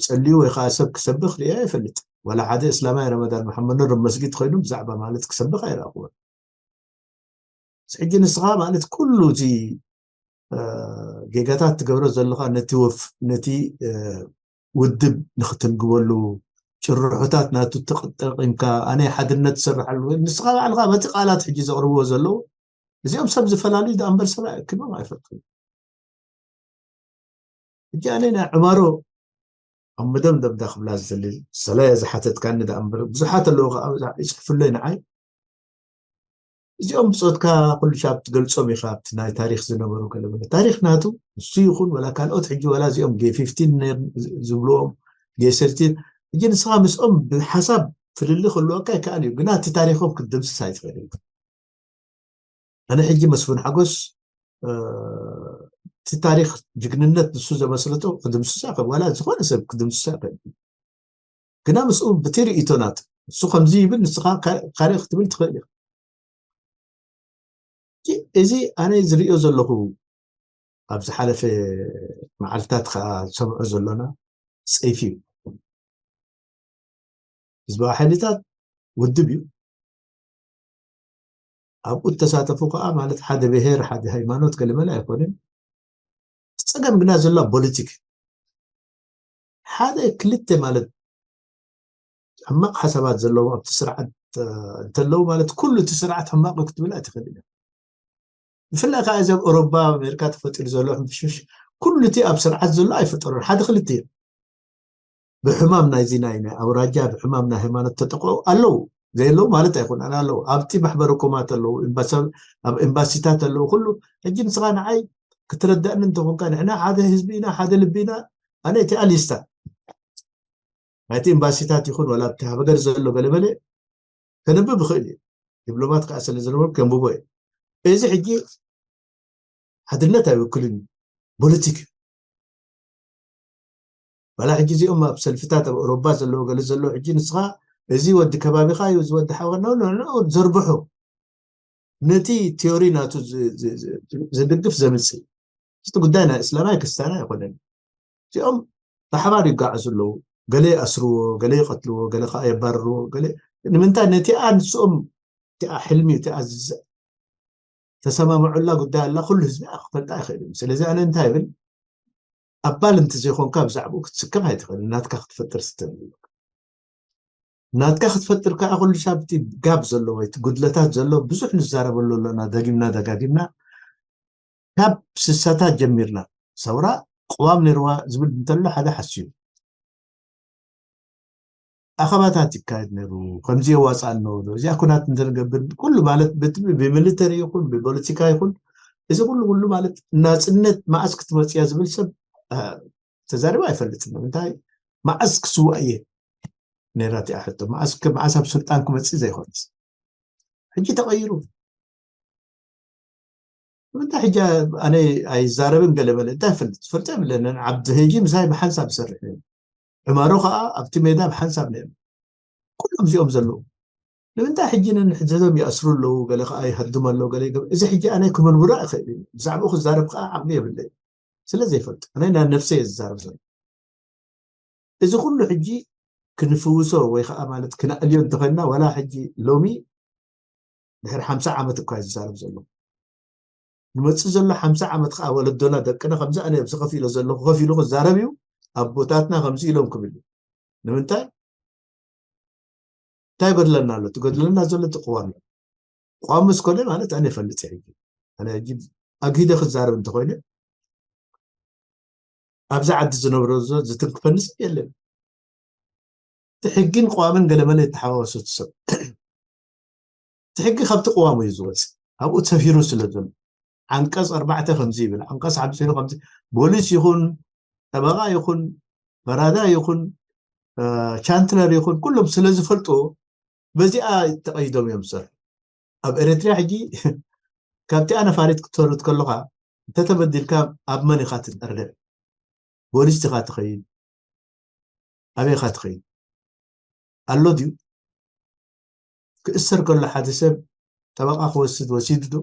ጸልዩ ወይ ከዓ ሰብ ክሰብኽ ሪኣ ይፈልጥ ዋላ ሓደ እስላማይ ረመዳን መሓመድ ኑር መስጊድ ከይዱ ብዛዕባ ማለት ክሰብኽ ኣይረኣኽዎን ሕጂ ንስኻ ማለት ኩሉ እዚ ጌጋታት ትገብሮ ዘለኻ ነቲ ወፍ ነቲ ውድብ ንክትንግበሉ ጭርሖታት ናቱ ተጠቂምካ ኣነ ሓድነት ዝሰርሓሉ ንስኻ ባዕልካ በቲ ቃላት ሕጂ ዘቕርብዎ ዘለዉ እዚኦም ሰብ ዝፈላልዩ ደኣ እምበር ሰብ ኣክቦም ኣይፈልጡን። ሕጂ ኣነ ናይ ዕማሮ ኣብ መደምደምታ ክብላ ዝደሊ ሰላየ ዝሓተትካኒ ደኣ እምበር ብዙሓት ኣለዉ ከዓ ይፅሕፍለይ ንዓይ እዚኦም ብፆትካ ኩሉ ሻብ ትገልፆም ኢኻ ኣብቲ ናይ ታሪክ ዝነበሩ ገለመለ ታሪክ ናቱ ንሱ ይኹን ወላ ካልኦት ሕጂ ወላ እዚኦም ጌ ፊፍቲን ዝብልዎም ጌ ሰርቲን ሕጂ ንስኻ ምስኦም ብሓሳብ ፍልልይ ክህልወካ ይከኣል እዩ ግና እቲ ታሪኮም ክትድምስስ ኣይትኽእል እዩ ኣነ ሕጂ መስፍን ሓጎስ እቲ ታሪክ ጅግንነት ንሱ ዘመስረቶ ክድምስሶ ይኽእል ዋላ ዝኾነ ሰብ ክድምስሶ ይኽእል ግና ምስኡ ብቲ ርእይቶ ናቱ ንሱ ከምዚ ይብል ንስኻ ካልእ ክትብል ትኽእል ኢኻ እዚ ኣነ ዝርእዮ ዘለኹ ኣብ ዝሓለፈ መዓልታት ከዓ ዝሰምዖ ዘሎና ፀይፊ እዩ ህዝባዊ ሓይልታት ውድብ እዩ ኣብኡ እተሳተፉ ከዓ ማለት ሓደ ብሄር ሓደ ሃይማኖት ገለመለ ኣይኮነን ፀገም ግና ዘሎ ፖለቲክ ሓደ ክልተ ማለት ሕማቕ ሓሳባት ዘለዎም ኣብቲ ስርዓት እንተለዉ ማለት ኩሉ እቲ ስርዓት ሕማቕ ክትብል ኣይትኽእል ኢና ብፍላይ ከዓ እዚ ኣብ ኦሮባ ኣሜሪካ ተፈጢሩ ዘሎ ሕንፍሽፍሽ ኩሉ እቲ ኣብ ስርዓት ዘሎ ኣይፈጠሮን ሓደ ክልተ እዮም ብሕማም ናይዚ ናይ ናይ ኣውራጃ ብሕማም ናይ ሃይማኖት ተጠቕዑ ኣለዉ ዘየለዉ ማለት ኣይኮነን ኣለዉ ኣብቲ ማሕበረ ኮማት ኣለዉ ኣብ ኤምባሲታት ኣለዉ ኩሉ ሕጂ ንስኻ ንዓይ ክትረዳእኒ እንተኾንካ ንሕና ሓደ ህዝቢ ኢና ሓደ ልቢ ኢና ኣነ እቲኣ ሊስታ ናይቲ ኤምባሲታት ይኹን ወላ ኣብቲ ሃገር ዘሎ ገለመለ ከነብብ ይኽእል እዩ ዲፕሎማት ከዓ ስለ ዝነበሩ ከንብቦ እዩ እዚ ሕጂ ሓድነት ኣይውክልን እዩ ፖለቲክ እዩ ዋላ ሕጂ እዚኦም ኣብ ሰልፍታት ኣብ ኣውሮባ ዘለዎ ገለ ዘለዎ ሕጂ ንስኻ እዚ ወዲ ከባቢኻ እዩ እዚ ወዲ ሓወና ንዕኡ ዘርብሑ ነቲ ቲዮሪ ናቱ ዝድግፍ ዘምፅእ እቲ ጉዳይ ናይ እስላማይ ክርስቲያና ኣይኮነን እዚኦም ብሓባር ይጋዓዙ ኣለዉ ገለ ይኣስርዎ ገለ ይቐትልዎ ገለ ከዓ የባርርዎ ገለ ንምንታይ ነቲኣ ንስኦም እቲኣ ሕልሚ እቲኣ ተሰማምዑላ ጉዳይ ኣላ ኩሉ ህዝቢ ክፈልጣ ይኽእል እዩ ስለዚ ኣነ እንታይ ይብል ኣባል እንተዘይኮንካ ብዛዕባኡ ክትስከም ኣይትኽእል ናትካ ክትፈጥር ስተን ናትካ ክትፈጥር ከዓ ኩሉ ሻብ እቲ ጋብ ዘሎ ወይ እቲ ጉድለታት ዘሎ ብዙሕ ንዛረበሉ ኣለና ደጊምና ደጋጊምና ካብ ስሳታት ጀሚርና ሰውራ ቅዋም ነርዋ ዝብል እንተሎ ሓደ ሓስዩ ኣኸባታት ይካየድ ነሩ ከምዚ የዋፃ ኣለዎ እዚኣ ኩናት እንተንገብር ኩሉ ማለት ብሚሊተሪ ይኹን ብፖለቲካ ይኹን እዚ ኩሉ ኩሉ ማለት ናፅነት መዓስ ክትመፅያ ዝብል ሰብ ተዛሪቡ ኣይፈልጥን እንታይ መዓስ ክስዋእ እየ ነራ እቲኣ ሕቶ መዓስ መዓስ ኣብ ስልጣን ክመፅእ ዘይኮነስ ሕጂ ተቐይሩ ንምንታይ ሕጂ ኣነ ኣይዛረብን ገለ በለ እንታይ ፈልጥ ዝፈልጦ የብለንን ዓብዲ ሕጂ ምሳይ ብሓንሳብ ዝሰርሕ እዩ ዕማሮ ከዓ ኣብቲ ሜዳ ብሓንሳብ ነይሩ ኩሎም እዚኦም ዘለዉ ንምንታይ ሕጂ ነንሕድሕዶም ይኣስሩ ኣለዉ ገለ ከዓ ይሃድሙ ኣለዉ ገለ ይገብ እዚ ሕጂ ኣነ ክምርምሮ ኣይኽእል እዩ ብዛዕባኡ ክዛረብ ከዓ ዓቕሚ የብለይ ስለ ዘይፈልጥ ኣነ ናይ ነፍሰ እየ ዝዛረብ ዘሎ እዚ ኩሉ ሕጂ ክንፍውሶ ወይ ከዓ ማለት ክነዕልዮ እንተኾይንና ዋላ ሕጂ ሎሚ ድሕሪ ሓምሳ ዓመት እኳ እዩ ዝዛረብ ዘሎ ንመፅእ ዘሎ ሓምሳ ዓመት ከዓ ወለዶና ደቅና ከምዚ ኣነ ኣብዚ ከፊሎ ዘለኹ ከፊሉ ክዛረብ እዩ ኣቦታትና ከምዚ ኢሎም ክብል እዩ ንምንታይ እንታይ ይበድለና ኣሎ ትገድለና ዘሎ ትቅዋም እዩ ቋም ምስ ኮነ ማለት ኣነ ይፈልጥ ሕጂ ኣነ ሕጂ ኣግሂደ ክዛረብ እንተኮይነ ኣብዚ ዓዲ ዝነብሮ ዝትንክፈኒ ሰብ የለን እቲ ሕጊን ቅዋምን ገለመለ የተሓዋወሰቱ ሰብ እቲ ሕጊ ካብቲ ቅዋም እዩ ዝወፅእ ኣብኡ ሰፊሩ ስለ ዘሎ ዓንቀፅ ኣርባዕተ ከምዚ ይብል ዓንቀፅ ሓምሳ ከምዚ ቦሊስ ይኹን ጠበቃ ይኹን ፈራዳ ይኹን ቻንትለር ይኹን ኩሎም ስለ ዝፈልጥዎ በዚኣ ተቐይዶም እዮም ዝሰርሑ ኣብ ኤረትርያ ሕጂ ካብቲኣ ነፋሪት ክትሰርት ከለኻ እንተተበዲልካ ኣብ መን ኢኻ ትጠርደር ፖሊስ ዲኻ ትኸይድ ኣበይ ኢኻ ትኸይድ ኣሎ ድዩ ክእሰር ከሎ ሓደ ሰብ ጠበቃ ክወስድ ወሲዱ ዶ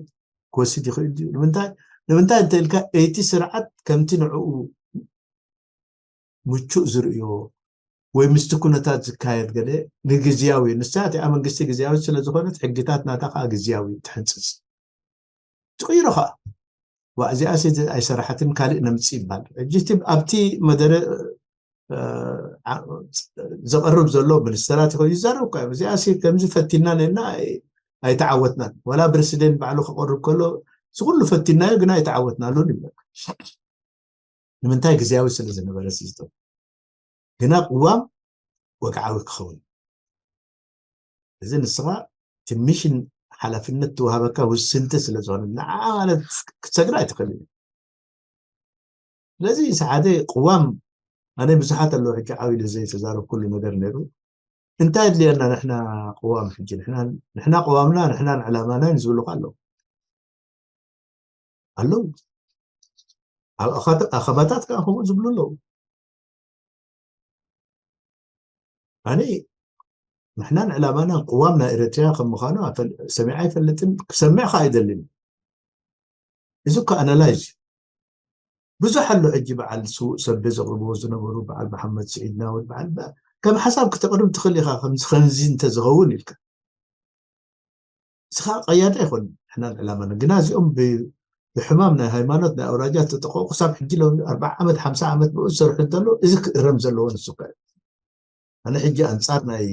ክወስድ ይኽእል ድዩ ንምንታይ ንምንታይ እንተ ኢልካ እቲ ስርዓት ከምቲ ንዕኡ ምቹእ ዝርእዮ ወይ ምስቲ ኩነታት ዝካየድ ገለ ንግዝያዊ ንሳ እቲኣ መንግስቲ ግዝያዊ ስለ ዝኾነት ሕግታት ናታ ከዓ ግዝያዊ ትሕንፅፅ ትቕይሮ ከዓ ዋ እዚኣ ሲ ኣይሰራሓትን ካልእ ነምፅእ ይባል። ሕጂ እቲ ኣብቲ መደረ እ፣ ዓ- ዘቐርብ ዘሎ ሚኒስተራት ይኸው ይዛረብ እኳ እዮም። እዚኣ ሲ ከምዚ ፈቲና ነና ኣይ- ኣይተዓወትናን። ዋላ ፕረሲደንት ባዕሉ ክቐርብ ከሎ እዚ ኩሉ ፈቲናዮ ግን ኣይተዓወትናሉን ይብለካ። ንምንታይ ግዜያዊ ስለ ዝነበረ ሲስተም ግና ቅዋም ወግዓዊ ክኸውን። እዚ ንስኻ እቲ ሚሽን ሓላፍነት ትወሃበካ ውስንቲ ስለ ዝኾነ ንዓ ማለት ክትሰግዳ ኣይትኽእልን። ስለዚ እዚ ሓደ ቅዋም ኣነ ብዙሓት ኣለዉ ሕጂ ዓው ኢለ ዘይተዛረብኩሉ ነገር ነይሩ። እንታይ ኣድልየና ንሕና ቅዋም ሕጂ ንሕና ንሕና ቅዋምና ንሕናን ዕላማናን ዝብሉካ ኣለዉ ኣለዉ ኣብ ኣኻተ- ኣኸባታት ከዓ ከምኡ ዝብሉ ኣለዉ። ኣነ ንሕናን ዕላማናን ቅዋም ናይ ኤረትርያ ከም ምዃኑ ኣፈል- ሰሚዐ ኣይፈልጥን ክሰምዕ ከዓ ኣይደልን። እዚ እኮ ኣናላይዝ እዩ። ብዙሕ ኣሎ ሕጂ በዓል ስዉእ ሰቤ ዘቕርብዎ ዝነበሩ በዓል መሓመድ ስዒድ ናውድ በዓል በ- ከም ሓሳብ ክተቕርብ ትኽእል ኢኻ ከምዚ ከምዚ እንተዝኸውን ኢልካ። እስኻ ቀያዲ ኣይኮን ንሕናን ዕላማና ግና እዚኦም ብ- ብሕማም ናይ ሃይማኖት ናይ ኣውራጃ ተጠቀቑ ክሳብ ሕጂ ሎም ኣርባዓ ዓመት ሓምሳ ዓመት ብኡ ዝሰርሑ እንተሎ እዚ ክእረም ዘለዎ ንሱ እኳ እዩ። ኣነ ሕጂ ኣንጻር ናይ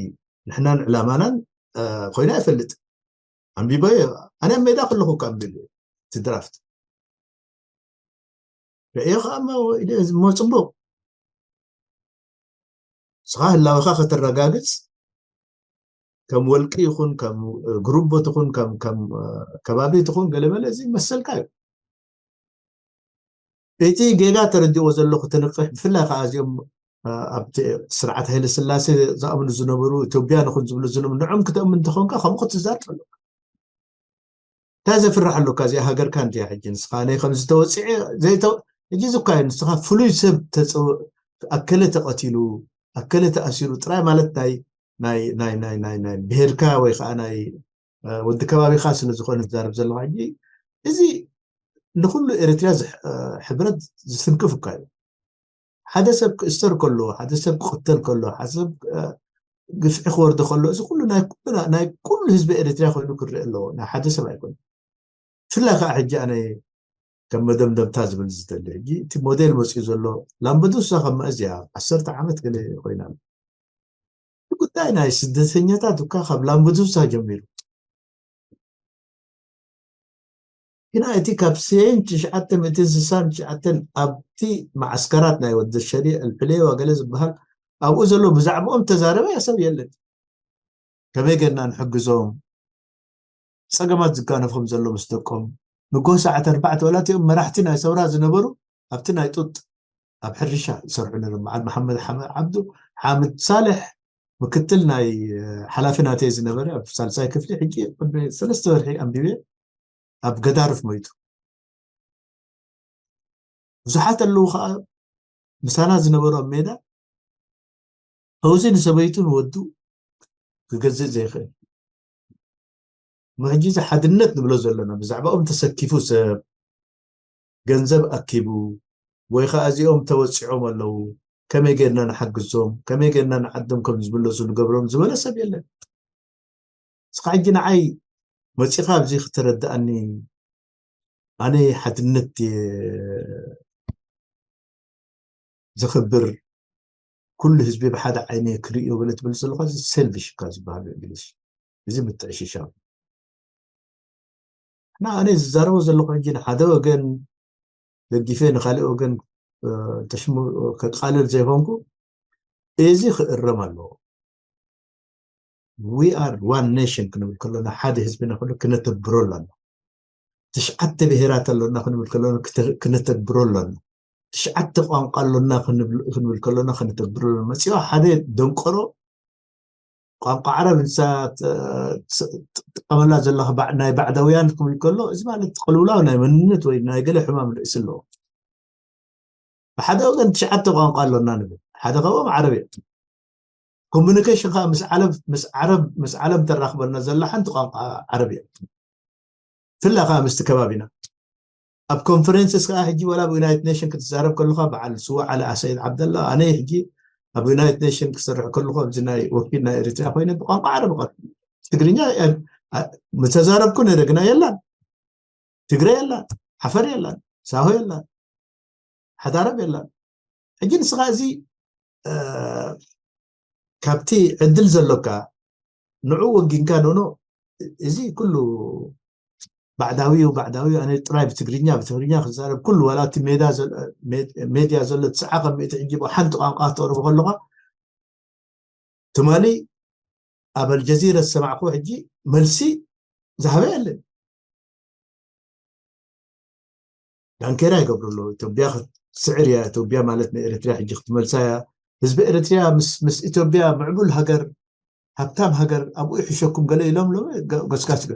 ንሕናን ዕላማናን እ፣ ኮይነ ኣይፈልጥ ኣንቢበዮ። ኣነ ኣብ ሜዳ ከለኹ እኳ ኣንቢበ እቲ ድራፍት ርእዮ ከዓ እሞ ኢለ እሞ ፅቡቅ ንስኻ ህላወኻ ከተረጋግፅ ከም ወልቂ ይኹን ከም ግሩቦ ትኹን ከም ከም ከባቢ ትኹን ገለመለ እዚ መሰልካ እዩ። እቲ ጌጋ ተረዲዎ ዘሎ ክትንቅሕ ብፍላይ ከዓ እዚኦም ኣብቲ ስርዓት ሃይለ ስላሴ ዝኣምኑ ዝነበሩ ኢትዮጵያ ንኹን ዝብሉ ዝነበሩ ንዕም ክተእምን እንተኾንካ ከምኡ ክትዛረብ ኣለካ። እንታይ ዘፍርሕ ኣለካ እዚኣ ሃገርካ እንድያ ሕጂ ንስኻ ናይ ከምዚ ተወፂዐ ዘይተ ሕጂ ዝኳ እዩ ንስኻ ፍሉይ ሰብ ተፀው ኣከለ ተቐቲሉ ኣከለ ተኣሲሩ ጥራይ ማለት ናይ ናይ ናይ ናይ ናይ ናይ ብሄርካ ወይ ከዓ ናይ ወዲ ከባቢኻ ስለ ዝኾነ ትዛረብ ዘለኻ ሕጂ እዚ ንኩሉ ኤርትርያ ሕብረት ዝስንክፍ እኳ እዩ ሓደ ሰብ ክእሰር ከሎ ሓደ ሰብ ክቕተል ከሎ ሓደ ሰብ ግፍዒ ክወርዶ ከሎ እዚ ኩሉ ናይ ኩሉ ህዝቢ ኤርትርያ ኮይኑ ክርእ ኣለዎ ናይ ሓደ ሰብ ኣይኮነ ብፍላይ ከዓ ሕጂ ኣነ ከም መደምደምታ ዝብል ዝደሊ ሕጂ እቲ ሞዴል መፅኡ ዘሎ ላምበዱሳ ከም መእዝያ ዓሰርተ ዓመት ገለ ኮይና እቲ ጉዳይ ናይ ስደተኛታት እኳ ካብ ላምበዱሳ ጀሚሩ ግና እቲ ካብ ሽሕን ትሽዓተ ሚእትን ስሳን ትሽዓተን ኣብቲ ማዓስከራት ናይ ወዲ ሸሪዕ ኣልሕሌዋ ገለ ዝበሃል ኣብኡ ዘሎ ብዛዕባኦም ተዛረበ ሰብ የለን። ከመይ ገርና ንሕግዞም? ፀገማት ዝጋነፎም ዘሎ ምስ ደቆም ንጎ ሰዓት ኣርባዕተ ወላ እቲኦም መራሕቲ ናይ ሰውራ ዝነበሩ ኣብቲ ናይ ጡጥ ኣብ ሕርሻ ይሰርሑ ነይሮም። በዓል መሓመድ ሓመ- ዓብዱ ሓምድ ሳልሕ ምክትል ናይ ሓላፊ ናተይ ዝነበረ ኣብ ሳልሳይ ክፍሊ ሕጂ ቅድሚ ሰለስተ ወርሒ ኣንቢበ ኣብ ገዳርፍ ሞይቱ። ብዙሓት ኣለዉ ከዓ ምሳና ዝነበሩ ኣብ ሜዳ ፈውዚ ንሰበይቱ ንወዱ ክገዝእ ዘይኽእል ምሕጂ እዚ ሓድነት ንብሎ ዘለና ብዛዕባኦም ተሰኪፉ ሰብ ገንዘብ ኣኪቡ ወይ ከዓ እዚኦም ተወፂዖም ኣለዉ ከመይ ጌርና ንሓግዞም ከመይ ጌርና ንዓዶም ከም ዝምለሱ ንገብሮም ዝበለ ሰብ የለን እስኻ ሕጂ ንዓይ መፂኻ ኣብዚ ክተረድኣኒ ኣነ ሓድነት እየ ዘኽብር ኩሉ ህዝቢ ብሓደ ዓይነ ክርእዮ ገለ ትብል ዘለኹ እዚ ሰልፊሽ እካ ዝበሃል ብእንግሊሽ እዚ ምትዕሽሻው እና ኣነ ዝዛረቦ ዘለኹ ሕጂ ንሓደ ወገን ደጊፈ ንካልእ ወገን ተሽሙ ከቃልል ዘይኮንኩ እዚ ክእረም ኣለዎ we are one nation ክንብል ከሎና ሓደ ህዝቢ ንክሉ ክነተግብሮ ኣለና ትሽዓተ ብሄራት ኣሎና ክንብል ከሎና ክነተግብሮ ኣለና ትሽዓተ ቋንቋ ኣሎና ክንብል ከሎና ክነተግብሮ ኣለና መፂኦ ሓደ ደንቆሮ ቋንቋ ዓረብ ንሳ ትጥቀመላ ዘለካ ናይ ባዕዳውያን ክብል ከሎ እዚ ማለት ቅልውላው ናይ መንነት ወይ ናይ ገለ ሕማም ርእሲ ኣለዎ ብሓደ ወገን ትሽዓተ ቋንቋ ኣሎና ንብል ሓደ ካብኦም ዓረብ እዮም ኮሚኒኬሽን ከዓ ምስ ዓለም ምስ ዓረብ ምስ ዓለም ተራኽበና ዘላ ሓንቲ ቋንቋ ዓረብ እያ ፍላ ከዓ ምስቲ ከባቢና ኣብ ኮንፈረንስስ ከዓ ሕጂ ወላ ብዩናይትድ ኔሽን ክትዛረብ ከለካ በዓል ስዋ ዓሊ ኣሰይድ ዓብደላ ኣነ ሕጂ ኣብ ዩናይትድ ኔሽን ክሰርሕ ከለኩ ኣብዚ ናይ ወኪል ናይ ኤሪትርያ ኮይነ ብቋንቋ ዓረብ ቀር ትግርኛ ምተዛረብኩ ነረ ግና የላን ትግረ የላን ዓፈር የላን ሳሆ የላን፣ ሓዳረብ የላን። ሕጂ ንስኻ እዚ እ፣ ካብቲ ዕድል ዘሎካ ንዑ ወጊንካ ኖኖ። እዚ ኩሉ ባዕዳዊ እዩ፣ ባዕዳዊ እዩ። ኣነ ጥራይ ብትግርኛ ብትግርኛ ክዛረብ ኩሉ ዋላ እቲ ሜዳ ዘሎ- ሜድ- ሜድያ ዘሎ ትስዓ ከም ሚእቲ ሕጂ ብሓንቲ ቋንቋ ክትቕርቦ ከለኻ ትማሊ ኣብ ኣልጀዚረ ዝሰማዕኩ ሕጂ መልሲ ዝሃበ የለን። ዳንኬራ ይገብሩ ኣለዉ። ኢትዮጵያ ክትስዕር እያ። ኢትዮጵያ ማለት ንኤርትራ ሕጂ ክትመልሳ እያ። ህዝቢ ኤርትራ ምስ ምስ ኢትዮጵያ ምዕቡል ሃገር፣ ሃብታም ሃገር ኣብኡ ይሕሸኩም ገለ ኢሎም ሎ ገስጋስ ገ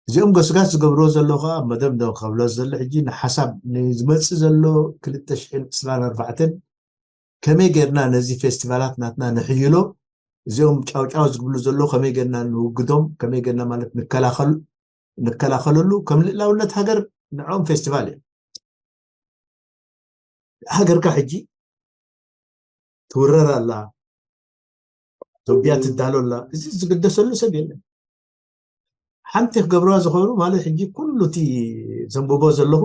እዚኦም ገስጋስ ዝገብርዎ ዘለዉ ከዓ ኣብ መደብ ዶ ከብሎ ዘሎ ሕጂ ንሓሳብ ንዝመፅእ ዘሎ ክልተ ሽሕን ዕስራን ኣርባዕተን ከመይ ጌርና ነዚ ፌስቲቫላት ናትና ንሕይሎ፣ እዚኦም ጫውጫው ዝብሉ ዘለዉ ከመይ ጌርና ንውግዶም፣ ከመይ ጌርና ማለት ንከላኸሉ ንከላኸለሉ ከም ልእላውነት ሃገር ንዕኦም ፌስቲቫል እዮም። ሃገርካ ሕጂ ትውረር ኣላ፣ ቶቢያ ትዳሎ ኣላ፣ እዚ ዝግደሰሉ ሰብ የለን። ሓንቲ ክገብርዋ ዝኸብሩ ማለት ሕጂ ኩሉ እቲ ዘንብቦ ዘለኹ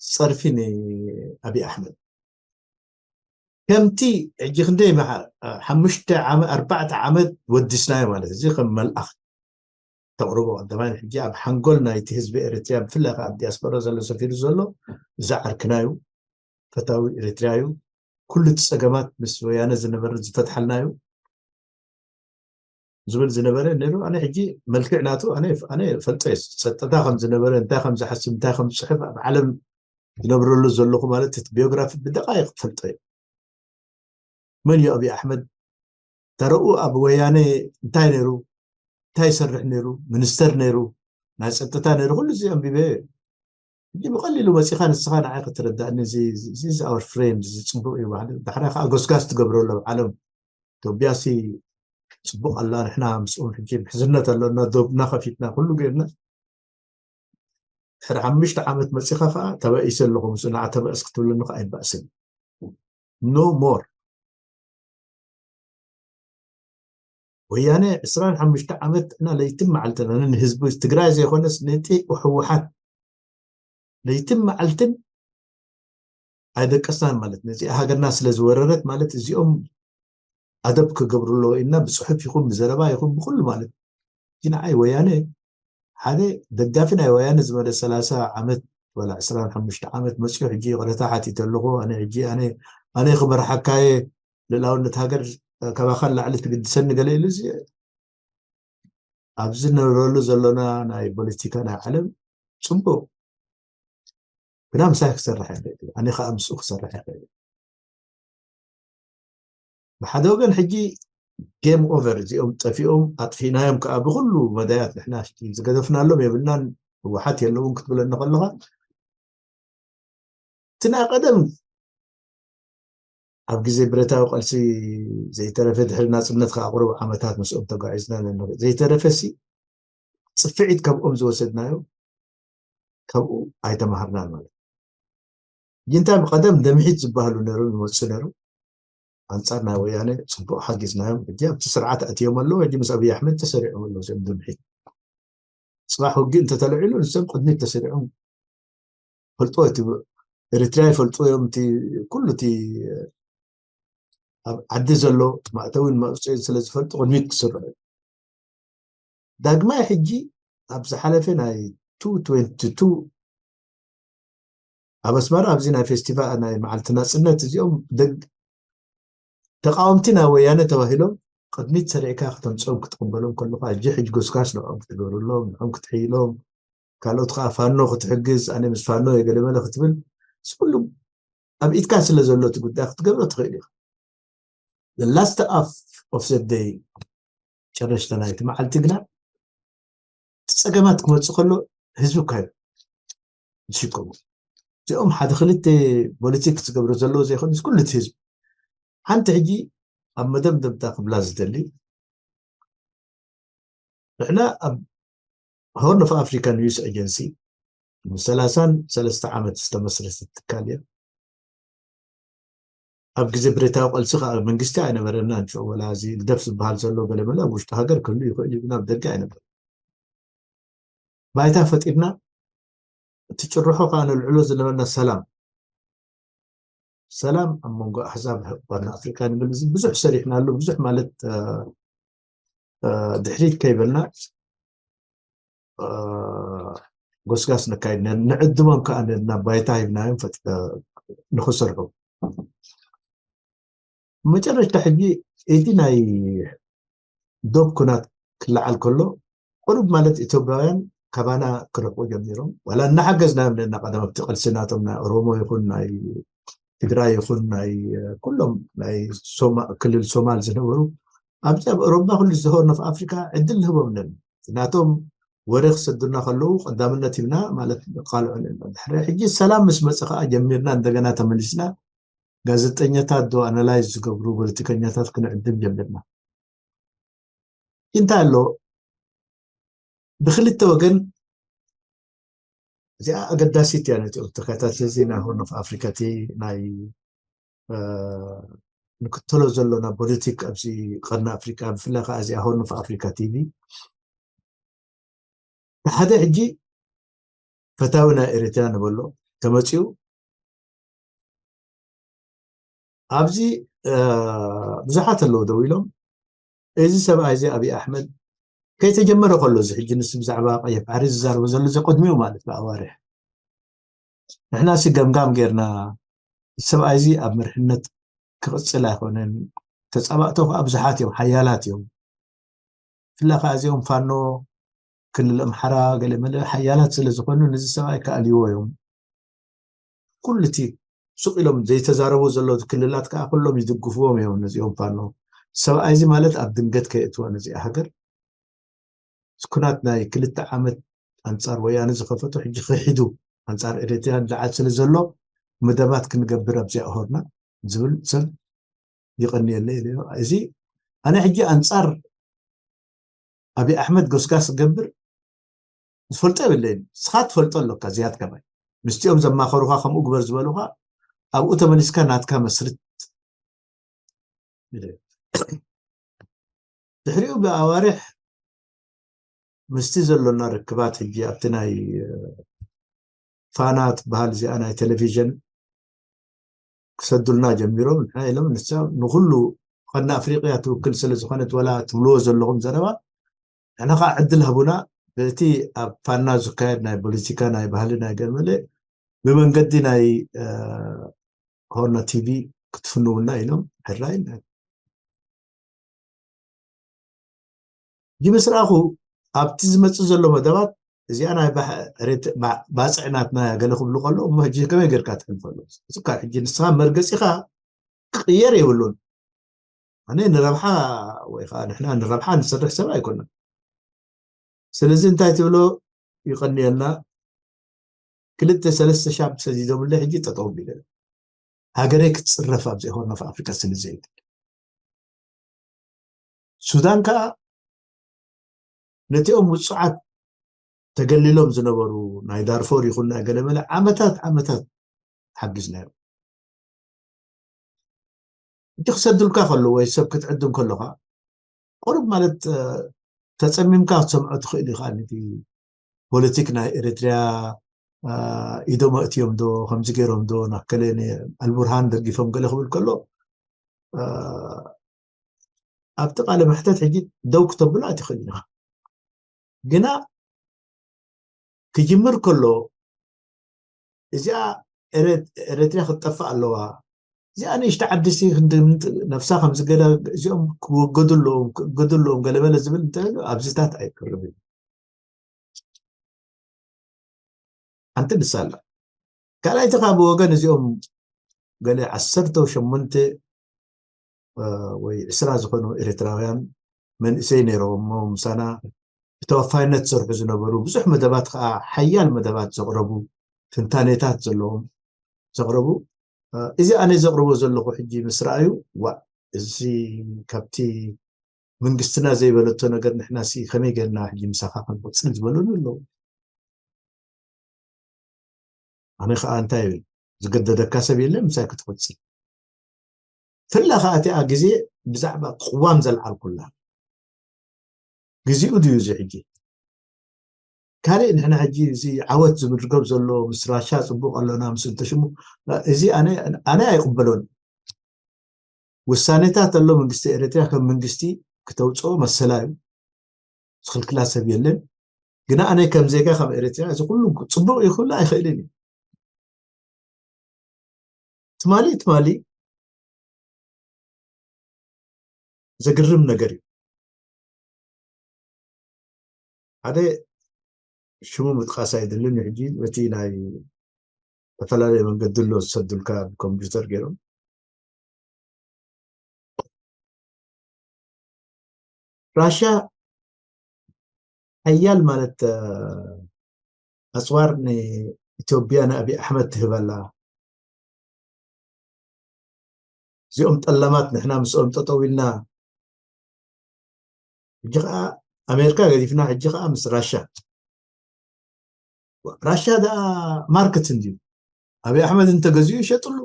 ጸርፊ ንኣብይ ኣሕመድ ከምቲ ሕጂ ክንደይ ሓሙሽተ ዓመት ኣርባዕተ ዓመት ወዲስናዮ ማለት እዚ ከም መልኣኽ ተቕርቦ ቀዳማይ ሕጂ ኣብ ሓንጎል ናይቲ ህዝቢ ኤርትራ ብፍላይ ኣብ ዲያስፖራ ዘሎ ሰፊሩ ዘሎ እዚ ዓርክናዩ ፈታዊ ኤርትራዩ ኩሉ እቲ ጸገማት ምስ ወያነ ዝነበረ ዝፈትሓልናዩ ዝብል ዝነበረ ነይሩ ኣነ ሕጂ መልክዕ ናቱ ኣነ ኣነ ፈልጦ እየ ጸጥታ ከም ዝነበረ እንታይ ከም ዝሓስብ እንታይ ከም ዝጽሕፍ ኣብ ዓለም ዝነብረሉ ዘለኹ ማለት እቲ ቢዮግራፊ ብደቃይቕ ፈልጦ እየ መን እዩ ኣብይ ኣሕመድ ተረኡ ኣብ ወያነ እንታይ ነይሩ እንታይ ይሰርሕ ነይሩ ሚኒስተር ነይሩ ናይ ጸጥታ ነይሩ ኩሉ እዚ ኣንቢበ ሕጂ ብቐሊሉ መፂኻ ንስኻ ንዓይ ክትረዳእኒ እዚ our friend እዚ ፅቡቅ እዩ ባህሊ ዳሕራ ከዓ ጎስጋስ ትገብረሉ ኣብ ዓለም ኢትዮጵያ ሲ ፅቡቅ ኣላ ንሕና ምስኦም ሕጂ ምሕዝነት ኣሎና ዶብና ከፊትና ኩሉ ገይርና ድሕሪ ሓሙሽተ ዓመት መፂኻ ከዓ ተባኢሰ ኣለኹ ምስ ንዓ ተባእስ ክትብለኒ ከዓ ኣይባእስን no more ወያነ ዕስራን ሓሙሽተ ዓመት እና ለይትን መዓልትን ኣነ ንህዝቢ ትግራይ ዘይኮነስ ነቲ ህወሓት ለይትን መዓልትን ኣይደቀስናን ማለት ነዚ ሃገርና ስለ ዝወረረት ማለት እዚኦም ኣደብ ክገብሩ ኣለዎ ኢልና ብፅሑፍ ይኹን ብዘረባ ይኹን ብኩሉ ማለት እቲ ንዓይ ወያነ ሓደ ደጋፊ ናይ ወያነ ዝመለ ሰላሳ ዓመት ወላ ዕስራን ሓሙሽተ ዓመት መፅኡ ሕጂ ይቕረታ ሓቲተ ኣለኹ ኣነ ሕጂ ኣነ ኣነ ክመርሓካየ ልእላውነት ሃገር ካባኻ ንላዕሊ ትግድሰኒ ገለ ኢሉ እዚ ኣብዚ ንነብረሉ ዘሎና ናይ ፖለቲካ ናይ ዓለም ፅቡቅ ግና ምሳይ ክሰርሕ ይኽእል ኣነ ከዓ ምስኡ ክሰርሕ ይኽእል ብሓደ ወገን ሕጂ game over እዚኦም ጠፊኦም ኣጥፊእናዮም ከዓ ብኩሉ መዳያት ንሕና ዝገደፍናሎም የብልናን ህወሓት የለውን ክትብለኒ ከለካ እቲ ናይ ቀደም ኣብ ግዜ ብረታዊ ቃልሲ ዘይተረፈ ድሕሪ ናፅነት ከዓ ቁሩብ ዓመታት ምስኦም ተጓዒዝና ነንርኢ ዘይተረፈ ሲ ፅፍዒት ካብኦም ዝወሰድናዮ ካብኡ ኣይተማሃርናን ማለት እዩ። ይንታ ብቀደም ደምሒት ዝበሃሉ ነይሮም ይመፁ ነይሩ ኣንፃር ናይ ወያነ ፅቡቅ ሓጊዝናዮም ሕጂ ኣብቲ ስርዓት ኣትዮም ኣለዉ ሕጂ ምስ ኣብይ ኣሕመድ ተሰሪዖም ኣለዉ እዚኦም ደምሒት ፅባሕ ውግእ እንተተልዒሉ ንሶም ቅድሚት ተሰሪዖም ፈልጦ እቲ ኤርትራ ይፈልጡ እዮም እቲ ኩሉ እቲ ኣብ ዓዲ ዘሎ ማእተዊን መውፅኢን ስለ ዝፈልጡ ቅድሚት ክስርዑ እዮም ዳግማይ ሕጂ ኣብ ዝሓለፈ ናይ two twenty two ኣብ ኣስመራ ኣብዚ ናይ ፌስቲቫል ናይ መዓልቲ ናፅነት እዚኦም ደግ ተቃወምቲ ናይ ወያነ ተባሂሎም ቅድሚት ሰሪዕካ ከተምፅኦም ክትቅበሎም ከለካ እጂ ሕጂ ጎስጋስ ንዕኦም ክትገብርሎም ንዕኦም ክትሕይሎም ካልኦት ከዓ ፋኖ ክትሕግዝ ኣነ ምስ ፋኖ እየ ገለመለ ክትብል እዚ ኩሉ ኣብ ኢድካ ስለ ዘሎ እቲ ጉዳይ ክትገብሮ ትኽእል ኢኻ the last half of the day ጨረሽተ ናይቲ መዓልቲ ግና እቲ ፀገማት ክመፅእ ከሎ ህዝቢ እኳ እዩ ዝሽከሙ እዚኦም ሓደ ክልተ ፖለቲክ ዝገብሩ ዘለዉ ዘይኮኑስ ኩሉ እቲ ህዝቢ ሓንቲ ሕጂ ኣብ መደምደምታ ክብላ ዝደሊ ንሕና ኣብ Horn of Africa News Agency ብ ሰላሳን ሰለስተ ዓመት ዝተመስረተ ትካል እያ ኣብ ግዜ ብረታዊ ቃልሲ ከዓ መንግስቲ ኣይነበረና ንሽዑ ወላ እዚ ህግደፍ ዝበሃል ዘሎ ገለመለ ኣብ ውሽጢ ሃገር ክህሉ ይኽእል እዩ ግን ኣብ ደገ ኣይነበረ ባይታ ፈጢርና እቲ ጭርሖ ከዓ ንልዕሎ ዝነበና ሰላም ሰላም ኣብ መንጎ ኣሕዛብ ዋና ኣፍሪካ ንብል። እዚ ብዙሕ ሰሪሕናሉ። ብዙሕ ማለት ድሕሪት ከይበልና ጎስጋስ ነካይድ፣ ንዕድሞም ከዓ ነና ባይታ ሂብናዮም ንክሰርሑ። መጨረሽታ ሕጂ እቲ ናይ ዶብ ኩናት ክለዓል ከሎ ቁሩብ ማለት ኢትዮጵያውያን ካባና ክርሕቁ ጀሚሮም። ዋላ እናሓገዝናዮም ነና ቀደም ኣብቲ ቅልሲ ናቶም ናይ ኦሮሞ ይኹን ናይ ትግራይ ይኹን ናይ ኩሎም ናይ ክልል ሶማል ዝነበሩ ኣብዚ ኣብ ኦሮማ ኩሉ ዝሆርን ኦፍ ኣፍሪካ ዕድል ንህቦም ነን ናቶም ወረ ክሰዱና ከለዉ ቀዳምነት ሂብና ማለት ቃልዑ ነና። ድሕሪ ሕጂ ሰላም ምስ መፀ ከዓ ጀሚርና እንደገና ተመሊስና ጋዜጠኛታት ዶ ኣናላይዝ ዝገብሩ ፖለቲከኛታት ክንዕድም ጀሚርና። እንታይ ኣሎ ብክልተ ወገን እዚኣ ኣገዳሲት እያ ነቲ ተከታተልቲ ናይ ሆርን ኦፍ ኣፍሪካ እቲ ናይ ንክተሎ ዘሎና ፖለቲክ ኣብዚ ቀርኒ ኣፍሪካ ብፍላይ ከዓ እዚኣ ሆርን ኦፍ ኣፍሪካ ቲቪ ሓደ ሕጂ ፈታዊ ናይ ኤርትራ ንበሎ ተመፅኡ ኣብዚ ብዙሓት ኣለዉ ደው ኢሎም እዚ ሰብኣይ እዚ ኣብይ ኣሕመድ ከይተጀመረ ከሎ እዚ ሕጂ ንስ ብዛዕባ ቀይሕ ባሕሪ ዝዛረቦ ዘሎ እዚ ቅድሚኡ ማለት ብኣዋርሕ ንሕና ሲ ገምጋም ጌርና ሰብኣይ እዚ ኣብ መርሕነት ክቕፅል ኣይኮነን። ተፃባእቶ ከዓ ብዙሓት እዮም፣ ሓያላት እዮም። ብፍላይ ከዓ እዚኦም ፋኖ ክልል ኣምሓራ ገለ መለ ሓያላት ስለ ዝኾኑ ነዚ ሰብኣይ ከኣልይዎ እዮም። ኩሉ እቲ ሱቕ ኢሎም ዘይተዛረቡ ዘሎ ክልላት ከዓ ኩሎም ይድግፍዎም እዮም ነዚኦም ፋኖ። ሰብኣይ እዚ ማለት ኣብ ድንገት ከየእትዋ ነዚኣ ሃገር ኩናት ናይ ክልተ ዓመት ኣንፃር ወያነ ዝኸፈቶ ሕጂ ክሒዱ ኣንፃር ኤርትራ ልዓል ስለ ዘሎ መደባት ክንገብር ኣብዚኣ ሆርና ዝብል ሰብ ይቐንየለይ ኢለ እዚ ኣነ ሕጂ ኣንፃር ኣብይ ኣሕመድ ጎስጋስ ክገብር ዝፈልጦ የብለይን። ንስኻ ትፈልጦ ኣለካ ዝያድ ከማይ ምስቲኦም ዘማኸሩኻ ከምኡ ግበር ዝበሉኻ ኣብኡ ተመሊስካ ናትካ መስርት ድሕሪኡ ብኣዋርሕ ምስቲ ዘሎና ርክባት ሕጂ ኣብቲ ናይ ፋና ትበሃል እዚኣ ናይ ቴሌቪዥን ክሰዱልና ጀሚሮም ንሕና ኢሎም ንሳ ንኩሉ ቀርኒ ኣፍሪቅያ ትውክል ስለ ዝኾነት ወላ ትብልዎ ዘለኹም ዘረባ ንሕና ከዓ ዕድል ሃቡና በቲ ኣብ ፋና ዝካየድ ናይ ፖለቲካ ናይ ባህሊ ናይ ገመለ ብመንገዲ ናይ ሆርና ቲቪ ክትፍንውና ኢሎም ሕራይ ጂ ምስ ረኣኹ ኣብቲ ዝመፅእ ዘሎ መደባት እዚኣ ናይ ባፅዕ ናትና ገለ ክብሉ ከለዉ እሞ ሕጂ ከመይ ጌርካ ትሕልፈሉ እዚካ ሕጂ ንስኻ መርገፂኻ ክቅየር የብሉን ኣነ ንረብሓ ወይ ከዓ ንሕና ንረብሓ ንሰርሕ ሰብ ኣይኮነን ስለዚ እንታይ ትብሎ ይቀንየልና ክልተ ሰለስተ ሻብ ሰዲዶምለ ሕጂ ጠጠው ቢለ ሃገረይ ክትፅረፍ ኣብ ዘይኮነ ኣፍሪካ ስለ ዘይብል ሱዳን ከዓ ነቲኦም ውፁዓት ተገሊሎም ዝነበሩ ናይ ዳርፎር ይኹን ናይ ገለመለ ዓመታት ዓመታት ሓጊዝናዮም እቲ ክሰዱልካ ከሎ ወይ ሰብ ክትዕድም ከሎካ ቁሩብ ማለት ተፀሚምካ ክትሰምዖ ትኽእል ኢኻ ነቲ ፖለቲክ ናይ ኤርትርያ ኢዶም ኣእትዮም ዶ ከምዚ ገይሮም ዶ ናከለ ኣልቡርሃን ደጊፎም ገለ ክብል ከሎ ኣብቲ ቃለ መሕተት ሕጂ ደው ክተብሎ ኣይትኽእል ኢኻ ግና ክጅምር ከሎ እዚኣ ኤረትርያ ክትጠፍእ ኣለዋ እዚኣ ንእሽተ ዓዲ ሲ ክንዲ ነፍሳ ከምዚ ገለ እዚኦም ክወገዱ ኣለዎም ክእገዱ ኣለዎም ገለበለ ዝብል እንተሎ ኣብዚታት ኣይቅርብን ሓንቲ ንሳ ኣላ ካልኣይቲ ከዓ ብወገን እዚኦም ገለ ዓሰርተ ሸሞንተ ወይ ዕስራ ዝኾኑ ኤርትራውያን መንእሰይ ነይሮም እሞ ምሳና ብተወፋይነት ዝሰርሑ ዝነበሩ ብዙሕ መደባት ከዓ ሓያል መደባት ዘቕረቡ ትንታኔታት ዘለዎም ዘቕረቡ እዚ ኣነ ዘቕርቦ ዘለኹ ሕጂ ምስ ረኣዩ ዋእ እዚ ካብቲ መንግስትና ዘይበለቶ ነገር ንሕና ሲ ከመይ ገርና ሕጂ ምሳኻ ክንቆፅል ዝበለሉ ኣለዉ ኣነ ከዓ እንታይ ይብል ዝገደደካ ሰብ የለን ምሳይ ክትቆፅል ፍላ ከዓ እቲኣ ግዜ ብዛዕባ ቅዋም ዘልዓልኩላ ግዜኡ ድዩ እዚ ሕጂ ካልእ ንሕና ሕጂ እዚ ዓወት ዝምዝገብ ዘሎ ምስ ራሻ ጽቡቕ ኣሎና ምስ እንተሽሙ፣ እዚ ኣነ፣ ኣነ ኣይቕበሎን። ውሳኔታት ኣሎ መንግስቲ ኤርትራ ከም መንግስቲ ክተውፅኦ መሰላ እዩ። ዝኽልክላ ሰብ የለን። ግና ኣነ ከም ዜጋ ካብ ኤርትራ እዚ ኩሉ ጽቡቕ ይኹን ኣይኽእልን እዩ። ትማሊ፣ ትማሊ ዘግርም ነገር እዩ። ሓደ ሽሙ ምጥቃስ ኣይደልን እዩ። ሕጂ በቲ ናይ ዝተፈላለየ መንገዲ ኣሎ ዝሰዱልካ ብኮምፒውተር ገይሮም። ራሽያ ሓያል ማለት፣ እ፣ ኣጽዋር ንኢትዮጵያ ንኣብይ ኣሕመድ ትህብ ኣላ። እዚኦም ጠላማት ንሕና ምስኦም ጠጠው ኢልና። ሕጂ ኸዓ ኣሜሪካ ገዲፍና፣ ሕጂ ኸዓ ምስ ራሻ። ራሻ ደኣ ማርኬት እንድዩ። ኣብይ ኣሕመድ እንተገዚኡ ይሸጥሉ።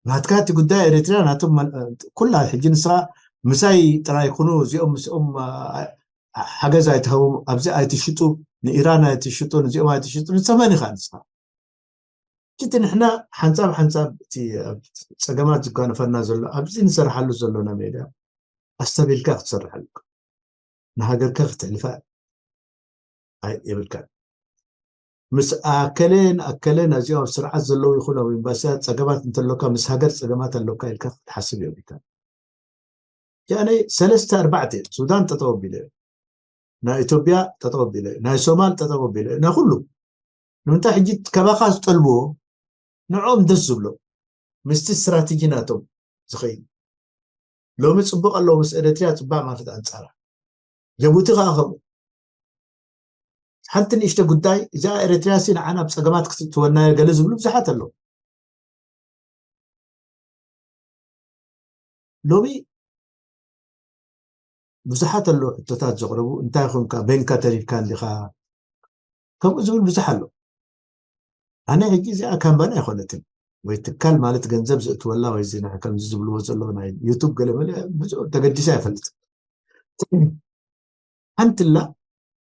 ናትካ እቲ ጉዳይ ኤርትራ ናቶም መን-፣ ኩላ ሕጂ ንስኻ ምሳይ ጥራይ ኩኑ፣ እዚኦም ምስኦም፣ አ፣ ሓገዝ ኣይትሃቡ፣ ኣብዚ ኣይትሽጡ፣ ንኢራን ኣይትሽጡ፣ ንዚኦም ኣይትሽጡ፣ ንሰመን ኢኻ ንስኻ። እቲ ንሕና ሓንሳብ ሓንሳብ እቲ ኣብ ጸገማት ዝጓነፈና ዘሎ፣ ኣብዚ ንሰርሓሉ ዘሎና ሜዳ ኣስተቢልካ ክትሰርሕ ኣለካ። ንሃገርካ ክትሕልፋ ኣይ-፣ የብልካን። ምስ ኣከለ ንኣከለ ናዚኦም ኣብ ስርዓት ዘለዉ ይኹን ኣብ ኤምባሲታት ጸገማት እንተሎካ፣ ምስ ሃገር ጸገማት ኣሎካ ኢልካ ክትሓስብ የብልካን። ያኔ ሰለስተ ኣርባዕተ ሱዳን ጠጠው ኣቢለ፣ ናይ ኢትዮጵያ ጠጠው ኣቢለ፣ ናይ ሶማል ጠጠው ኣቢለ፣ ናይ ኩሉ። ንምንታይ ሕጂ ከባኻ ዝጠልብዎ ንዕኦም ደስ ዝብሎ ምስቲ ስትራቴጂ ናቶም ዝኸይድ። ሎሚ ጽቡቕ ኣለዉ ምስ ኤርትርያ ጽባቕ ማለት ኣንጻራ። ጀቡቲ ከኣ ከምኡ። ሓንቲ ንእሽቶ ጉዳይ እዚኣ ኤርትርያ ሲ ንዓና ኣብ ጸገማት ክትእትወና እያ ገለ ዝብሉ ብዙሓት ኣለዉ። ሎሚ ብዙሓት ኣለዉ ሕቶታት ዘቕረቡ፣ እንታይ ኾንካ፣ በይንካ ተሪፍካ እንዲኻ፣ ከምኡ ዝብል ብዙሕ ኣሎ። ኣነ ሕጂ እዚኣ ካምባኒ ኣይኮነትን፣ ወይ ትካል ማለት ገንዘብ ዘእትወላ፣ ወይ እዚ ናይ ከምዚ ዝብልዎ ዘለዉ ናይ ዩቱብ ገለ መለ ብዙ ተገዲሰ ኣይፈልጥን። ሓንትላ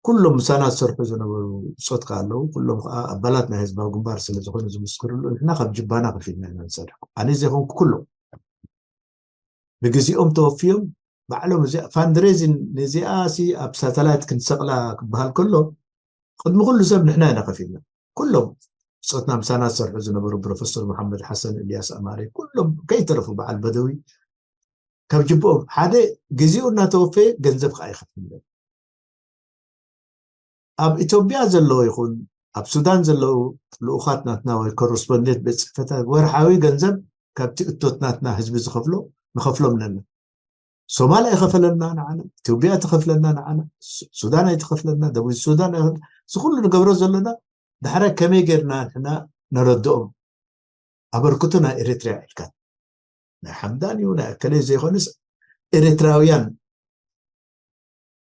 ኩሎም ምሳና ዝሰርሑ ዝነበሩ ብጾት ከኣ ኣለዉ። ኩሎም ከኣ ኣባላት ናይ ህዝባዊ ግንባር ስለ ዝኾኑ ዝምስክርሉ፣ ንሕና ካብ ጅባና ከፊልና ኢና ንሰርሕ። ኣነ ዘይኮንኩ ኩሎም። ብግዜኦም ተወፍዮም ባዕሎም እዚኣ ፋንድሬዚን ነዚኣ ሲ ኣብ ሳተላይት ክንሰቕላ ክበሃል ከሎ፣ ቅድሚ ኩሉ ሰብ ንሕና ኢና ከፊልና። ኩሎም ብጾትና ምሳና ዝሰርሑ ዝነበሩ ፕሮፌሰር መሓመድ ሓሰን፣ እልያስ ኣማረ፣ ኩሎም ከይተረፉ በዓል በደዊ ካብ ጅብኦም ሓደ ግዜኡ እናተወፈየ ገንዘብ ከኣ ይኸፍል ነይሩ። ኣብ ኢትዮጵያ ዘለዉ ይኹን ኣብ ሱዳን ዘለዉ ልኡኻት ናትና ወይ ኮረስፖንደንት ቤት ጽሕፈታት ወርሓዊ ገንዘብ ካብቲ እቶት ናትና ህዝቢ ዝኸፍሎ ንኸፍሎም ነና። ሶማል ኣይኸፈለና ንዓና፣ ኢትዮጵያ ኣይትኸፍለና ንዓና፣ ሱ-፣ ሱዳን ኣይትኸፍለና፣ ደቡብ ሱዳን ኣይኸፍለ-፣ እዚ ኩሉ ንገብሮ ዘለና ዳሕራይ ከመይ ጌርና ንሕና ነረድኦም? ኣበርክቶ ናይ ኤርትርያ ኢልካ ናይ ሓምዳን እዩ ናይ ኣከለ ዘይኮነስ ኤርትራውያን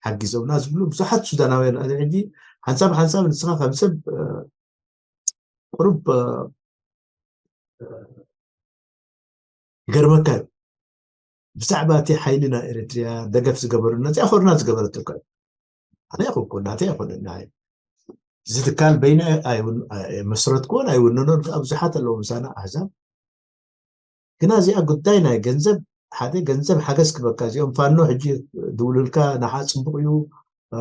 ሓጊዞምና ዝብሉ ብዙሓት ሱዳናውያን። ኣነ ሕጂ ሓንሳብ ሓንሳብ ንስኻ ከም ሰብ፣ እ፣ ቁሩብ፣ እ፣ እ፣ ይገርመካ እዩ። ብዛዕባ እቲ ሓይሊ ናይ ኤርትርያ ደገፍ ዝገበሩና፣ እዚኣ ኮርና ዝገበረትልካ እዩ። ኣነ ይኹንኩ፣ ናተይ ኣይኮነን፣ ናይ እዚ ትካል በይነ ኣይውን-፣ ኣይ-፣ መስረትኩዎን ኣይውንኖን፣ ከዓ ብዙሓት ኣለዉ ምሳና ኣህዛብ። ግና እዚኣ ጉዳይ ናይ ገንዘብ፣ ሓደ ገንዘብ ሓገዝ ክበካ፣ እዚኦም ፋኖ ሕጂ ድውሉልካ፣ ንዓ ጽቡቕ እዩ፣ እ፣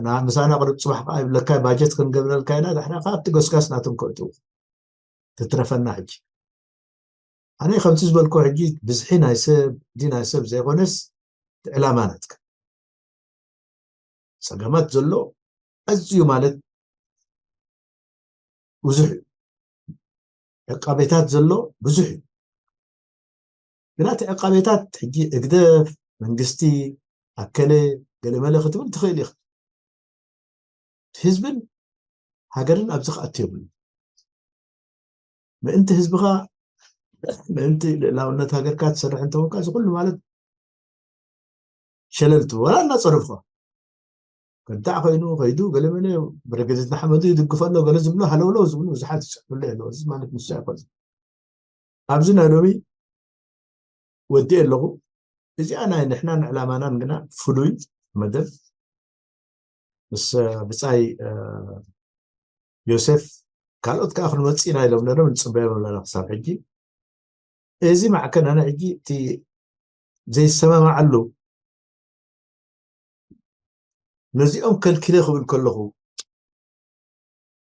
ና-፣ ምሳና ቅርብ ጽባሕ ከዓ ይብለካ፣ ባጀት ክንገብረልካ ኢና፣ ዳሕራ ከዓ ኣብቲ ጎስጋስ ናቶም ከእትዉ። ትትረፈና ሕጂ። ኣነ ከምቲ ዝበልኩ ሕጂ ብዝሒ ናይ ሰብ፣ ዲ ናይ ሰብ ዘይኮነስ፣ እቲ ዕላማ ናትካ። ጸገማት ዘሎ ኣዝዩ ማለት ብዙሕ እዩ። ዕቃቤታት ዘሎ ብዙሕ እዩ። ግና እቲ ዕቃቤታት ሕጂ ህግደፍ፣ መንግስቲ፣ ኣከለ፣ ገለመለ ክትብል ትኽእል ኢኻ። ህዝብን ሃገርን ኣብዚ ክኣቱ የብሉን። ምእንቲ ህዝብኻ፣ ምእንቲ ልእላውነት ሃገርካ ትሰርሕ እንተኾንካ፣ እዚ ኩሉ ማለት ሸለል ትብል። ዋላ እናጸረፍካ። ከዳዕ ኮይኑ፣ ከይዱ፣ ገለመለ፣ በረገደት ንሓመዱ ይድግፎ ኣሎ፣ ገለ ዝብሉ ሃለውለው ዝብሉ ብዙሓት ይጽሕፉሉ ኣለዉ። እዚ ማለት ንሱ ኣይኮነን። ኣብዚ ናይ ሎሚ ወዲኤ ኣለኹ። እዚኣ ናይ ንሕናን ዕላማናን ግና ፍሉይ መደብ። ምስ ብፃይ ዮሴፍ ካልኦት ከዓ ክንመፅእ ኢና ኢሎም ነሮም ንፅበዮም ኣለና ክሳብ ሕጂ። እዚ ማዕከን ኣነ ሕጂ እቲ ዘይሰማማዓሉ ነዚኦም ከልኪለ ክብል ከለኹ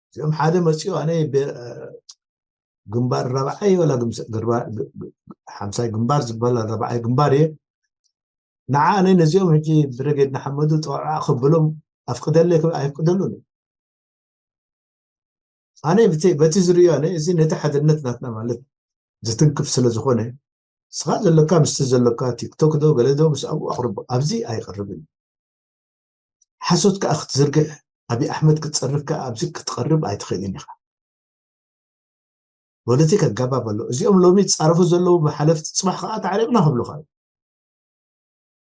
እዚኦም ሓደ መፅኡ ኣነ ግንባር ራብዓይ ወላ ሓምሳይ ግንባር ዝበሃል ራብዓይ ግንባር እየ። ንዓ ኣነ ነዚኦም ሕጂ ብረጌድ ንሓመዱ ጠዋዕ ክብሎም ኣፍቅደለይ ኣይፍቅደሉን። ኣነ በቲ ዝርእዮ ኣነ እዚ ነቲ ሓድነት ናትና ማለት ዝትንክፍ ስለ ዝኾነ ንስኻ ዘለካ ምስቲ ዘለካ ቲክቶክ ዶ ገለ ዶ ምስ ኣብኡ ኣቕርቦ ኣብዚ ኣይቐርብን። ሓሶት ከዓ ክትዝርግሕ ኣብይ ኣሕመድ ክትፀርፍ ከዓ ኣብዚ ክትቐርብ ኣይትኽእልን ኢኻ። ፖለቲክ ኣጋባብ ኣሎ። እዚኦም ሎሚ ዝፃረፉ ዘለዉ ብሓለፍቲ ፅባሕ ከዓ ተዓሪቕና ክብሉኻ እዩ።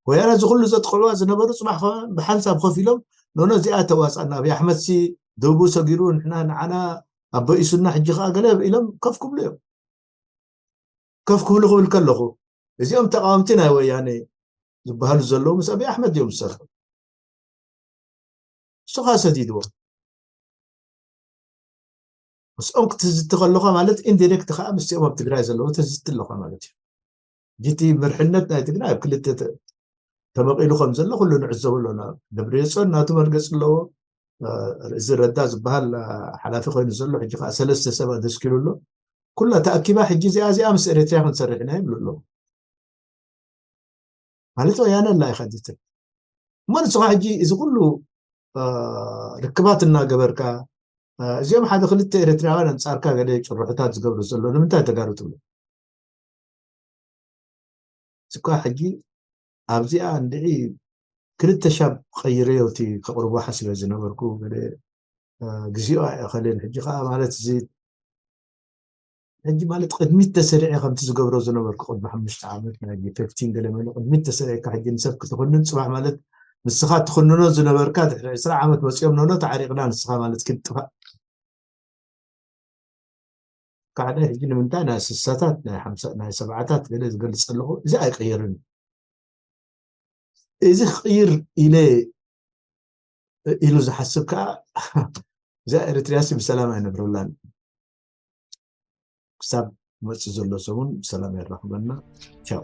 ወያነ እዚ ኩሉ ዘጥቕዕዋ ዝነበሩ ፅባሕ ከዓ ብሓንሳብ ኮፍ ኢሎም ኖኖ እዚኣ ተዋፃና ኣብይ ኣሕመድ ሲ ደቡ ሰጊሩ ንሕና ንዓና ኣበኢሱና ሕጂ ከዓ ገለ ኢሎም ከፍ ክብሉ እዮም። ከፍ ክብሉ ክብል ከለኹ እዚኦም ተቃወምቲ ናይ ወያነ ዝበሃሉ ዘለዉ ምስ ኣብይ ኣሕመድ እዮም ዝሰርሑ። ንሱ ከዓ ሰዲድዎም። ምስኦም ክትዝቲ ከለኻ ማለት ኢንዲሬክት ከዓ ምስኦም ኣብ ትግራይ ዘለዉ ተዝቲ ኣለኻ ማለት እዩ። ጅቲ ምርሕነት ናይ ትግራይ ኣብ ክልተ ተመቂሉ ከም ዘሎ ኩሉ ንዕዘቡ ኣለና። ደብረፅዮን ናቱ መርገፂ ኣለዎ። እዚ ረዳ ዝበሃል ሓላፊ ኮይኑ ዘሎ ሕጂ ከዓ ሰለስተ ሰባት ደስኪሉ ኣሎ። ኩላ ተኣኪባ ሕጂ እዚኣ እዚኣ ምስ ኤርትራ ክንሰርሕ ኢና ይብሉ ኣለዉ። ማለት ወያነ ኣላ ኢኻ ጅትን እሞ ንስኻ ሕጂ እዚ ኩሉ ርክባት እናገበርካ እዚኦም ሓደ ክልተ ኤርትራውያን ኣንፃርካ ገለ ጭርሑታት ዝገብሩ ዘሎ ንምንታይ ተጋሩ ትብሉ? እኳ ሕጂ ኣብዚኣ እንድዒ ክልተ ሻብ ቀይረዮ እቲ ከቕርቦ ሓሲበ ዝነበርኩ ገለ ግዜኡ ኣይኣኸለን። ሕጂ ከዓ ማለት እዚ ሕጂ ማለት ቅድሚት ተሰሪዐ ከምቲ ዝገብሮ ዝነበርኩ ቅድሚ ሓሙሽተ ዓመት ናይ ፌፍቲን ገለ መለ ቅድሚት ተሰሪዕካ ሕጂ ንሰብ ክትኹንን ፅባሕ ማለት ንስኻ ትኹንኖ ዝነበርካ ድሕሪ ዕስራ ዓመት መፂኦም ኖኖ ተዓሪቕና ንስኻ ማለት ክንጥፋእ ካዕደ ሕጂ ንምንታይ ናይ ስሳታት ናይ ሓምሳ ናይ ሰብዓታት ገለ ዝገልፅ ኣለኹ እዚ ኣይቀየርን እዩ። እዚ ክቅይር ኢለ ኢሉ ዝሓስብ ከዓ እዛ ኤርትርያሲ ብሰላም ኣይነብረላን። ክሳብ መፅእ ዘሎ ሰሙን ብሰላም የራኽበና። ቻው።